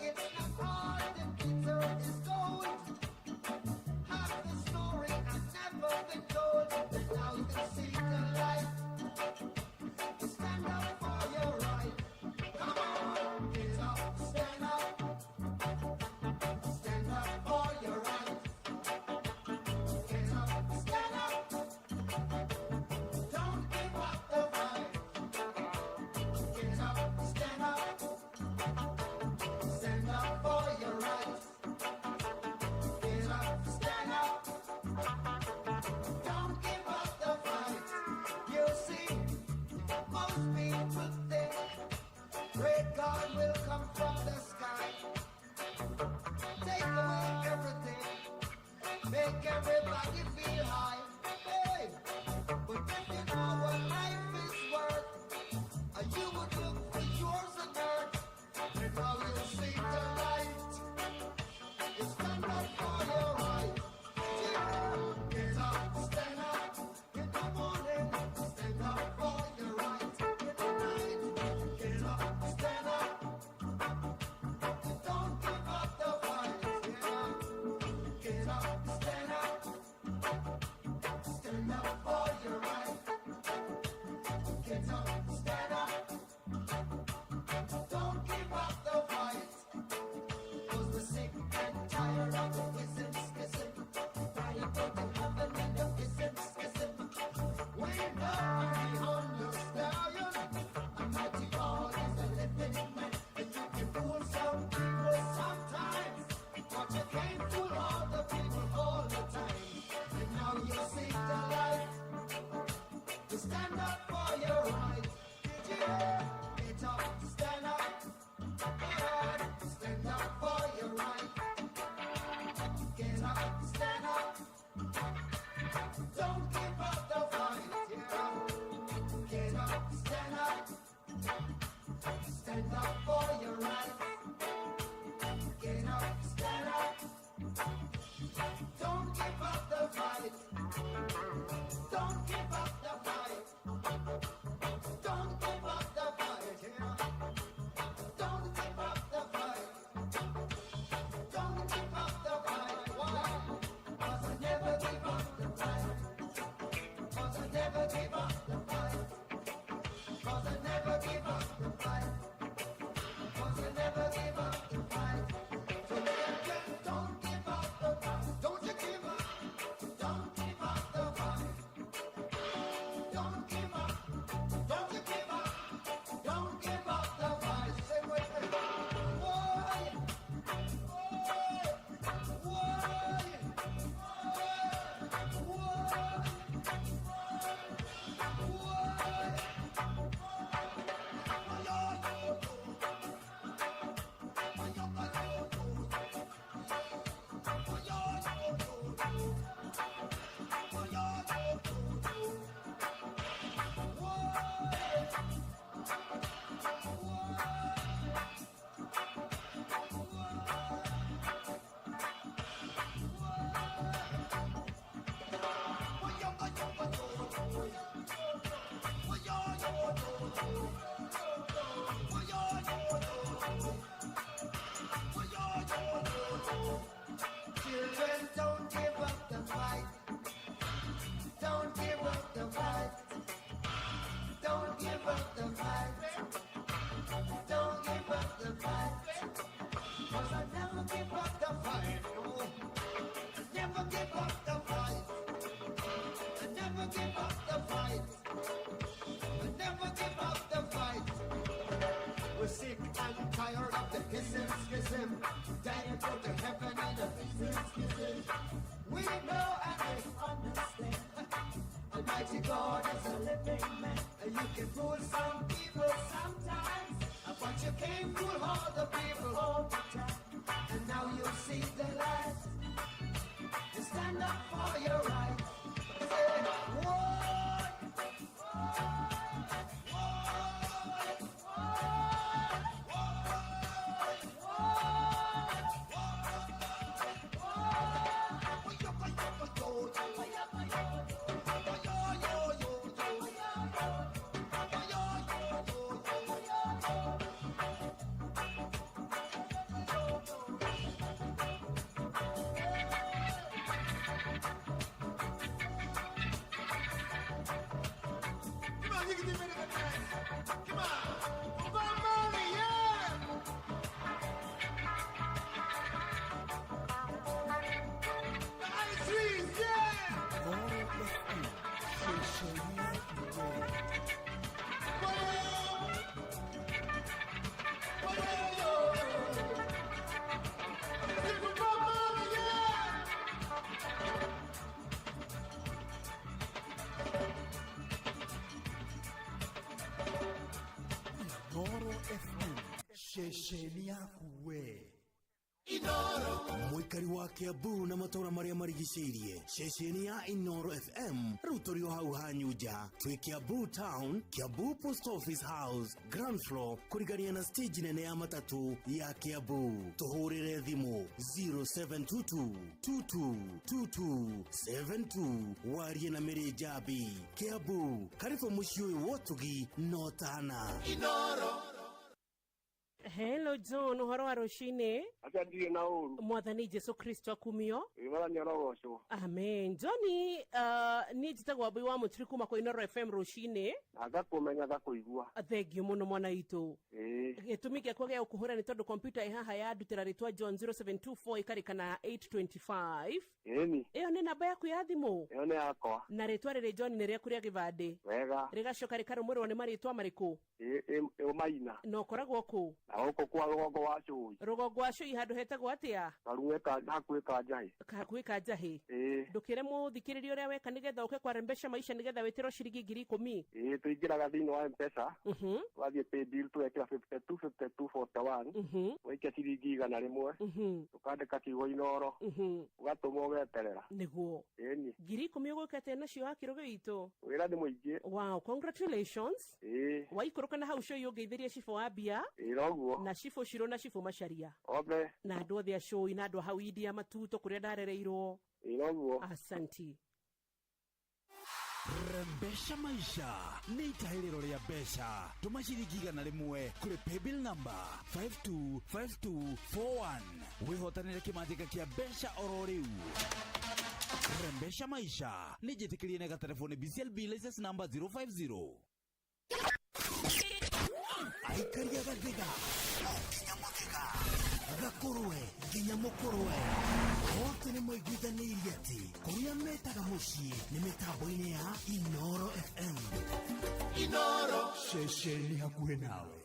It's not all the bitter is gold. Half the story has never been told. And now you can see the light. You stand up for your right. Come on, get up, stand up. Stand up for your right. Get up, stand up. Don't give up the fight. Get up, stand up. Stand up for your rights. Get up, stand up. Don't give up the fight. You see, most people think great God will come from the sky, take away everything, make everybody feel high. Hey, but if you know what life is worth, you would look for yours on earth. And now you see the light. You stand up for your right. Yeah. Get up, stand up in the morning. Stand up for your right in the night. Get up, stand up. And don't give up the fight. Yeah. Get up, stand up. Stand up for your right. Get up, stand up. Don't give up the fight. 'Cause we're sick and tired of the kissing, kissing. Tired of the heaven and the kissing, kissing. We know we understand. A mighty God is a living man. And you can fool some people sometimes, but you can't fool all the people all the time. And now you see the light. You stand up for your right. Did you hear? Get up, stand up. Yeah. Stand up for your right. Get up, stand up. Don't give up the fight. Yeah. Get up, stand up. Stand up for your right. Get up, stand up. Don't give up the fight. Don't give up the fight. Don't give up the fight. Yeah. Don't give up the fight. Don't give up the fight. Why? 'Cause I never give up the fight. 'Cause I never give up the fight. 'Cause I never give up the fight. 'Cause I never give up the fight. So don't give up the fight. Don't you give up. Never give up the fight. I never give up the fight. I never give up the fight. We're sick and tired of the kissing, schism. Dying go to heaven and the kissing, schism. We know and we understand. Almighty God is a living man. And you can fool some people sometimes, but you can't fool all the people all the time. And now you see the light. You stand up for your right. Say, what? Come on, you can do better than that. Come on. Bob Marley, yeah! The Ice Trees, yeah! Bob Marley, yeah! Inooro FM ceceni yaku we mũikari wa Kiambu na matũra marĩa marigicĩirie ceceni ya Inooro FM rĩu tũrĩ o hau hanyu nja twĩ Kiambu town, Kiambu post office house, ground floor, kũrigania na stage nene ya matatũ ya Kiambu. Tũhũrĩre thimũ 0722 2222 72 warie na Mĩrĩ Njambi. Kiambu, karibu mũciĩ ũyũ wa ũtugi na ũtana. Hello John, ũhoro wa rũcinĩ? Aca ndirĩ na ũru. Mwathani Jesu Kristo akumio. Ĩ Mwathani arogocwo. Amen. Johnny, niĩ njĩtagwo Wambui wa Mũturi kuma kwa Inooro FM rũcinĩ. Na ngakũmenya ngakũigua. Thengiũ mũno mwana witũ. Ĩĩ. Gĩtũmi gĩakwa gĩa gũkũhũra nĩ tondũ kompyuta ĩ haha yandutĩra rĩtwa John 0724 ĩkarĩka 825. Ĩni. Ĩyo nĩ namba yaku ya thimũ? Ĩyo nĩ yakwa. Na rĩtwa rĩrĩ John nĩ rĩaku rĩa gĩbandĩ? Wega. Rĩgacoka rĩkarũmĩrĩrwo nĩ marĩtwa marĩkũ? Ĩ ĩ Maina. Na ũkoragwo kũ? Na gũkũ kwa rũgongo wa Cũi. Rũgongo wa Cũi handũ hetagwo atĩa? Karue ka hakuhĩ ka Njahĩ. Hakuhĩ ka Njahĩ. Ĩĩ. Ndũkĩre mũthikĩrĩria ũrĩa weka nĩgetha ũke kwarembesha maisha nĩgetha wĩtĩrwo ciringi 10,000. Ĩĩ tũingĩraga thĩinĩ wa M-Pesa. Wathiĩ pay bill tũgekĩra 52 52 41. Waikia ciringi 100. Ũkandĩka kiugo Inooro. Ũgatũma ũgeterera. Nĩguo. Ĩni. 10,000 ũgũka atĩa nacio wa kĩrũgĩ witũ? Wĩra nĩ mũingĩ. Wow, congratulations. Ĩĩ. Waikũrũka na hau cũi ũngeithĩrie cibũ wa mbia. Ĩĩ noguo. Na cibũ Shiro na cibũ Macharia. Othe. Na andũ othe a cũi na andũ a hau India Matuto kũrĩa ndarereirwo. Ĩĩ noguo. Asanti. Rembesha maisha nĩ itahĩrĩro rĩa mbeca. Tũma ciringi 100 kũrĩ paybill number 525241 wĩhotanĩre kĩmanjĩka kĩa mbeca oro rĩu. Rembesha maisha nĩ njĩtĩkĩrie na gatelefoni BCLB license number 050. Aikaria gathiga nginya mũthĩga gakũrwe nginya mũkũrwe othe nĩ moiguithanĩirie atĩ kũrĩa metaga mũciĩ nĩ mĩtambo-inĩ ya Inooro FM. Inooro ceceni hakuhĩ nawe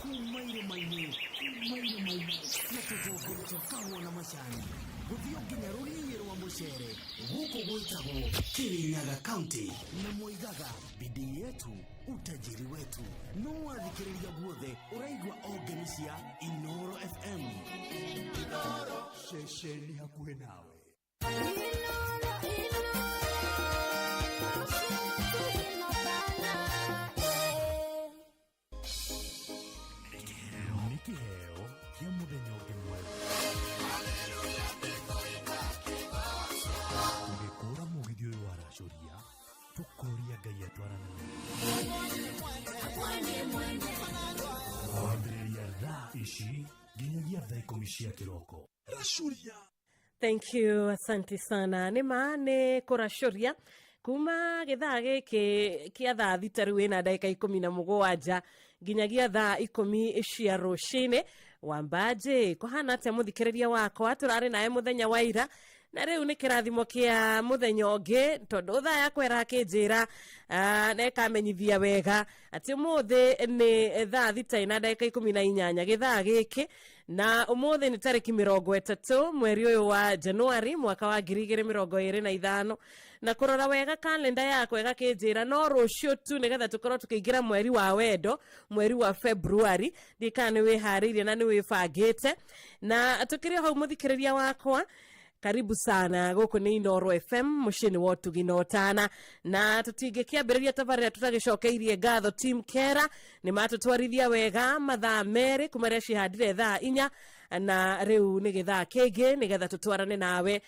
kuma irĩma-inĩ kuma irĩma-inĩ na tũthũngũri twa kahũa na macani gũthiĩ nginya rũriĩ rwa mũcere gũkũ gwĩtagwo Kirinyaga County na moigaga bidii yetu utajiri wetu. No wathikĩrĩria guothe ũraigua o ngemi cia Inooro FM. Inooro ceceni hakuhĩ nawe. Nĩ kĩheo kĩa mũthenya ũngĩ mwerũ. Tũgĩkũra mũgithi ũyũ wa racũria tũkoria Ngai atwarane kwambĩrĩria thaa ici nginyagia thaa 10 cia kĩroko. Racũria. Thank you, asante sana. Nĩ ma nĩ kũracũria kuma gĩthaa gĩkĩ kĩa thaa 6 rĩu ĩna ndagĩka 17 nginyagia thaa 10 cia rũcinĩ. Wambaje kũhana atĩa mũthikĩrĩria wakwa? Tũrarĩ nawe mũthenya wa ira Na rĩu nĩ kĩrathimo kĩa mũthenya ũngĩ, tondũ thaa yakwa ĩrakĩnjĩra na ĩkamenyithia wega atĩ ũmũthĩ nĩ thaa 6:18 gĩthaa gĩkĩ, na ũmũthĩ nĩ tarĩki 30 mweri ũyũ wa Januari mwaka wa 2025. Na kũrora wega kalenda yakwa ĩgakĩnjĩra no rũciũ tu nĩgetha tũkorwo tũkĩingĩra mweri wa wendo, mweri wa Februari. Ndiĩ kana nĩ wĩharĩirie na nĩ wĩbangĩte. Na tũkĩrĩ o hau, mũthikĩrĩria wakwa, karibu sana gũkũ nĩ Inooro FM, mũciĩ-inĩ wa ũtugi na ũtana. Na tũtingĩkĩambĩrĩria tabarĩra tũtagĩcokeirie ngatho team Kera, nĩ matũtwarithia wega mathaa 2 kuma rĩrĩa cihandire thaa 4, na rĩu nĩ gĩthaa kĩngĩ nĩgetha tũtwarane nawe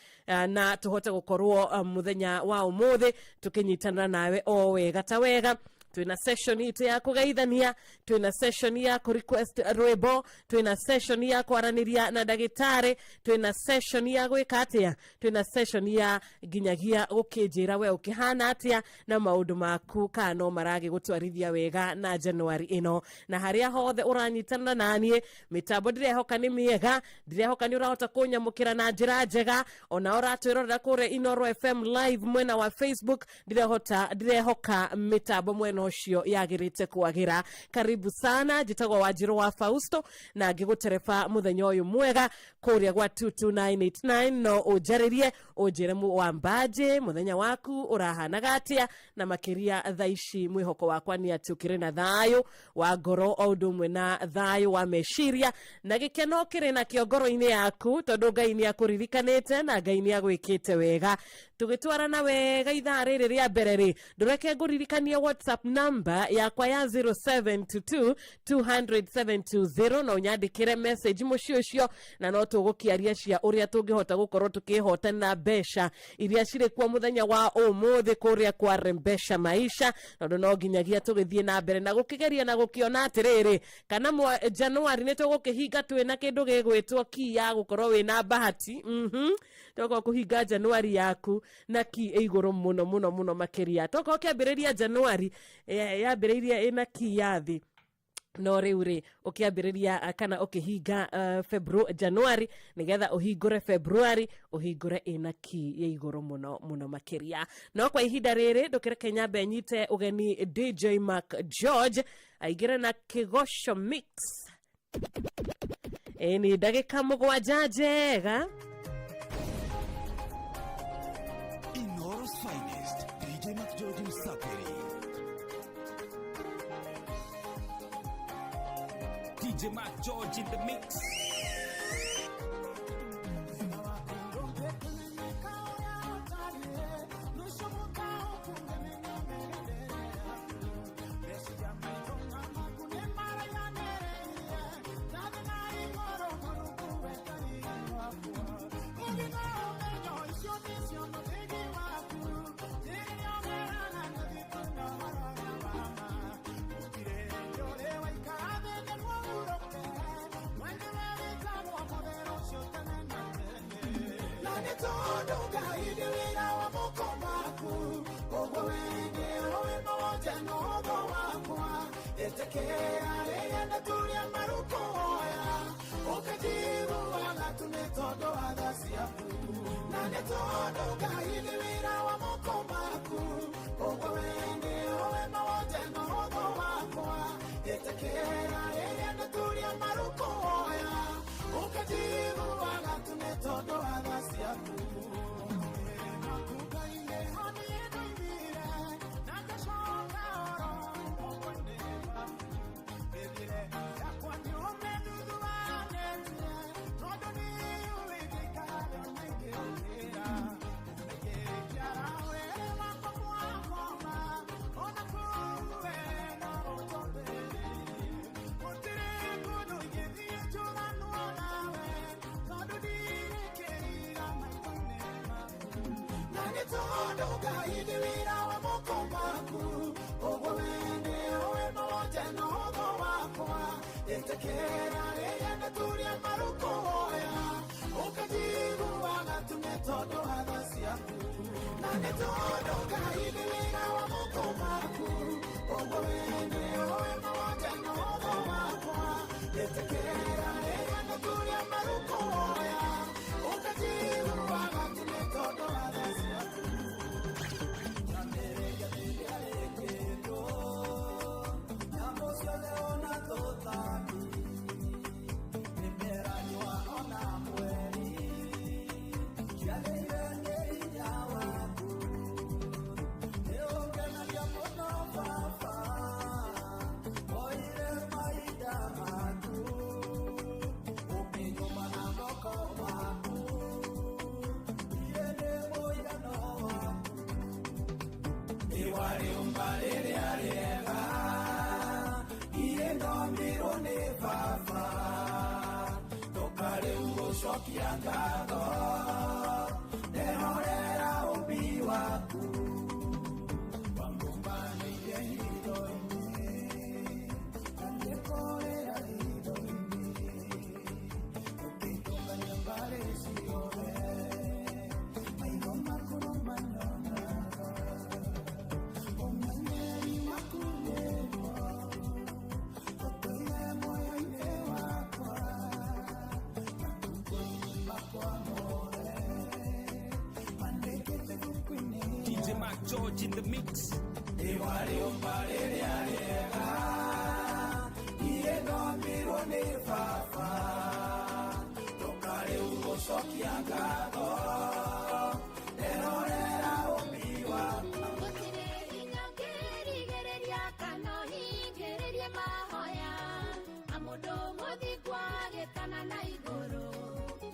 na tũhote gũkorwo mũthenya wa ũmũthĩ tũkĩnyitanĩra nawe o wega ta wega. Twina session itũ ya kũgeithania, twina session ya kũ request rwĩmbo, twina session ya kwaranĩria na ndagĩtarĩ, twina session ya gwĩka atĩa, twina session ya nginyagia gũkĩnjĩra we ũkĩhana atĩa na maũndũ maku kana no maragĩgũtwarithia wega na Januari ĩno. Na harĩa hothe ũranyitanĩra naniĩ, mĩtambo ndĩrehoka nĩ mĩega, ndĩrehoka nĩ ũrahota kũnyamũkĩra na njĩra njega. Ona ũratwĩrorera kũrĩa Inooro FM live mwena wa Facebook, ndĩrehoka mĩtambo mwena ũcio yagĩrĩte kwagĩra. Karibu sana, njĩtagwo Wanjirũ wa Fausto na ngĩgũtereba mũthenya ũyũ mwega kũrĩa gwa 22989. No ũnjarĩrie ũnjĩre wambaje mũthenya waku ũrahanaga atĩa, na makĩria thaa ici mwĩhoko wakwa nĩ atĩ ũkĩrĩ na thayũ wa ngoro o ũndũ ũmwe na thayũ wa meciria na gĩkeno kĩrĩ nakĩo ngoro-inĩ yaku, tondũ Ngai nĩ akũririkanĩte na Ngai nĩ agwĩkĩte wega. Tũgĩtwarana wega ithaa rĩrĩ rĩa mbere rĩ, ndũreke ngũririkanie WhatsApp number yakwa ya 0722 200 720, na ũnyandĩkĩre message mũciĩ ũcio, na no tũgũkĩaria cia ũrĩa tũngĩhota gũkorwo tũkĩhotana mbeca iria cirĩ kuo mũthenya wa ũmũthĩ kũrĩa kwa Rembesha Maisha, tondũ no nginyagia tũgĩthiĩ na mbere na gũkĩgeria na gũkĩona atĩrĩrĩ kana Januari nĩ tũgũkĩhinga twĩna kĩndũ gĩgwĩtwo key ya gũkorwo wĩna bahati. Tokorwo kũhinga Januari yaku na key ĩ igũrũ mũno mũno mũno makĩria. Tokorwo kĩambĩrĩria Januari yambĩrĩirie ĩna key ya thĩ, no rĩu rĩ ũkĩambĩrĩria kana ũkĩhinga Januari nĩgetha ũhingũre Februari ũhingũre ĩna key ya igũrũ mũno mũno makĩria. No kwa ihinda rĩrĩ ndũkĩreke nyambe nyite ũgeni DJ Mark George aingĩre na Kĩgoco Mix. Ĩ ndagĩka 7 njega. Inooro's finest, DJ Mark George Msafiri. DJ Mark George in the mix. gũcokia ngatho nderorera ũmbi waku wangũmbanĩire hitho-inĩ na ngĩkũrĩra hitho-inĩ ũkĩtũngania mbarĩ ciothe maitho maku no manyonaga ũmenyeri waku nĩguo ũtũire muoyo-inĩ wakwa matukũ-inĩ makwa mothe mandĩkĩte ibuku-inĩ DJ Mark George in the mix. Rĩwa rĩũmba rĩrĩa rĩega niĩ ndombirwo nĩ baba ndoka rĩu gũcokia ngatho nderorera ũmbi waku. Gũtirĩ hinya ũngĩrigĩrĩria kana ũhingĩrĩrie mahoya na mũndũ mũthingu agĩtana na igũrũ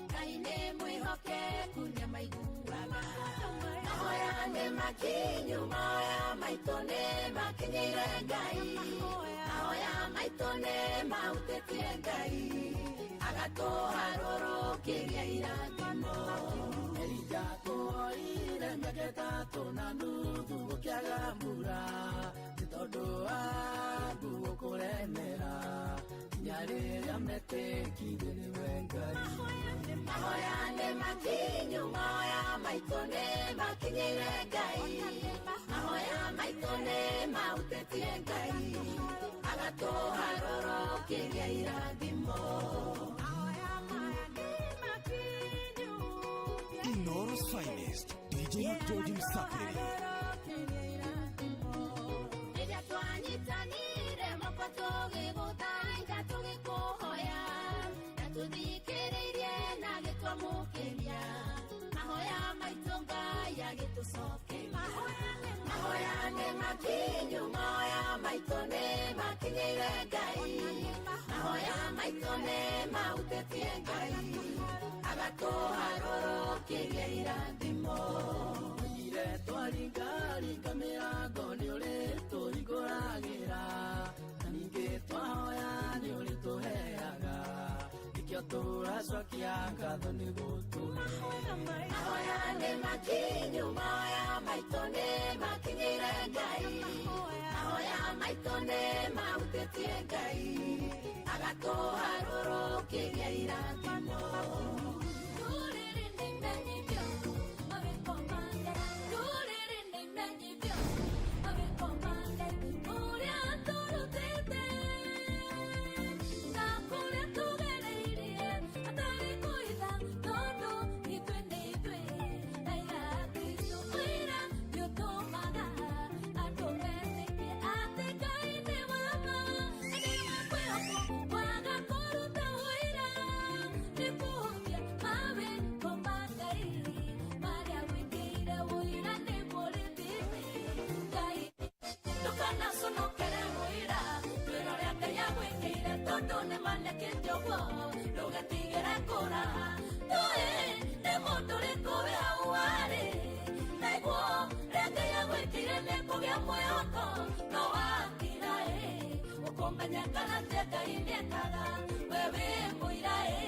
Ngai nĩ mwĩhokeku nĩamaiguaga mahoya nĩ makinyu mahoya maitũ nĩ makinyĩire Ngai mahoya maitũ nĩ mahutĩtie Ngai agatũharũrũkĩria irathimo. Elija twoire mĩaka ĩtatũ na nuthu gũkĩaga mbura nĩ tondũ wa gũkũremera nginya rĩrĩa metĩkirie nĩwe Ngai. Mahoya nĩ makinyu mahoya maitũ nĩ makinyĩire Ngai mahoya maitũ nĩ mahutĩtie Ngai agatũharũrũkĩria irathimo. Inoro's finest, DJ George Msafiri. Rĩrĩa twanyitanire moko tũgĩgũthaitha tũgĩkũhoya na tũthikĩrĩirie na gĩtwamũkĩria mahoya maitũ Ngai agĩtũcokeria. Mahoya nĩ makinyu mahoya maitũ nĩ makinyĩire Ngai mahoya maitũ nĩ mahutĩtie Ngai agatũharũrũkĩria irathimo. Oigire twaringaringa mĩrango nĩ ũrĩtũhingũragĩra na ningĩ twahoya nĩ ũrĩtũheaga nĩkĩo tũracokia ngatho nĩ gũtũhe. Mahoya nĩ makinyu mahoya maitũ nĩ makinyĩire Ngai mahoya maitũ nĩ mahutĩtie Ngai agatũharũrũkĩria irathimo. Ndũrĩrĩ nĩ imenyithio mawĩko ma Ngai ndũrĩrĩ nĩ imenyithio mawĩko ma Ngai ũrĩa atũrutĩte na kũrĩa tũgereirie atarĩ kũhitha tondũ ithuĩ nĩ ithuĩ aira a Kristũ ũira nĩũtũmaga andũ metĩkie atĩ Ngai nĩ wa ma na nĩ wa kwĩhokwo kwaga kũruta ũira nĩ kũhũthia mawĩko ma Ngai marĩa wĩkĩire ũira nĩguo ũrĩthĩte Ngai ndũkanaconokere ũira wĩra ũrĩa Ngai agwĩkĩire tondũ nĩmanĩkĩte ũguo ndũgetigĩre kũraha ndũĩ nĩ mũndũ ũrĩkũ wĩ hau warĩ naiguo ũrĩa Ngai agwĩkĩire nĩ kũgĩa mwĩhoko no wakira ĩ ũkũmenya kana atĩ Ngai nĩekaga we wĩ mũira ĩ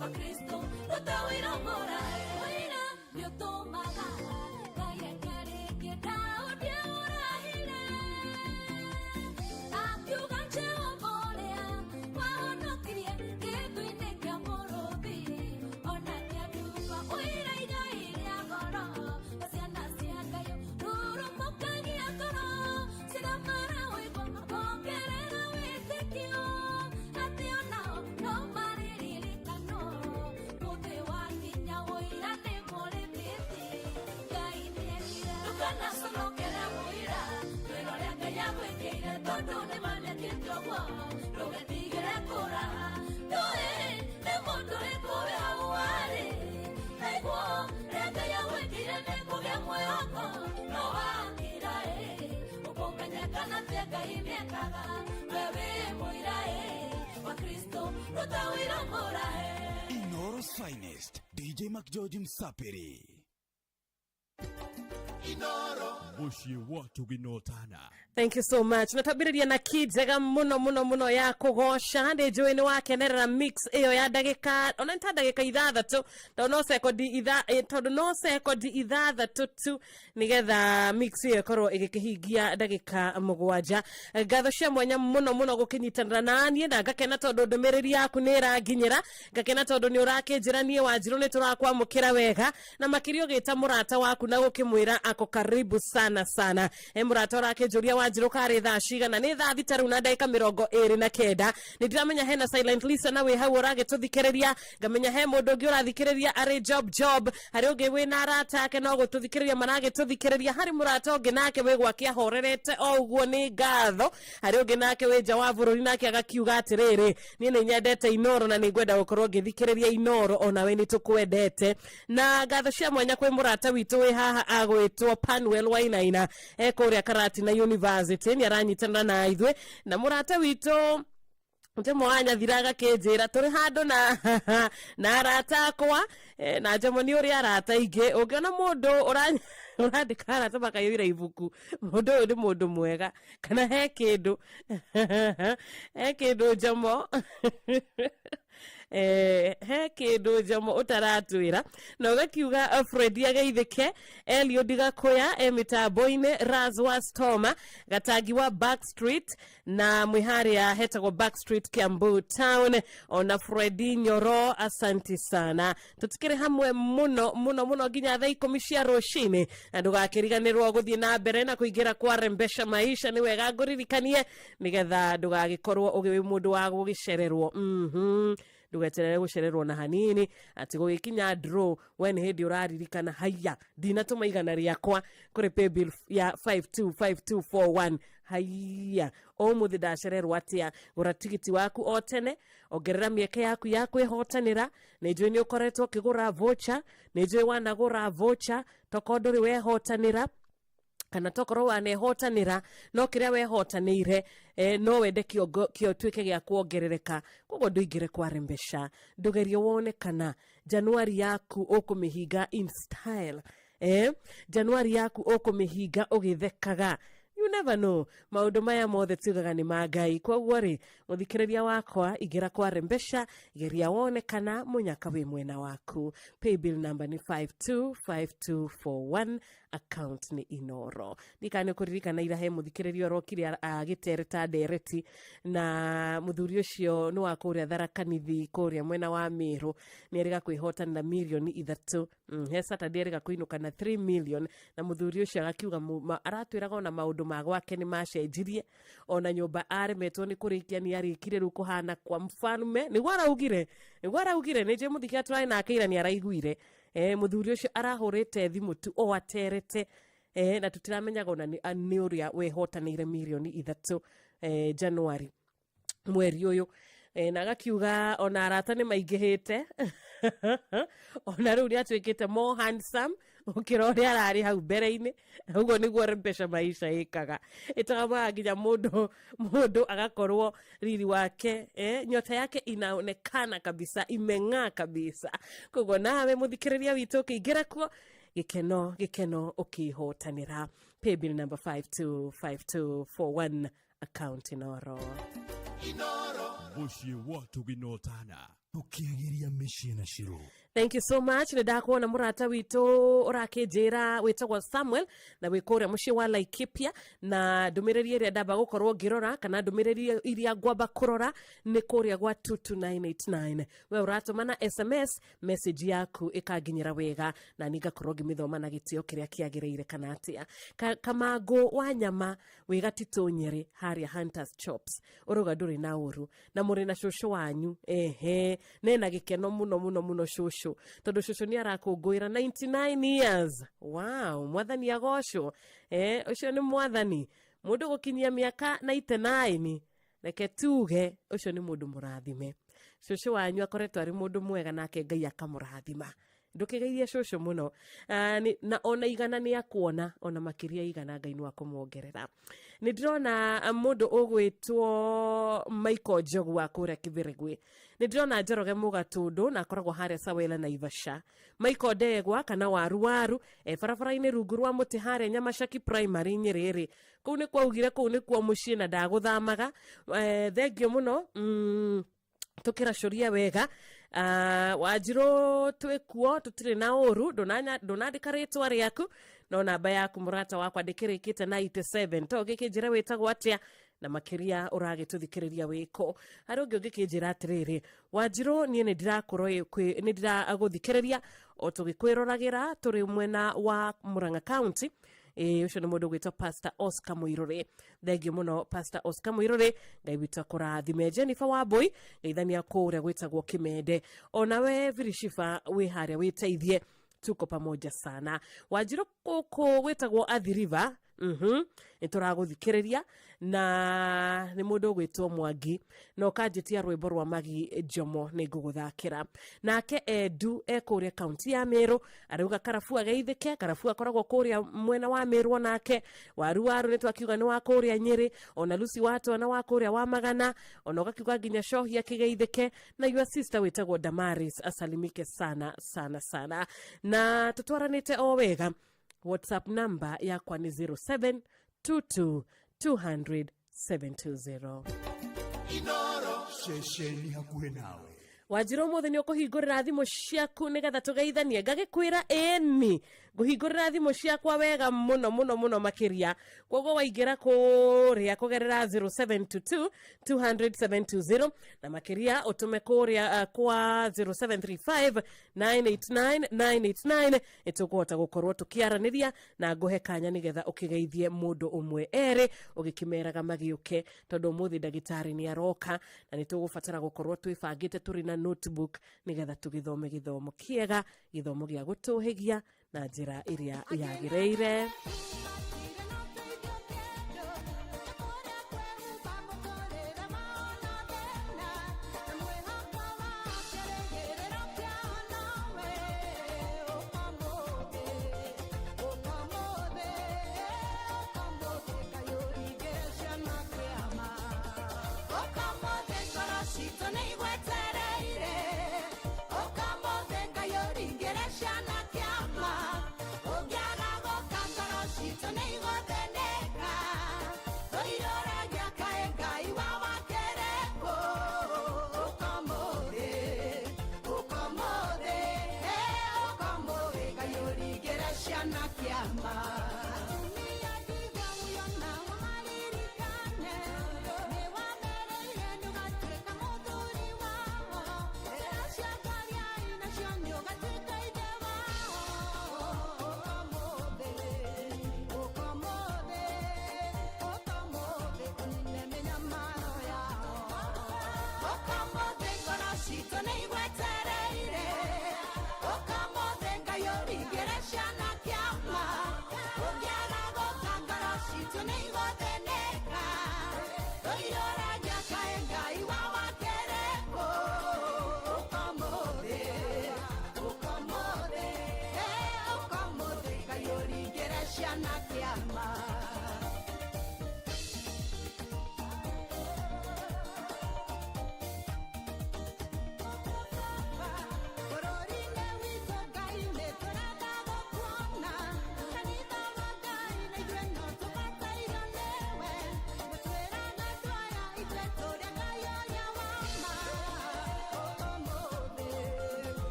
wa Kristũ ruta ũira mũrae ũira nĩũtũmaga Ngai eke rĩngĩ Daudi aũrahire akiuga Jehova ũrĩa wahonokirie gĩtũ-inĩ kĩa mũrũthi ona kĩa nduba ũira igai rĩa goro na ciana cia Ngai rurumũkagia ngoro ciramara ũigua makongerera wĩtĩkio atĩ onao no marĩririkanwo mũthĩ wakinya ũira nĩguo ũrĩthĩtie Ngai nĩekire ndũkanaconokere ũira wĩra ũrĩa Ngai agwĩkĩire tondũ nĩmanĩkĩte ũguo ndũgetigĩre kũraha ndũĩ nĩ mũndũ ũrĩkũ wĩ hau warĩ naiguo ũrĩa Ngai agwĩkĩire nĩ kũgĩa mwĩhoko no wakira ĩ ũkũmenya kana atĩ Ngai nĩekaga we wĩ mũira ĩ wa Kristũ ruta ũira mũrahe. Inoro's finest, DJ Mark George Msafiri. Inoro. Mũciĩ wa Tũginotana. Thank you so much. Natambĩrĩria na ki njega mũno mũno mũno ya kũgoca. Nĩ njũĩ nĩ wakenerera mix ĩyo ya ndagĩka ona nĩ ta ndagĩka ithathatũ, tondũ no sekondi itha tondũ no sekondi ithathatũ tu nĩgetha mix ĩyo ĩkorwo ĩgĩkĩhingia ndagĩka 7. Ngatho cia mwanya mũno mũno gũkĩnyitanĩra na niĩ, na ngakena tondũ ndũmĩrĩri yaku nĩ ĩranginyĩra, ngakena tondũ nĩ ũrakĩnjĩra niĩ Wanjirũ nĩ tũrakwamũkĩra wega, na makĩria ũgĩta mũrata waku na gũkĩmwĩra ako karibu sana sana. Mũrata ũrakĩnjũria Wanjirũ karĩ thaa cigana? Nĩ thaa 6 rĩu na ndagĩka 29. Nĩ ndiramenya hena silent listener wĩ hau ũragĩtũthikĩrĩria, ngamenya he mũndũ ũngĩ ũrathikĩrĩria arĩ job job, harĩ ũngĩ wĩna arata ake no gũtũthikĩrĩria maragĩtũthikĩrĩria, harĩ mũrata ũngĩ nake wĩ gwake ahorerete o ũguo, nĩ ngatho, harĩ ũngĩ nake wĩ nja wa bũrũri nake agakiuga atĩrĩrĩ, niĩ nĩ nyendete Inoro na nĩ ngwenda gũkorwo ngĩthikĩrĩria Inoro, onawe nĩ tũkwendete. Na ngatho cia mwanya kwĩ mũrata witũ wĩ haha agwĩtwo Panuel Wainaina, kũrĩa Karatina University, nĩ aranyitanĩra na ithuĩ, na mũrata witũ Njomo wa Nyathira agakĩnjĩra tũrĩ handũ na arata akwa, na Njomo nĩ ũrĩ arata aingĩ, ũngĩona mũndũ ũrandĩka arata makaiyũra ibuku, mũndũ ũyũ nĩ mũndũ mwega, kana he kĩndũ he kĩndũ Njomo he kĩndũ Njomo ũtaratwĩra. Na ũgakiuga Fredi ageithĩke, Eliud Gakuya mĩtambo-inĩ, Raz wa Stoma Gatangi wa Backstreet, na mwĩ harĩa hetagwo Backstreet Kiambu Town, ona Fredi Nyoro, asanti sana. Tũtikĩrĩ hamwe mũno mũno mũno nginya thaa 10 cia rũcinĩ, na ndũgakĩriganĩrwo gũthiĩ na mbere na kũingĩra kwa Rembesha Maisha. Nĩ wega ngũririkanie nĩgetha ndũgagĩkorwo ũgĩ mũndũ wa gũgĩcererwo. Ndũgeterere gũcererwo na hanini, atĩ gũgĩkinya draw we nĩ hĩndĩ ũraririkana haiya ndinatũma 100 rĩakwa kũrĩ paybill ya 525241, haiya ũmũthĩ ndacererwo atĩa. Gũra tigiti waku o tene, ongerera mĩeke yaku ya kwĩhotanĩra. Nĩ njũĩ nĩ ũkoretwo ũkĩgũra voucher, nĩ njũĩ wanagũra voucher, tokorwo ndũrĩ wehotanĩra, kana tokorwo wanehotanĩra no kĩrĩa wehotanĩire no wende kĩongo kĩo tuĩke gĩa kuongerereka. Koguo ndũingĩre kwa Rembesha, ndũgerie wone kana Januari yaku ũkũmĩhinga in style, Januari yaku ũkũmĩhinga ũgĩthekaga. You never know, maũndũ maya mothe tugaga nĩ ma Ngai. Koguo rĩ, mũthikĩrĩria wakwa, ingĩra kwa Rembesha, geria wone kana mũnyaka wĩ mwena waku. Paybill number nĩ 525241, account nĩ Inoro. Ndikana nĩ kũririkana ira he mũthikĩrĩria ũrokire agĩtereta ndereti na mũthuri ũcio nĩ wa kũrĩa Tharaka-Nithi, kũrĩa mwena wa Meru, nĩ erĩga kwĩhotanĩra mirioni 3. He Saturday erĩga kũinũka na 3 million, na mũthuri ũcio agakiuga aratwĩraga ona maũndũ ma gwake nĩ macenjirie, ona nyũmba aremetwo nĩ kũrĩkia nĩ arĩkire, rĩu kũhana kwa mfalme, nĩguo araugire, nĩguo araugire. Nĩ njũĩ mũthikĩria tũrarĩ nake ira nĩ araiguire. Mũthuri ũcio arahũrĩte thimũ tu o aterete, na tũtiramenyaga ona nĩ ũrĩa wehotanĩire mirioni 3 Januari mweri ũyũ. Na agakiuga ona arata nĩ maingĩhĩte, ona rĩu nĩ atuĩkĩte more handsome gũkĩra ũrĩa ararĩ hau mbere-inĩ. Ũguo nĩguo Rembesha Maisha ĩkaga, ĩtũmaga nginya mũndũ agakorwo riri wake, nyota yake inaonekana kabisa, imeng'aa kabisa. Koguo nawe mũthikĩrĩria witũ ũkĩingĩra kuo, gĩkeno gĩkeno ũkĩhotanĩra. Paybill number 525241, account Inoro. Mũciĩ wa Tũginotana. Tũkĩagĩria mĩciĩ na Shiro. Thank you so much. Nĩ ndakuona mũrata witũ ũrakĩnjĩra wĩtagwo Samuel na wĩ kũrĩa mũciĩ wa Laikipia, na ndũmĩrĩri ĩrĩa ndamba gũkorwo ngĩrora kana ndũmĩrĩri iria ngwamba kũrora nĩ kũrĩa gwa 22989. We ũratũma na SMS message yaku ĩkanginyĩra wega na niĩ ngakorwo ngĩmĩthoma na gĩtĩo kĩrĩa kĩagĩrĩire, kana atĩa. Kamangũ wa nyama wĩ Gatitũ Nyĩrĩ harĩa Hunters Chops, ũrauga ndũrĩ na ũru na mũrĩ na cũcũ wanyu. Ehe, nena gĩkeno mũno mũno mũno cũcũ, tondũ cũcũ nĩ arakũngũĩra 99 years. Wow, mwathani agocwo. Ũcio nĩ mwathani, mũndũ gũkinyia mĩaka 99, reke tuge ũcio nĩ mũndũ mũrathime. Cũcũ wanyu akoretwo arĩ mũndũ mwega nake Ngai akamũrathima. Ndũkĩgeithie cũcũ mũno. Na ona igana nĩ akuona, ona makĩria igana Ngai no akũmuongerera. Nĩ ndĩrona mũndũ ũgwĩtwo Michael Njogu wa kũrĩa Kĩbĩrĩgwĩ. Nĩ ndĩrona Njoroge Mũgatũndũ na akoragwo harĩa Sawela Naivasha. Michael Ndegwa kana Waru Waru e barabara-inĩ rungu rwa mũtĩ harĩa Nyamacaki Primary Nyĩrĩrĩ. Kũu nĩ kwaugire kũu nĩkuo mũciĩ na ndagũthamaga. Thengio mũno. Tũkĩracũria wega. Wanjirũ twĩkuo tũtirĩ na ũru, ndũnandĩka rĩtwa rĩaku no namba yaku mũrata wakwa ndĩkĩrĩkĩte na 87 to ũngĩkĩnjĩra wĩtagwo atĩa na makĩria ũragĩtũthikĩrĩria wĩkũ. Harĩ ũngĩ ũngĩkĩnjĩra atĩrĩrĩ, Wanjirũ niĩ nĩ ndĩrakorwo nĩ ndĩragũthikĩrĩria o tũgĩkwĩroragĩra tũrĩ mwena wa Murang'a County. Ũcio nĩ mũndũ ũgwĩtwo Pastor Oscar Mũirũrĩ. Thengio mũno Pastor Oscar Mũirũrĩ, Ngai witũ akũrathime. Jennifer Wambui geithania kũrĩa gwĩtagwo Kĩmende. Onawe Virishiba wĩ harĩa wĩteithie, tuko pamoja sana. Wanjirũ gũkũ gwĩtagwo Athi River, nĩ tũragũthikĩrĩria na nĩ mũndũ ũgwĩtwo Mwangi na ũkanjĩtia rwĩmbo rwa Magi Njomo nĩ ngũgũthakĩra. Nake Edu e kũrĩa kaunti ya Meru arauga Karabu ageithĩke. Karabu akoragwo kũrĩa mwena wa Meru, onake Waru Waru nĩ twakiuga nĩ wa kũrĩa Nyĩrĩ, ona Lucy wa Twana wa kũrĩa wa Magana, ona ũgakiuga nginya Cohi akĩgeithĩke, na your sister wĩtagwo Damaris asalimike sana sana sana. Na tũtwaranĩte o wega. WhatsApp number yakwa nĩ 0722 200 720. Inoro ceceni hakuhĩ nawe. Wanjirũ ũmũthĩ nĩ ũkũhingũrĩra thimũ ciaku nĩgetha tũgeithanie. Ngagĩkwĩra ĩni ngũhingũrĩra thimũ ciakwa wega mũno mũno mũno makĩria. Koguo waingĩra kũrĩa kũgerera 0722 200 720 na makĩria ũtũme kũrĩa kwa 0735 989 989 nĩtũkũhota gũkorwo tũkĩaranĩria na ngũhe kanya nĩgetha ũkĩgeithie mũndũ ũmwe erĩ ũgĩkĩmeraga magĩũke, tondũ ũmũthĩ ndagĩtarĩ nĩ aroka na nĩ tũgũbatara gũkorwo twĩbangĩte tũrĩ na notebook nĩgetha tũgĩthome gĩthomo kĩega, gĩthomo gĩa gũtũhĩgia na njĩra ĩrĩa yagĩrĩire. Ciana kĩama.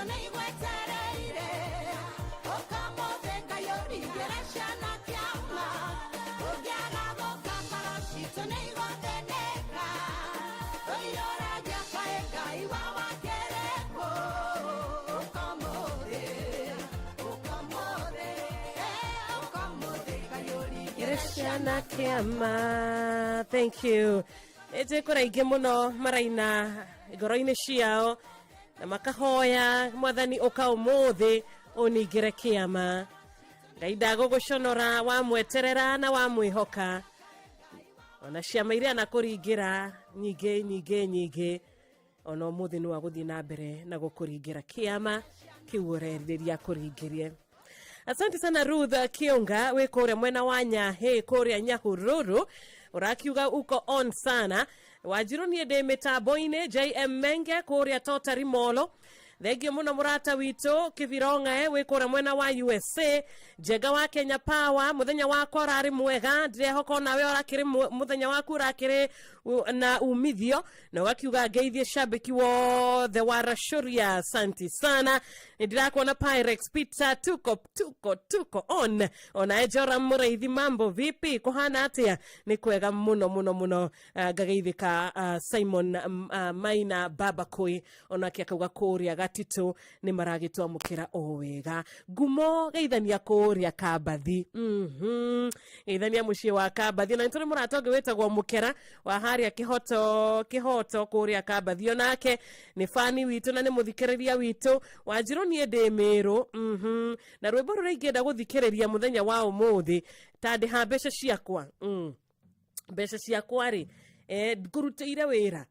citũ nĩ igwetereire ũkamũthĩ Ngai ũringĩre ciana kĩama ũngĩaga gũka ngoro citũ nĩ igũthĩnĩka tũiyũragia kaĩ Ngai wa wakĩrĩkũ ũkamũthĩ ũkamũthĩ ũkamũthĩ Ngai ũringĩre ciana kĩama. Thank you. Ĩtĩ aingĩ mũno maraina ngoro-inĩ ciao na makahoya mwathani ũka ũmũthĩ ũningĩre kĩama. Ngai ndagũgũconora wamweterera na wamwĩhoka ona ciama iria anakũringĩra nyingĩ nyingĩ nyingĩ ona ũmũthĩ nĩ wagũthiĩ na mbere na gũkũringĩra kĩama kĩu ũrerirĩria kũringĩrie. Asante sana Ruth Kionga wĩ kũrĩa mwena wa Nyahĩ kũrĩa Nyahururu ũrakiuga uko on sana. Wanjiru niĩ ndĩ mĩtambo-inĩ. JM Menge kũrĩa Totari Molo, thengio mũno mũrata witũ Kĩbirong'ae wĩ kũrĩa mwena wa USA. Njenga wa Kenya Power, mũthenya wakwa ũrarĩ mwega, ndĩrehoka onawe ũrakĩrĩ mũthenya waku ũrakĩrĩ na umithio na ũgakiuga ngeithie shabiki wothe wa Rashuria. Asante sana, nĩ ndĩrakuona Pyrex Peter, tuko tuko tuko on. Onae Joram Mũraithi, mambo vipi, kũhana atĩa? Nĩ kwega mũno mũno mũno. Ngageithĩka Simon Maina Baba Koi onake akauga kũrĩa Gatitũ nĩ maragĩtwamũkĩra o wega. Ngumo geithania kũrĩa Kambathi, geithania mũciĩ wa Kambathi na nĩtũrĩ mũrata ũngĩ wĩtagwo Mũkera wa harĩa Kĩhoto Kĩhoto kũrĩa Kambathi, onake nĩ fani witũ na nĩ mũthikĩrĩria witũ. Wanjirũ niĩ ndĩ Mĩrũ, na rwĩmbo rũrĩa ingĩenda gũthikĩrĩria mũthenya wa ũmũthĩ ta ndĩha mbeca ciakwa, mbeca ciakwa rĩ, ngũrutĩire wĩra,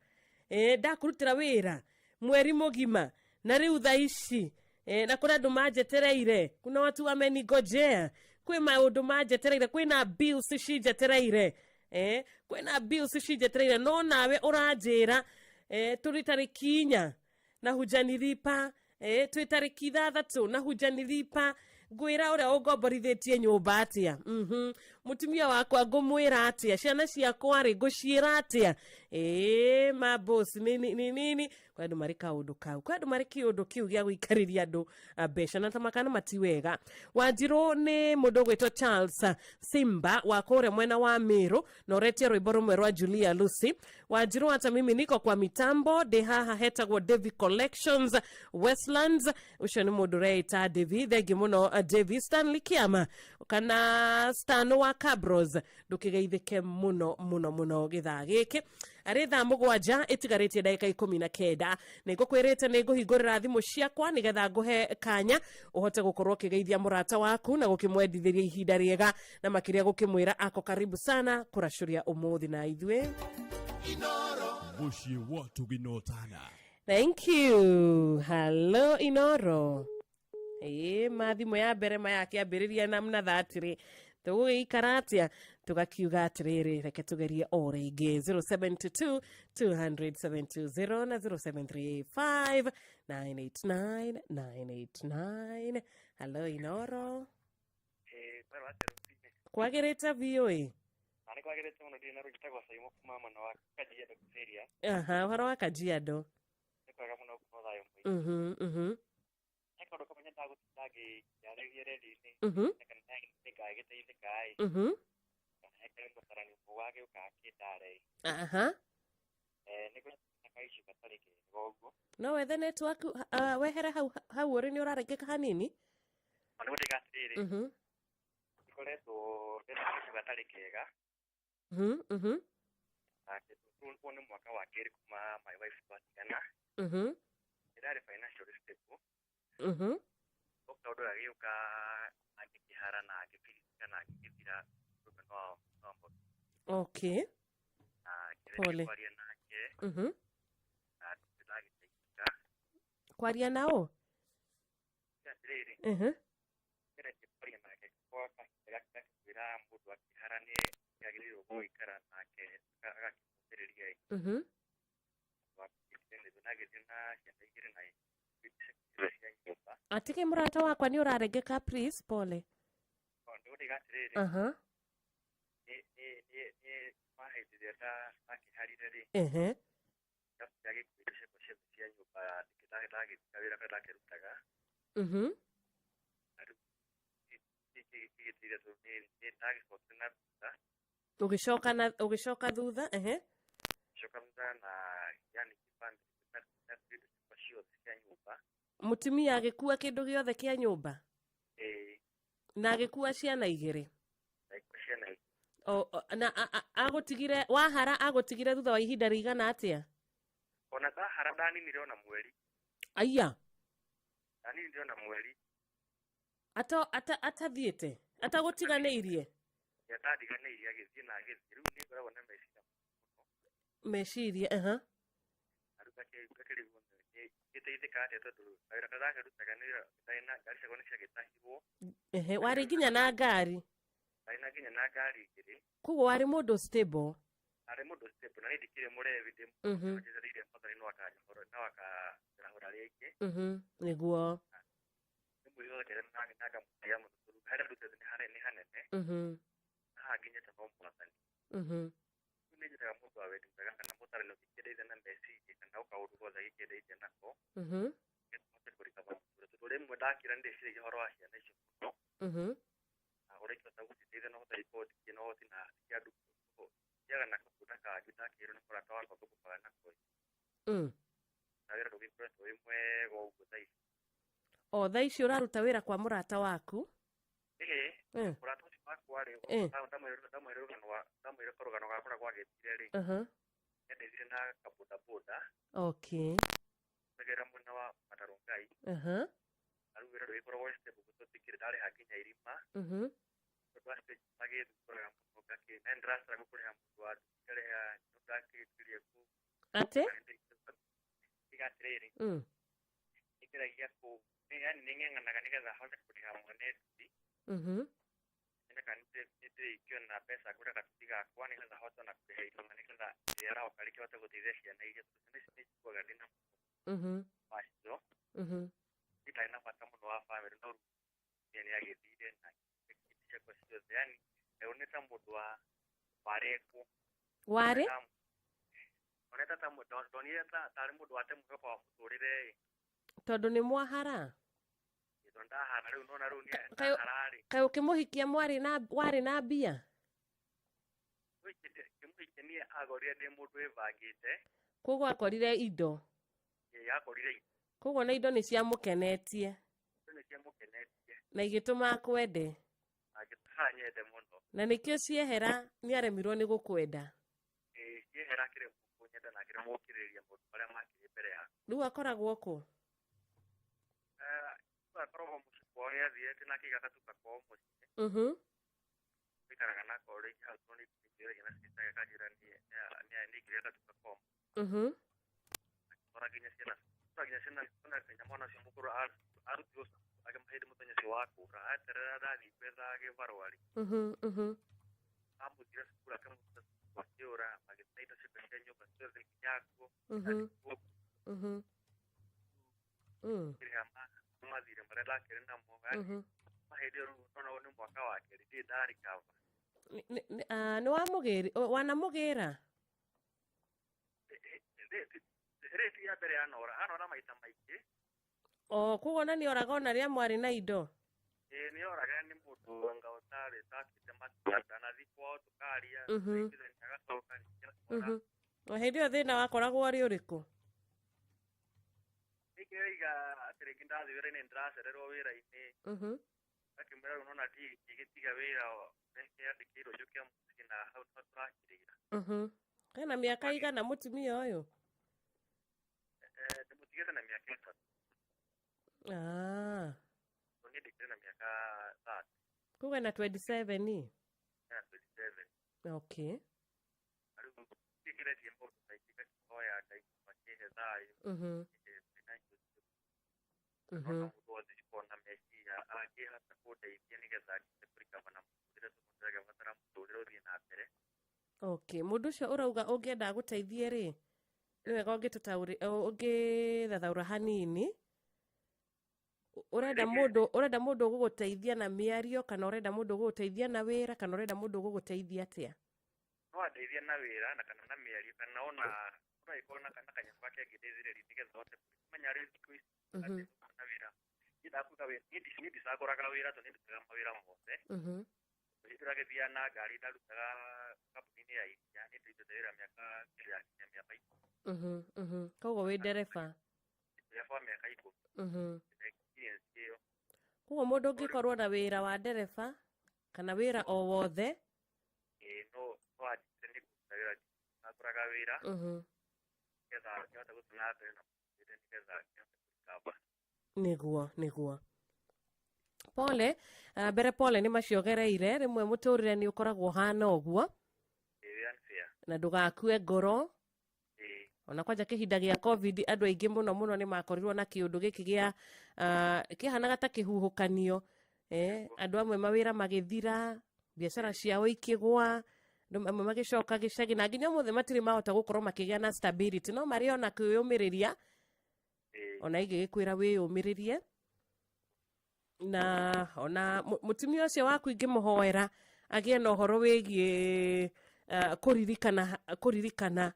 ndakũrutĩra wĩra mweri mũgima na rĩu thaa ici, na kũrĩ andũ manjetereire, kuna watu wameningojea, kwĩ maũndũ manjetereire, kwĩna bills cinjetereire, kwĩna bills cinjetereire, no nawe ũranjĩra, tũrĩ tarĩki 4 na hujanilipa, twĩ tarĩki 6 na hujanilipa. Ngwĩra ũrĩa ũngomborithĩtie nyũmba atĩa? Mũtumia wakwa ngũmwĩra atĩa? Ciana ciakwa rĩ, ngũciĩra atĩa? Ĩĩ mabos nini nini nini kwĩ andũ marĩ kaũndũ kau, kwĩ andũ marĩ kĩũndũ kĩu gĩa gũikarĩria andũ mbeca na tamakana mati wega. Wanjirũ nĩ mũndũ ũgwĩtwo Charles Simba wa kũrĩa mwena wa Meru na ũretia rwĩmbo rũmwe rwa Julia Lucy. Wanjirũ, hata mimi niko kwa mitambo, ndĩ haha hetagwo Davy Collections Westlands. Ũcio nĩ mũndũ ũreĩta Davy, thengi mũno Davy. Stanley Kiama kana Stan wa Cabros, ndũkĩgeithĩke mũno mũno mũno gĩthaa gĩkĩ arĩ thaa 7 ĩtigarĩtie ndagĩka 19. Nĩ ngũkwĩrĩte nĩ ngũhingũrĩra thimũ ciakwa nĩgetha ngũhe kanya ũhote gũkorwo ũkĩgeithia mũrata waku na gũkĩmwendithĩria ihinda rĩega na makĩria gũkĩmwĩra ako karibu sana kũracũria ũmũthĩ na ithuĩ. Mũciĩ wa tũginotana. Thank you. Hello Inoro. Ĩĩ mathimũ ya mbere maya akĩambĩrĩria namna thatirĩ tũgũgĩikara atĩa tũgakiuga atĩrĩrĩ reke tũgerie o rĩngĩ 072 200 720 na 0735 989 989. Hello Inoro. Kwagĩrĩte biũ. Na nĩ kwagĩrĩte mũno, ndirĩ na rũgitagwo Saimo kuma mwena wa Kajiado area. Aha, ũhoro wa Kajiado? Nĩ kwega mũno kuma thayũ mũingĩ. He kaũndũ kamwe nyendaga gũtinda ngĩarĩria redio-inĩ na kana nĩngagĩteithĩka ĩ kana he karĩ mũtarani ũmwe wagĩũka akĩndare. Nĩ kũrĩ na kaicũ gatarĩ kega ũguo. No wethe network, wehere hau hau ũrĩ nĩ ũrarengeka hanini. Na nĩguo ndĩga atĩrĩrĩ, nĩkoretwo ndĩna kaicũ gatarĩ kega na kĩndũ nĩ mwaka wa kerĩ kuma my wife twatigana. Ĩrarĩ financially stable. Oka ũndũ agĩũka angĩkĩhara na angĩbirithika na angĩgĩthira ũndũ no no Na Pole. ngĩgeria kwaria nake na ndagĩteithĩka. Kwaria nao? Atĩrĩrĩ, ngeretie kwaria nake kwa kahinda gake gakĩmwĩra mũndũ akĩhara nĩ agĩrĩirwo gũgĩikara nake agakĩmũmĩrĩria ĩ. Agĩthiĩ na ciana igĩrĩ na cia nyũmba. Atige mũrata wakwa nĩ ũrarengeka, please, pole. Ndĩgũtiga atĩrĩrĩ, nĩ ma hĩndĩ ĩrĩa ndakĩharire rĩ, ndagĩkuĩte ciako ciothe cia nyũmba. Ndagĩtiga wĩra karĩa ndakĩrutaga. Na rĩu gĩgĩteithia tondũ nĩ ndagĩcokire na thutha. Ũgĩcoka na ũgĩcoka thutha, ehe. Coka thutha na yani kĩbandĩ na indo ciakwa ciothe cia nyũmba. Mũtumia agĩkua kĩndũ gĩothe kĩa nyũmba? Ĩĩ. Na agĩkua ciana igĩrĩ? Agĩkua ciana igĩrĩ. O, na agũtigire wahara, agũtigire thutha wa ihinda rĩigana atĩa? Ona ndahara ndaninire ona mweri. Aya. Ndaninire ona mweri. Atathiĩte atagũtiganĩirie? Atandiganĩirie, agĩthiĩ na agĩthiĩ. Rĩu nĩ ngoragwo na meciria. Meciria, aha. Na rĩu ngakĩrigwo ngĩteithĩka atĩa tondũ kawĩra karĩa ndakĩrutaga nĩ wĩra ndarĩ na ngari ciakwa nĩ ciagĩtahirwo. Ehe, warĩ nginya na ngari? Ndarĩ na nginya na ngari igĩrĩ. Koguo warĩ mũndũ stable? Arĩ mũndũ stable na niĩ ndikĩrĩ mũrevi, ndĩ njetereire Mwathani no akanjohora no akanjarahũra rĩngĩ. Nĩguo. Nĩ mwĩhokete na ngamũtĩa mũno tondũ harĩa ndutĩte nĩ hanene. Haha nginyĩte no Mwathani. Rĩu nĩ nyendaga mũndũ wa wendi mwega kana mũtarani ũngĩkĩndeithia na meciria kana o kaũndũ gothe agĩkĩndeithia nako, nĩgetha hote kũrikaba mũtũrĩre tondũ rĩmwe ndakĩra nĩ ndĩciragia ũhoro wa ciana icio mũno na ũrĩa ingĩhota gũciteithia no hote gũkorwo ndikĩrĩ na ũhoti na ndikĩrĩ andũ ndiaga na kabuda kangĩ ndakĩrwo nĩ mũrata wakwa thũkũmaga nako na wĩra ndũgĩkoretwo wĩ mwega ũguo thaa ici. O thaa ici ũraruta wĩra kwa mũrata waku? Ĩhĩ. Mũrata ũcio wakwa rĩ, ndamwĩra karũgano ga kũrĩa gwagĩthire rĩ, nĩandeithire na kabodaboda. Ngagera mwena wa Matarũngai. Na rĩu wĩra ndũgĩkoragwo wĩ stable tondũ ndikĩrĩ ndarĩha nginya irima. Tondũ wa stage magĩthumbũraga mũno ngakĩ na nĩndĩrastruggle kũrĩha mũndũ wa nduthi ngarĩha nĩndakĩrĩria kũ Atĩ? Tiga atĩrĩrĩ, nĩngeragia kũ yani nĩng'eng'anaga nĩgetha hote kũrĩha mwene nduthi. Nyone kana nĩndĩrĩkĩona mbeca ngũre gatuthi gakwa nĩgetha hote ona kũrĩha irima nĩgetha rĩrĩa roka rĩkĩhote gũteithia ciana iria tondũ ciana ici nĩnjiguaga ndĩna wacio. Itarĩ na bata mũno wa bamĩrĩ no rĩu nĩagĩthire na indo ciakwa ciothe yani nĩ ta mũndũ wa warengwo. Warĩ? Ndonete ta ndonire tarĩ mũndũ wate mwĩhoko wa mũtũrĩre ĩ. Tondũ nĩ mwahara? Tondũ ndahara rĩu nona rĩu nĩ ndahara rĩ. Kaĩ ũkĩmũhikia mwarĩ na warĩ na mbia? Kĩmũhikia niĩ agorire ndĩ mũndũ wĩbangĩte. Koguo akorire indo? Ĩĩ, akorire indo. Koguo na indo nĩ ciamũkenetie? Indo nĩ ciamũkenetie. Na igĩtũma akwende? Agĩtũma nyende mũno. Na nĩkĩo ciehera nĩaremirwo nĩ gũkwenda? Ĩĩ, ciehera akĩremwo kũnyenda na akĩremwo gũkirĩrĩria maũndũ marĩa makĩrĩ mbere yakwa. Rĩu akoragwo kũ? Rĩu akoragwo mũciĩ kwao, nĩathiĩte na akĩiga gatuka kwao mũciĩ. Aikaraga nako rĩngĩ hau tondũ nĩnjũragia na sister yake akanjĩra nĩaigire gatuka kwao. Akĩtwara nginya ciana, atwara nginya ciana, ona nginya mwana ũcio mũkũrũ arutirwo cukuru akĩmahe mũthenya ũcio wa kũra eterera ndathiĩ gwetha gĩbarũa rĩ. Amũthire cukuru akĩmũruta cukuru akĩũra magĩthiĩ na indo ciake cia nyũmba ciothe nginya nguo. Kĩrĩha mathirĩ marĩa ndakĩrĩ namo yani mahĩndĩ ĩyo rĩu nona ũyũ nĩ mwaka wa kerĩ ndirĩ ndarikaba. Nĩ wamũgĩra wanamũgĩra? Rĩti ya mbere anora anora maita maingĩ. O koguo ona nĩoraga ona rĩa mwarĩ na indo? Ĩĩ, nĩoraga, nĩ mũndũ anga ũtarĩ ũtakĩte matua ndanathiĩ kwao tũkaria tũkaiguithania agacoka ningĩ akora. Na hĩndĩ ĩyo thĩna wakoragwo ũrĩ ũrĩkũ? Nĩngĩraiga atĩ rĩngĩ ndathiĩ wĩra-inĩ nĩndĩracererwo wĩra-inĩ. Ngakĩmwĩra rĩu nona ndingĩgĩtiga wĩra reke andĩkĩirwo njũke mũciĩ na hau nĩho tũrakĩrĩra. Hena mĩaka igana mũtumia ũyũ? Ndĩmũtigĩte na mĩaka 3. Tondũ niĩ ndĩkĩrĩ na mĩaka 30. Koguo ena 27? Ena 27. Okay. Na rĩu ndĩkĩretie maũndũ maingĩ ngakĩhoya Ngai akĩhe thayũ. Kĩhe thĩna ũcio. Nona mũndũ wothe ũkoragwo na meciria angĩhota kũndeithia nĩgetha ngĩhote kũrikaba na mũtũrĩre tondũ ndĩragĩbatara mũtũrĩre ũthiĩ na mbere. Okay, mũndũ ũcio ũrauga ũngĩenda agũteithie rĩ, nĩ wega ũngĩthathaũra hanini. Ũrenda mũndũ, ũrenda mũndũ ũgũgũteithia na mĩario kana ũrenda mũndũ ũgũgũteithia na wĩra kana ũrenda mũndũ ũgũgũteithia atĩa? No andeithie na wĩra na kana na mĩario kana ona Mũndũ angĩkorwo na na kanyamũ gake angĩteithĩrĩria nĩgetha ahote kũmenya rĩu thikũ ici na wĩra. Niĩ ndakuga wĩra, niĩ ndicagũraga wĩra tondũ niĩ ndutaga mawĩra mothe. Hĩndĩ tũragĩthiaga na ngari ndarutaga kambuni-inĩ ya iria, nĩ ndĩrutĩte wĩra mĩaka kĩndũ ya kinya mĩaka 10. Koguo wĩ ndereba? Ndereba wa mĩaka 10. Ndĩna experience ĩyo. Koguo mũndũ ũngĩkorwo na wĩra wa ndereba kana wĩra o wothe? Ĩĩ, no anjĩtĩre nĩ kũruta wĩra, ndicagũraga wĩra nĩgetha ngĩhote gũthiĩ na mbere na mũtũrĩre nĩgetha ngĩhote kũrikaba. Nĩguo pole. Mbere pole nĩ maciogereire rĩmwe mũtũrĩre nĩ ũkoragwo ũhana ũguo. Ĩĩ, wĩ unfair. Na ndũgakue ngoro. Ona kwanja kĩhinda gĩa COVID andũ aingĩ mũno mũno nĩ makorirwo na kĩũndũ gĩkĩ gĩa kĩhanaga ta kĩhuhũkanio, andũ amwe mawĩra magĩthira, biacara ciao ikĩgwa, andũ amwe magĩcoka gĩcagi na nginya ũmũthĩ matirĩ mahota gũkorwo makĩgĩa na stability, no marĩ ona kwĩyũmĩrĩria. Ona ingĩgĩkwĩra wĩyũmĩrĩrie na ona mũtumia ũcio waku ingĩmũhoera agĩe na ũhoro wĩgiĩ kũririkana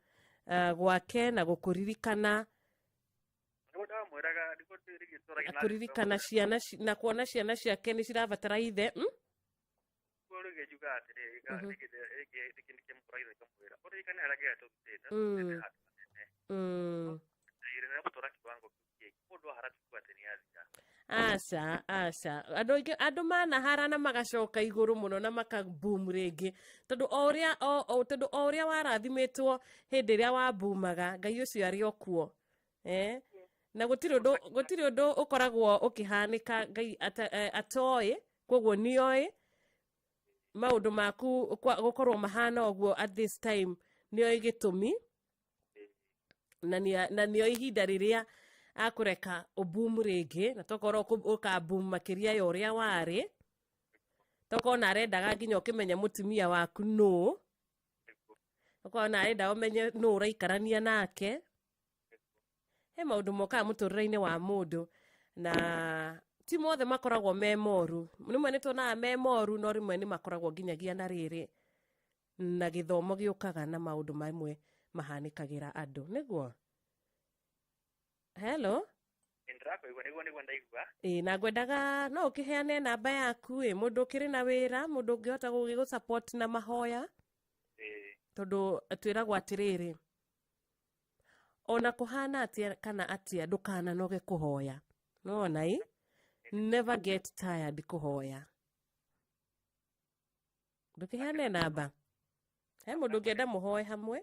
gwake na gũkũririkana. Nĩguo ndamwĩraga, nĩguo rĩngĩ tũragia na kũririkana ciana na kuona ciana ciake nĩ cirabatara ithe? Nĩguo rĩngĩ njugaga atĩrĩrĩ, rĩngĩ nĩkĩmũkoragia nĩkamwĩra ũririkane harĩa Ngai atũrutĩte, atũrutĩte handũ hanene. Na irĩ gũtũra kiwango kĩu kĩngĩ mũndũ ahara ti kuga atĩ nĩ athira. Aca, aca, andũ aingĩ andũ manahara na magacoka igũrũ mũno na makaboom rĩngĩ, tondũ o ũrĩa o, o, tondũ o ũrĩa warathimĩtwo hĩndĩ ĩrĩa wabumaga, Ngai ũcio arĩ o kuo, Na gũtirĩ ũndũ ũkoragwo ũkĩhanĩka Ngai atoĩ, koguo nĩoĩ maũndũ maku gũkorwo mahana ũguo at this time, nĩoĩ gĩtũmi na nĩoĩ ihinda rĩrĩa akũreka ũboom rĩngĩ, na tokorwo ũkaboom makĩria ya ũrĩa warĩ, tokorwo na arendaga nginya ũkĩmenye mũtumia waku nũ, tokorwo na arenda ũmenye nũ ũraikarania nake. He maũndũ mokaga mũtũrĩre-inĩ wa mũndũ na ti mothe makoragwo me moru. Rĩmwe nĩ tuonaga me moru, no rĩmwe nĩ makoragwo nginyagia na rĩrĩ na gĩthomo gĩũkaga na maũndũ mamwe mahanĩkagĩra andũ. Nĩguo, hello? Ndĩrakũigua, nĩguo ndaigua. Ĩĩ, na ngwendaga no ũkĩheane namba yaku ĩ mũndũ ũkĩrĩ na wĩra, mũndũ ũngĩhota gũgĩgũ support na mahoya. Tondũ twĩragwo atĩrĩrĩ, ona kũhana atĩa kana atĩa, ndũkananoge kũhoya. Nĩwona ĩ? Never get tired kũhoya. Ndũkĩheane namba. He mũndũ ũngĩenda mũhoe hamwe?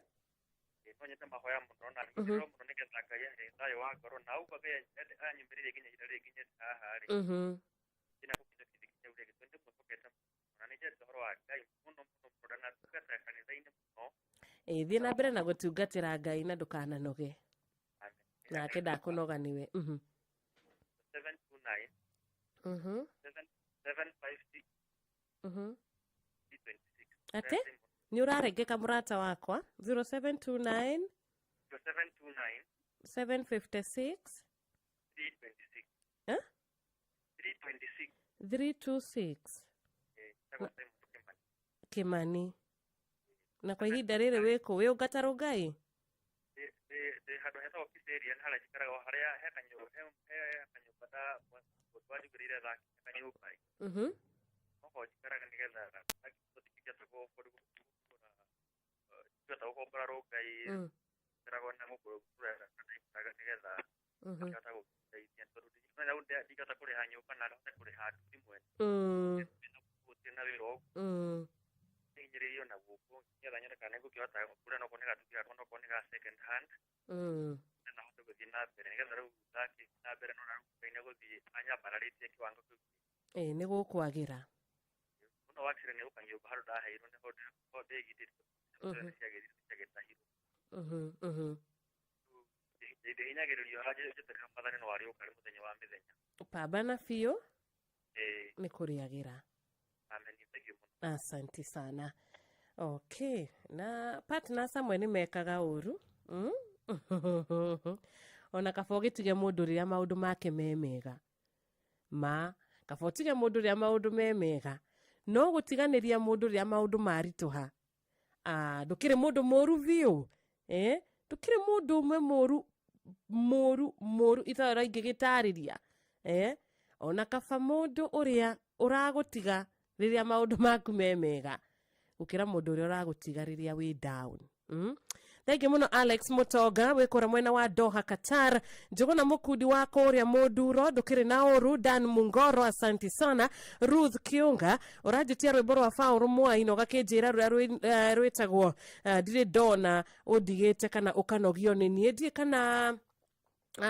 Ĩĩ, no nyende mahoya mũno na ngĩrwo mũno nĩgetha Ngai ahe thayũ wa ngoro na ũguo Ngai anyumĩrĩrie nginya ihinda rĩrĩ nginyĩte haha rĩ. Ndĩna gũkinya kĩndũ kĩu rĩngĩ, tondũ ndĩmwĩhokete mũno na nĩnjendete ũhoro wa Ngai mũno mũno mũno na ndungataga kanitha-inĩ mũno. Ĩĩ, thiĩ na mbere na gũtungatĩra Ngai na ndũkananoge. Nake ndakũnoga nĩwe. 729 756 326. Atĩ? Nĩ ũrarengeka mũrata wakwa. 0729 729 756 326. Eh? 326. 326. Ĩtagwo Simon Kimani. Kimani. Na kwa ihinda rĩrĩ wĩkũ? Wĩ Ũngata Rũngai? Ndĩ handũ hetagwo Kiseria, nĩ harĩa njikaraga, harĩa he kanyũmba, he kanyũmba mũndũ wanjugĩrĩire thaki, he kanyũmba ĩ. Noho njikaraga nĩgetha ndingĩhota ndingĩhota gũkombora Rũngai, njikaraga na gũkũ rũraya ndaikaraga nĩgetha ngĩhota gũteithia, tondũ ndingĩhota kũrĩha nyũmba na hote kũrĩha nduthi mwene. Gũtirĩ na wĩra ũguo. Hinyĩrĩirio na gũkũ nĩgetha nyone kana nĩngũkĩhota kũrĩa nokorwo nĩ gatuthi gakwa, nokorwo nĩ ga second hand. Nĩgetha hote gũthiĩ na mbere, nĩgetha rĩu ndakĩthiĩ na mbere no rĩu Ngai nĩegũthiĩ anyambararĩtie kiwango kĩu. Ĩĩ, nĩ gũkwagĩra. Mũno wakire nĩ gũka nyũmba handũ ndaheirwo nĩho ndĩgitĩtwo. Nĩ ciagĩrire, ciagĩtahirwo. Ndĩhinyagĩrĩrio haha njeterera Mwathani no arĩũka arĩ mũthenya wa mĩthenya. Pambana biũ. Ĩĩ. Nĩ kũrĩagĩra. Amen, thank you mũno. Asante sana. Okay, na partners amwe nĩ mekaga ũru. Ona kaba ũgĩtige mũndũ rĩrĩa maũndũ make me mega. Ma, kaba ũtige mũndũ rĩrĩa maũndũ me mega. No gũtiganĩria mũndũ rĩrĩa maũndũ maritũha. Ndũkĩrĩ mũndũ mũru biũ. Ndũkĩrĩ mũndũ ũmwe mũru mũru mũru itara ingĩgĩtarĩria. Eh? Ona kaba mũndũ ũrĩa ũragũtiga rĩrĩa maũndũ maku me mega gũkĩra mũndũ ũrĩa ũragũtiga rĩrĩa wĩ down. Thengiũ mũno Alex Mũtonga wĩ kũrĩa mwena wa Doha Qatar. Njũgũna Mũkundi wa kũrĩa Mũnduro ndũkĩrĩ na ũru. Dan Mungoro asanti sana. Ruth Kiunga ũranjĩtia rwĩmbo rwa Faũrũ Mwai na ũgakĩnjĩra rũrĩa rwĩtagwo ndirĩ ndona ũndigĩte kana ũkanogio nĩ niĩ. Ndiĩ kana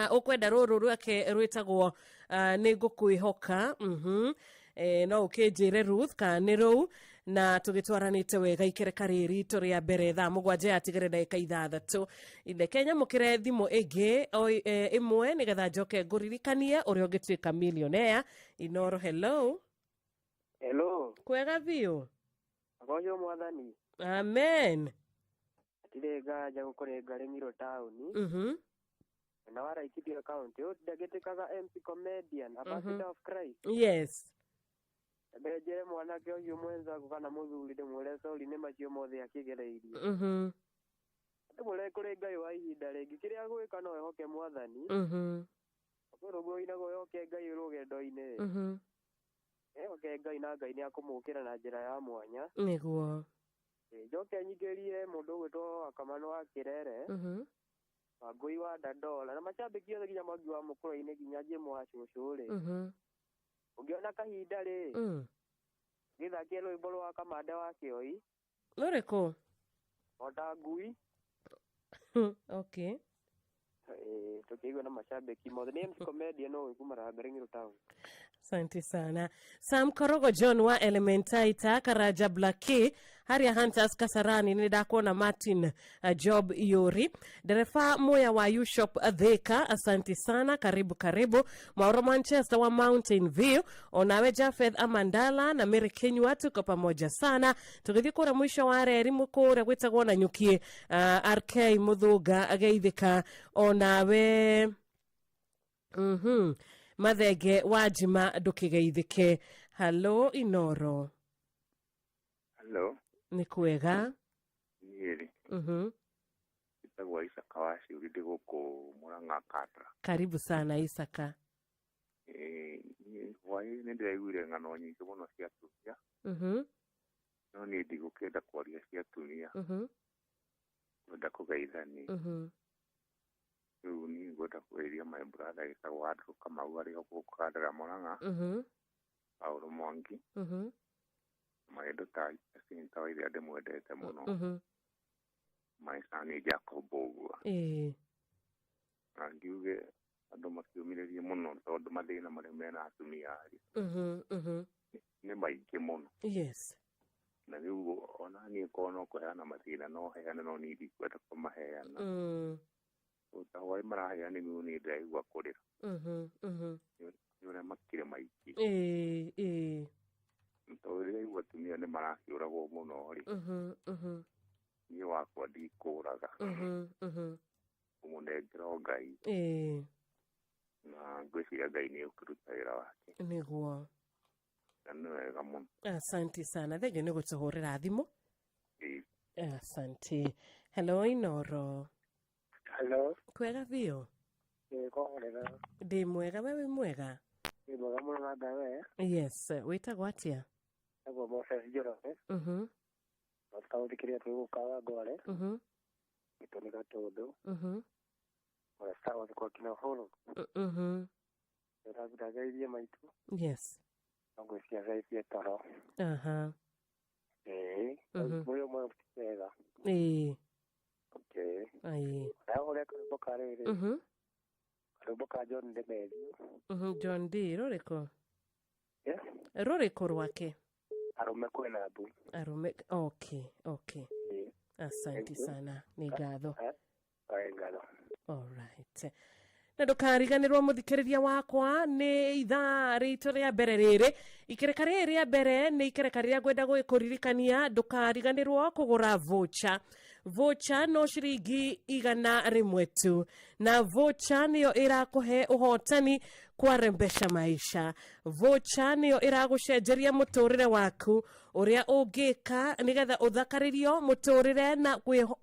ũkwenda rũrũ rwake rwĩtagwo nĩ ngũkwĩhoka. No ũkĩnjĩre Ruth kana nĩ rũu na tũgĩtwaranĩte wega ikereka rĩrĩ ritũ rĩa mbere thaa 7 yatigĩre ndagĩka 6. Reke nyamũkĩre thimũ ĩngĩ ĩmwe nĩgetha njoke ngũririkanie ũrĩa ũngĩtuĩka millionaire. Inoro, hello. Hello. Kwega biũ. Agocio mwathani. Amen. Hatirĩ nganja gũkũrĩ Ngarĩmiro taũni. Na wa Laikipia County, ũyũ ndagĩtĩkaga MC Comedian, Ambassador of Christ. Yes. Mbere njĩre mwanake ũcio mwenzangu kana mũthuri ndĩmwĩre sorry nĩ macio mothe akĩgereirie. Ndĩmwĩre kũrĩ Ngai wa ihinda rĩngĩ kĩrĩa gwĩka no ehoke mwathani. Kwĩ rũgũ ũinagwo ehoke Ngai rũgendo-inĩ. Ehoke Ngai na Ngai nĩ akũmũkĩra na njĩra ya mwanya. Nĩguo. Njoke nyingĩrie mũndũ ũgwĩtwo Wakamano wa Kĩrere. Wangũi wa Dandora na macambĩki othe nginya Mwangi wa Mũkũrwe-inĩ nginya Jim wa Cũcũ rĩ. Ũngĩona kahinda rĩ, gĩthakie rwĩmbo rwa Kamande wa Kĩoi. Rũrĩkũ? Ota ngui. Okay. Tũkĩigua na macambĩki mothe. Nĩ MC Comedian no kuma Rangarĩng'iro town. Asante sana. Sam Korogo John wa Elementaita Karaja Blaki Haria Hunters Kasarani nĩ ndakuona Martin Job Yori dereba moya wa U-Shop Thika, asante sana, karibu karibu. Mauro Manchester wa Mountain View, onawe Jafeth Amandala na Mary Kinyua, tuko pamoja sana. Tũgĩthiĩ kũrĩa mũico wa reri kũrĩa gwĩtagwo na nyuki RK Muthunga ageithĩka onawe Mathenge wa Njima ndũkĩgeithĩke. Hello Inoro. Hello. Nĩ kwega. Niĩ rĩ. Njĩtagwo Isaka wa Ciuri ndĩ gũkũ Murang'a Katra. Karibu sana Isaka. Niĩ hwaĩ nĩ ndĩraiguire ng'ano nyingĩ mũno cia atumia. No niĩ ndigũkĩenda kwaria cia atumia. Ngwenda kũgeithania. Rĩu niĩ ngwenda kũgeithia my brother gĩtagwo Andrew Kamau arĩ o gũkũ Kandara Murang'a. Paulo Mwangi. Maĩndũ ta Jacinta wa ĩrĩa ndĩmwendete mũno. My son Jacob ũguo. Na ngiuge andũ makĩũmĩrĩrie mũno tondũ mathĩna marĩa mena atumia rĩ. Nĩ maingĩ mũno. Yes. Na rĩu ona niĩ korwo no kũheana mathĩna no heane no niĩ ndikwenda kũmaheana. Ta hwaĩ maraheana nĩguo niĩ ndĩraigua kũrĩra. Nĩ ũrĩa makire maingĩ. Tondũ rĩrĩa aigua atumia nĩ marakĩũragwo mũno rĩ. Niĩ wakwa ndikũraga. Kũmũnengera o Ngai. Na ngwĩciria Ngai nĩ ũkĩruta wĩra wake. Nĩguo. Na nĩ wega mũno. Asante sana. Thengiũ nĩ gũtũhũrĩra thimũ. Asante. Hello Inoro. Hello. Kwega biũ. Ĩ, kwega. Ndĩ mwega, we wĩ mwega? Ndĩ mwega mũno na Ngai we. Yes, wĩtagwo atĩa? Wĩtagwo Moses Njoroge. Taũthikĩria twĩ gũkũ Kawangware. Gĩtũ nĩ Gatũndũ. Mũrata kwa kina Uhuru. Ndĩrathikagĩrĩria maitũ. Yes. No ngwĩciria thaa ici toro. Ĩĩ. Mũrĩ ũmwe wega. Ĩĩ. Okay. Ĩĩ. Na ũrĩa karwĩmbo ka rĩrĩ. Karwĩmbo ka John Demethew. John D rũrĩkũ? Yes. Rũrĩkũ rwake? Arũme kwĩna mbu. Arũme, okay, okay. Ĩĩ. Asante Thank you. sana, nĩ ngatho. Nĩ ngatho. All right. Na ndũkariganĩrwo mũthikĩrĩria wakwa nĩ ithaa ritũ rĩa mbere rĩrĩ. Ikereka rĩrĩ rĩa mbere nĩ ikereka rĩrĩa ngwenda gũkũririkania ndũkariganĩrwo kũgũra voucher. Voucher no ciringi 100 tu, na voucher nĩyo ĩrakũhe ũhotani kwarembesha maisha. Voucher nĩyo ĩragũcenjeria mũtũrĩre waku ũrĩa ũngĩka nĩgetha ũthakarĩrio mũtũrĩre na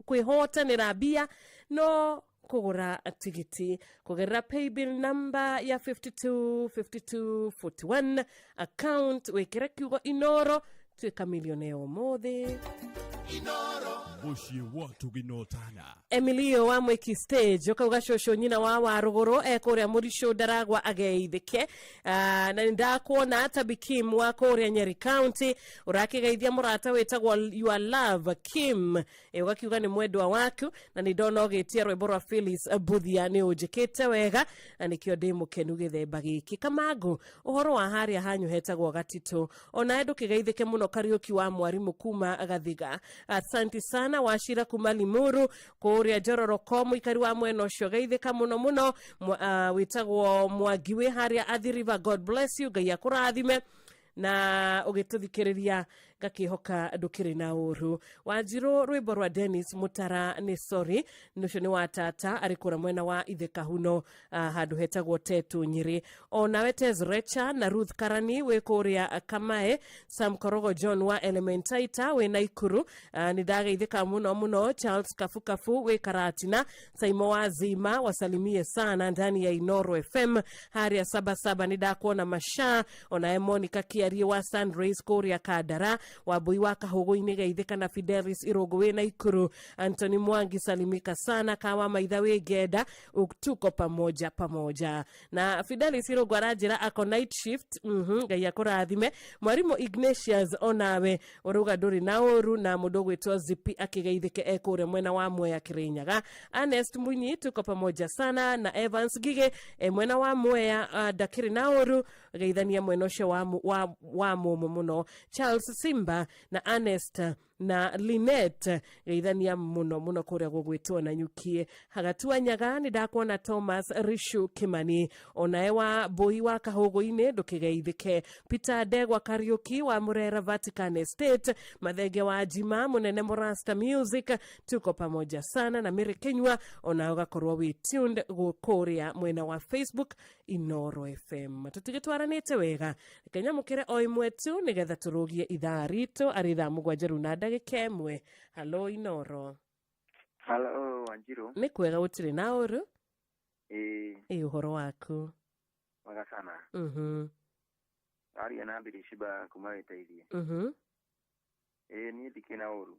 kwĩhotanĩra mbia. No kũgũra tigiti kũgerera paybill number ya 525241, account wĩkĩre kiugo Inoro, tuĩka millionaire ũmũthĩ. Mũciĩ wa Tũginotana. Emilio wa Mwiki stage ũkauga cũcũ nyina wa Warũgũrũ ekũrĩa Mũricũ Ndaragwa ageithĩke. Na nĩ ndakuona Tabi Kim wa kũrĩa Nyeri County ũrakĩgeithia mũrata wĩtagwo Your Love Kim, ũgakiuga nĩ mwendwa waku, na nĩ ndona ũgĩtia rwĩmbo rwa Phyllis Buthia nĩ ũnjĩkĩte wega na nĩkĩo ndĩ mũkenu gĩthemba gĩkĩ. Kamangu, ũhoro wa harĩa hanyu hetagwo Gatitũ, onawe ndũkĩgeithĩke mũno. Kariũki wa mwarimũ kuma Gathiga, asanti sana. Wacira kuma Limuru kũrĩa Njororoko, mũikari wa mwena ũcio geithĩka mũno mũno. Wĩtagwo Mwangi wĩ harĩa Athi River, God bless you, Ngai akũrathime na ũgĩtũthikĩrĩria, ngakĩhoka ndũkĩrĩ na ũru. Wanjirũ, rwĩmbo rwa Dennis Mũtara nĩ sorry ũcio nĩ wa tata arĩ kũrĩa mwena wa Ithe Kahuno, handũ hetagwo Tetu Nyĩrĩ. Onawe Tes Recha na Ruth Karani wĩ kũrĩa Kamae, Sam Korogo John wa Elementaita wĩ Naikuru, nĩ ndageithĩka mũno mũno. Charles Kafukafu wĩ Karatina, Saimo wa Zima wasalimie sana ndani ya Inoro FM harĩa Sabasaba, nĩ ndakuona. Masha onawe Monica Kiarie wa Sunrays kũrĩa Kandara, Wambui wa Kahũgũ-inĩ geithĩka, na Fidelis Irũngũ wĩ Naikuru. Anthony Mwangi salimika sana, Kawa Maitha wĩ Ngenda, tuko pamoja pamoja na Fidelis Irũngũ aranjĩra ako night shift. Ngai akũrathime. Mwarimũ Ignatius onawe ũrauga ndũrĩ na ũru, na mũndũ ũgwĩtwo Zipi akĩgeithĩke ekũrĩa mwena wa Mwea Kĩrĩnyaga. Ernest Munyi, tuko pamoja sana, na Evans Gige mwena wa Mwea, ndakĩrĩ na ũru, geithania mwena ũcio wa mũmũ mũno. Charles Simba na Ernest na Linet, geithania mũno mũno kũrĩa gũgwĩtwo na Nyukie Hagatua Nyaga. Nĩ ndakuona Thomas Rishu Kimani, onawe wa Mbui wa Kahũgũ-inĩ ndũkĩgeithĩke. Peter Ndegwa Kariuki wa Murera Vatican Estate, Mathenge wa Jima Mũnene Morasta Music, tuko pamoja sana, na Mary Kenywa onawe ũgakorwo wĩ tuned kũrĩa mwena wa Facebook Inoro FM. Tũtigĩtwaranĩte wega, reke nyamũkĩre o ĩmwe tu nĩgetha tũrũgie ithaa ritũ arĩ thaa 7 rĩu na ndagĩka 1. Halo Inoro. Halo Wanjiru. Nĩ kwega, gũtirĩ na ũru. Ĩĩ. Ĩ ũhoro waku? Mwega sana. Aria na Birishiba kuma wĩteithie. Ĩĩ, niĩ ndikĩ na ũru.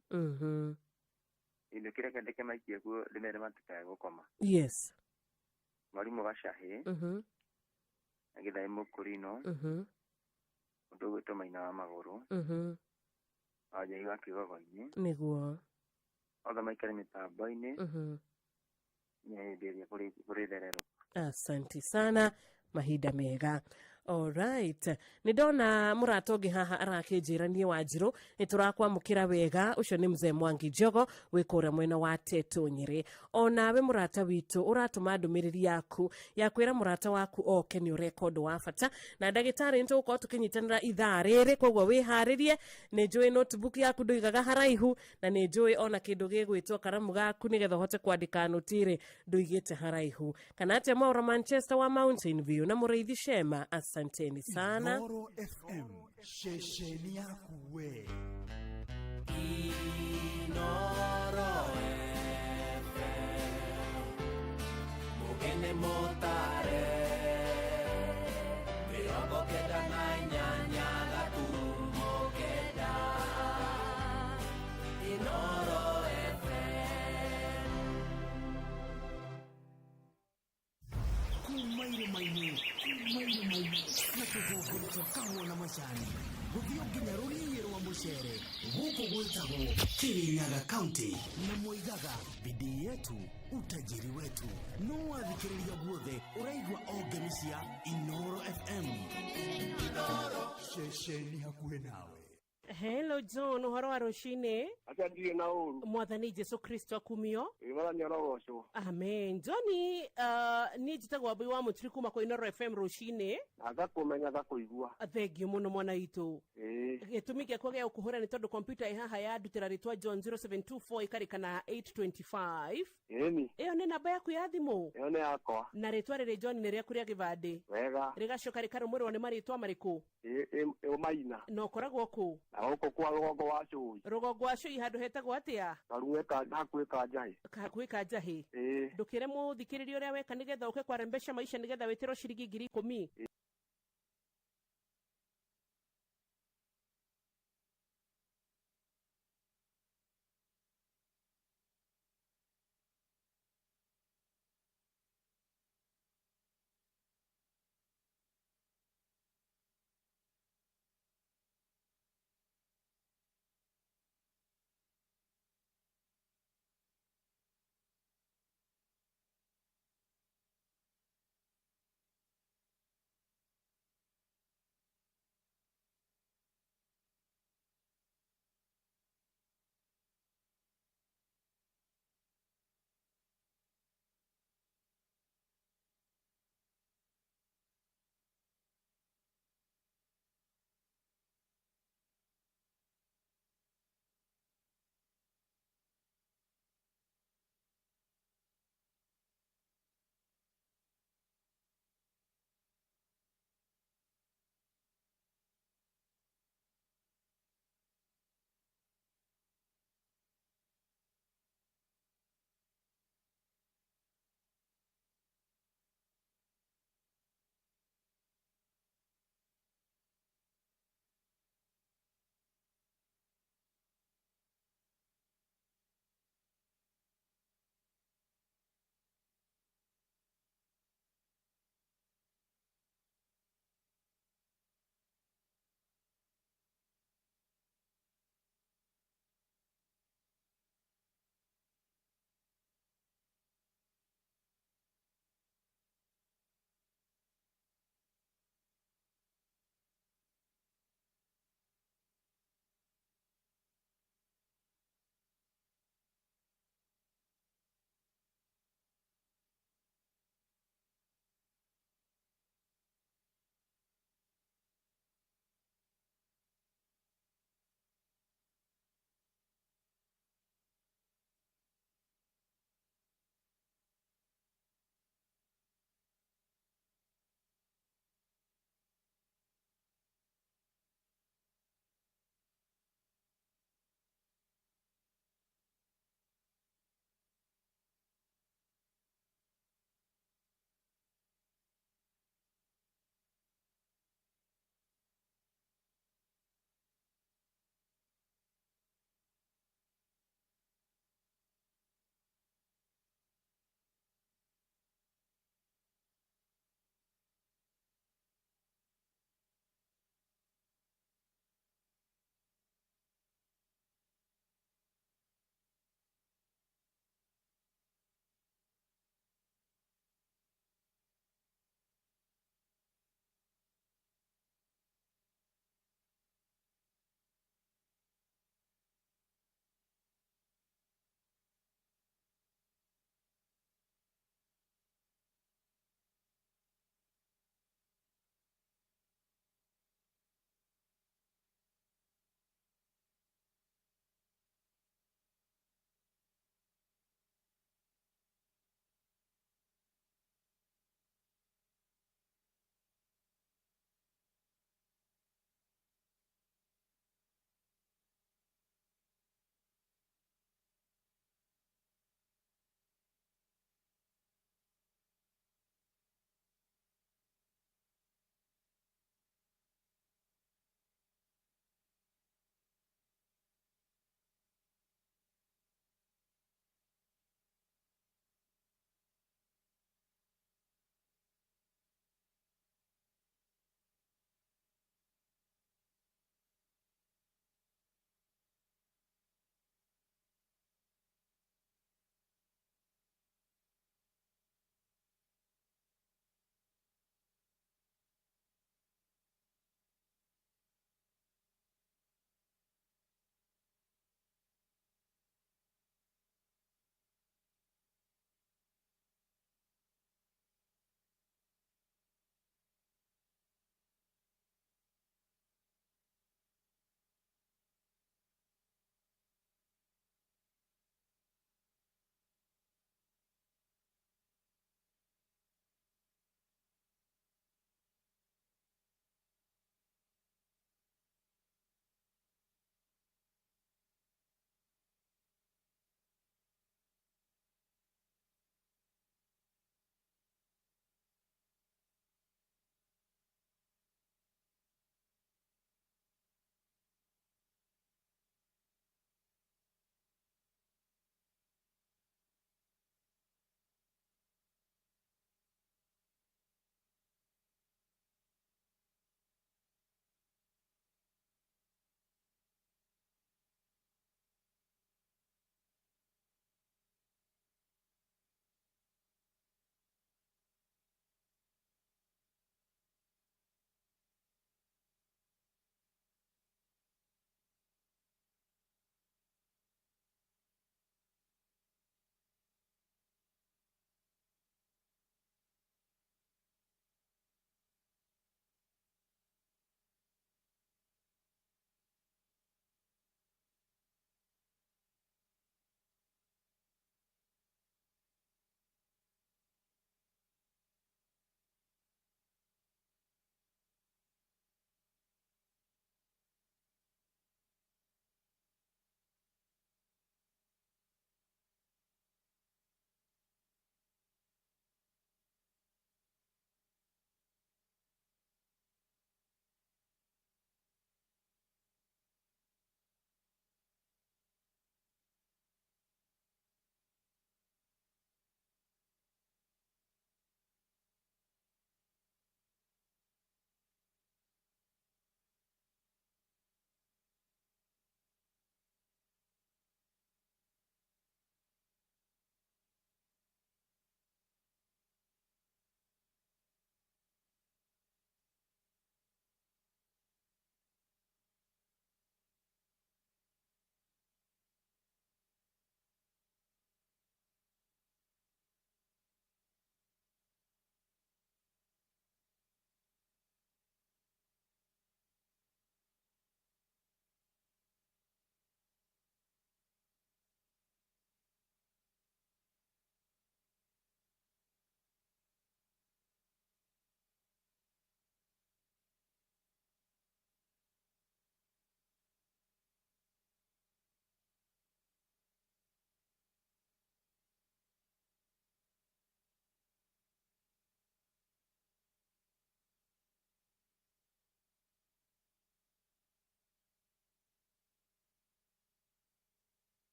Indo kĩreke ndeke maikie kuo ndĩmere matikae gũkoma. Mwarimũ Gacahĩ na Gĩthaĩ Mũkũrino, mũndũ ũgwĩtwo Maina wa Magũrũ, Wanjai wa Kĩgogo-inĩ. Nĩguo. Othe maikare mĩtambo-inĩ nginya hĩndĩ ĩrĩa kũrĩ thererũka. Asanti sana, mahinda mega. Alright, nĩ ndona mũrata ũngĩ haha arakĩnjĩra niĩ Wanjirũ nĩ tũrakwamũkĩra wega. Ũcio nĩ mzee Mwangi Njogo wĩ kũrĩa mwena wa Tetu Nyĩrĩ. Onawe mũrata witũ ũratũma ndũmĩrĩri yaku ya kwĩra mũrata waku oke nĩ ũreka ũndũ wa bata, na ndagĩtarĩ nĩ tũgũkorwo tũkĩnyitanĩra ithaa rĩrĩ, koguo wĩharĩrie. Nĩ njũĩ notebook yaku ndũigaga haraihu, na nĩ njũĩ ona kĩndũ gĩgwĩtwo karamu gaku nĩgetha ũhote kwandĩka nũtirĩ ndũigĩte haraihu kana atĩa. Mwaura Manchester wa Mountain View na Mũrĩithi Shema, asanteni sana. Inoro FM, ceceni yaku we. Inoro FM, mugene motare 98.9. Inoro FM. Kuma irĩma-inĩ na tũthũngũri twa kahũa na macani gũthiĩ nginya rũriĩ rwa mũcere, gũkũ gwĩtagwo Kirinyaga County, na moigaga bidii yetu utajiri wetu. No wathikĩrĩria guothe ũraigua o ngemi cia Inoro FM. Inoro, ceceni hakuhĩ nawe. Hello John, ũhoro wa rũcinĩ? Acha ndirĩ na ũru. Mwathani Jesu Kristo akumio. Ĩ, Mwathani arogocwo. Amen. Johnny, niĩ njĩtagwo Wambui wa Mũturi kuma kwa Inoro FM rũcinĩ. Na ngakũmenya, ngakũigua. Thengio mũno mwana witũ. Ĩĩ. Gĩtũmi gĩakwa gĩa gũkũhũra nĩ tondũ kompyuta ĩ haha yandutĩra rĩtwa John 0724 ĩkarĩka na 825. Ĩni. Ĩyo nĩ namba yaku ya thimũ? Ĩyo nĩ yakwa. Na rĩtwa rĩrĩ John nĩ rĩaku rĩa gĩbandĩ? Wega. Rĩgacoka rĩkarũmĩrĩrwo nĩ marĩtwa marĩkũ? Ĩ, ĩ, Maina. Na ũkoragwo kũ? Na Gũkũ kwa rũgongo wa Cũi. Rũgongo wa Cũi handũ hetagwo atĩa? Karuĩ ka hakuhĩ ka Njahĩ. Hakuhĩ ka Njahĩ. Ĩĩ. Ndũkĩre mũthikĩrĩria ũrĩa weka nĩgetha ũke kwarembesha maisha nĩgetha wĩtĩrwo ciringi 10,000.